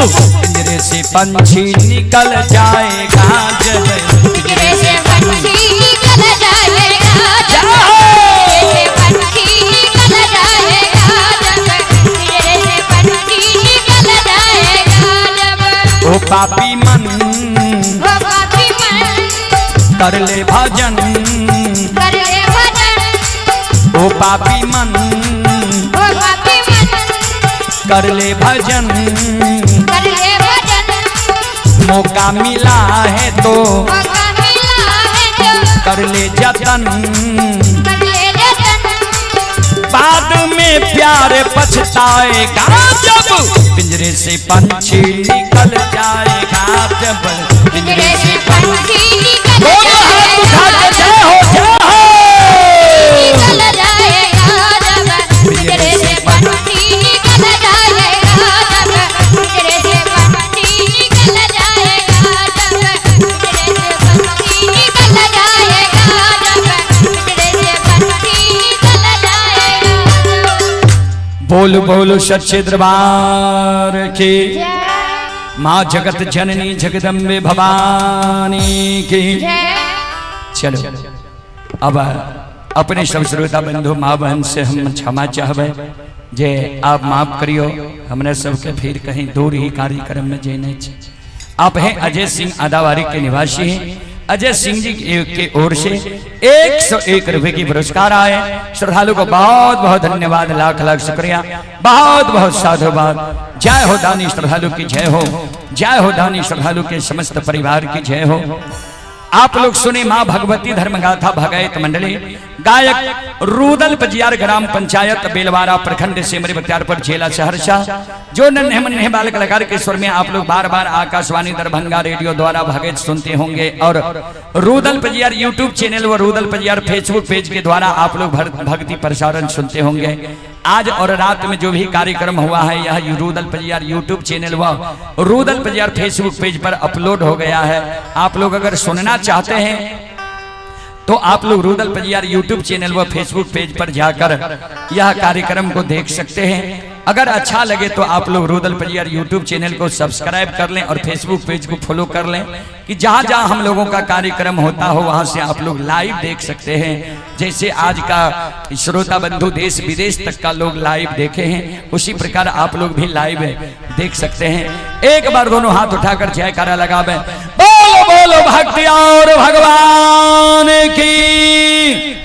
पिंजरे से पंछी निकल जाएगा जब पिंजरे से पंछी निकल जाएगा जब पिंजरे से पंछी निकल जाएगा जब पिंजरे से पंछी निकल जाएगा जब ओ पापी मन ओ पापी मन कर ले भजन, कर ले भजन, ओ पापी मन ओ पापी मन कर ले भजन, कर ले भजन, मौका मिला है तो मौका मिला है तो कर ले जतन, कर ले जतन, बाद में प्यार पछताएगा जब पिंजरे से पंछी निकल जाएगा जब पिंजरे से पंछी निकल दोनों हाथ उठा के जय हो जय हो निकल जाएगा जब पिंजरे से पंछी निकल जाएगा जब पिंजरे से पंछी निकल जाएगा जब पिंजरे से पंछी निकल जाएगा जब पिंजरे से पंछी निकल जाएगा। बोल बोल सच्चे दरबार की माँ जगत जननी जगदम्बे भवानी की। चलो अब अपने सब श्रोता बंधु माँ बहन से हम क्षमा चाहबे जे आप माफ करियो, हमने सबके फिर कहीं दूर ही कार्यक्रम में जेने छे। आप हैं अजय सिंह आदावारी के निवासी हैं। अजय सिंह जी के ओर से 101 रुपए की पुरस्कार आए। श्रद्धालु को बहुत बहुत धन्यवाद, लाख लाख शुक्रिया, बहुत बहुत साधुवाद। जय हो दानी श्रद्धालु की जय हो, जय हो दानी श्रद्धालु के समस्त परिवार की जय हो। आप लोग सुने माँ भगवती धर्मगाथा भगैत मंडली, गायक रूदल पजियार, ग्राम पंचायत बेलवारा, प्रखंड सेमरी बख्तियारपुर, जिला सहरसा। जो नन्हे मुन्ने बाल कलाकार के स्वर में आप लोग बार बार आकाशवाणी दरभंगा रेडियो द्वारा भगैत सुनते होंगे और रूदल पजियार यूट्यूब चैनल व रूदल पजियार फेसबुक पेज के द्वारा आप लोग भक्ति प्रसारण सुनते होंगे। आज और रात में जो भी कार्यक्रम हुआ है यह रूदल पजियार यूट्यूब चैनल व रूदल पजियार फेसबुक पेज पर अपलोड हो गया है। आप लोग अगर सुनना चाहते हैं तो आप लोग रूदल पजियार यूट्यूब चैनल व फेसबुक पेज पर जाकर यह कार्यक्रम को देख सकते हैं। अगर अच्छा लगे तो आप लोग रूदल पजियार यूट्यूब चैनल को सब्सक्राइब कर लें और फेसबुक पेज को फॉलो कर लें कि जहाँ जहाँ हम लोगों का कार्यक्रम होता हो वहाँ से आप लोग लाइव देख सकते हैं। जैसे आज का श्रोता बंधु देश विदेश तक का लोग लाइव देखे हैं, उसी प्रकार आप लोग भी लाइव देख सकते हैं। एक बार दोनों हाथ उठाकर जयकारा लगावे, बोलो बोलो भक्ति और भगवान की,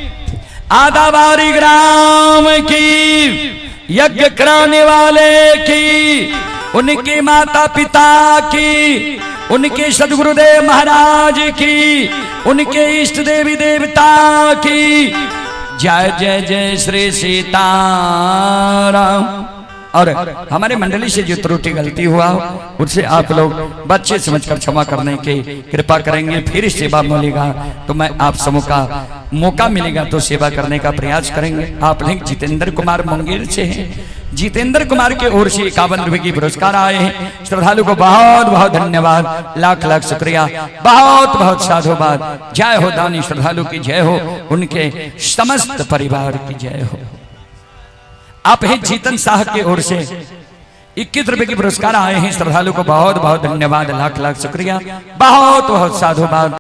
आदाबारी ग्राम की, यज्ञ कराने वाले की, उनके माता पिता की, उनके सदगुरुदेव महाराज की, उनके इष्ट देवी देवता की जय जय जय श्री सीताराम। और हमारे मंडली से जो त्रुटि गलती हुआ हो उनसे आप लोग बच्चे समझकर क्षमा करने की कृपा करेंगे। फिर सेवा मिलेगा तो मैं आप समूह का मौका मिलेगा तो सेवा करने का प्रयास करेंगे। आप लोग जितेंद्र कुमार मुंगेर से हैं। जितेंद्र कुमार के ओर से 51 रुपए की पुरस्कार आए हैं। श्रद्धालु को बहुत बहुत धन्यवाद, लाख लाख शुक्रिया, बहुत बहुत साधुवाद। जय हो दानी श्रद्धालु की जय हो, उनके समस्त परिवार की जय हो। आप हैं जीतन शाह के ओर से 21 रुपए के पुरस्कार आए हैं। श्रद्धालु को बहुत बहुत धन्यवाद, लाख लाख शुक्रिया, बहुत बहुत साधुवाद।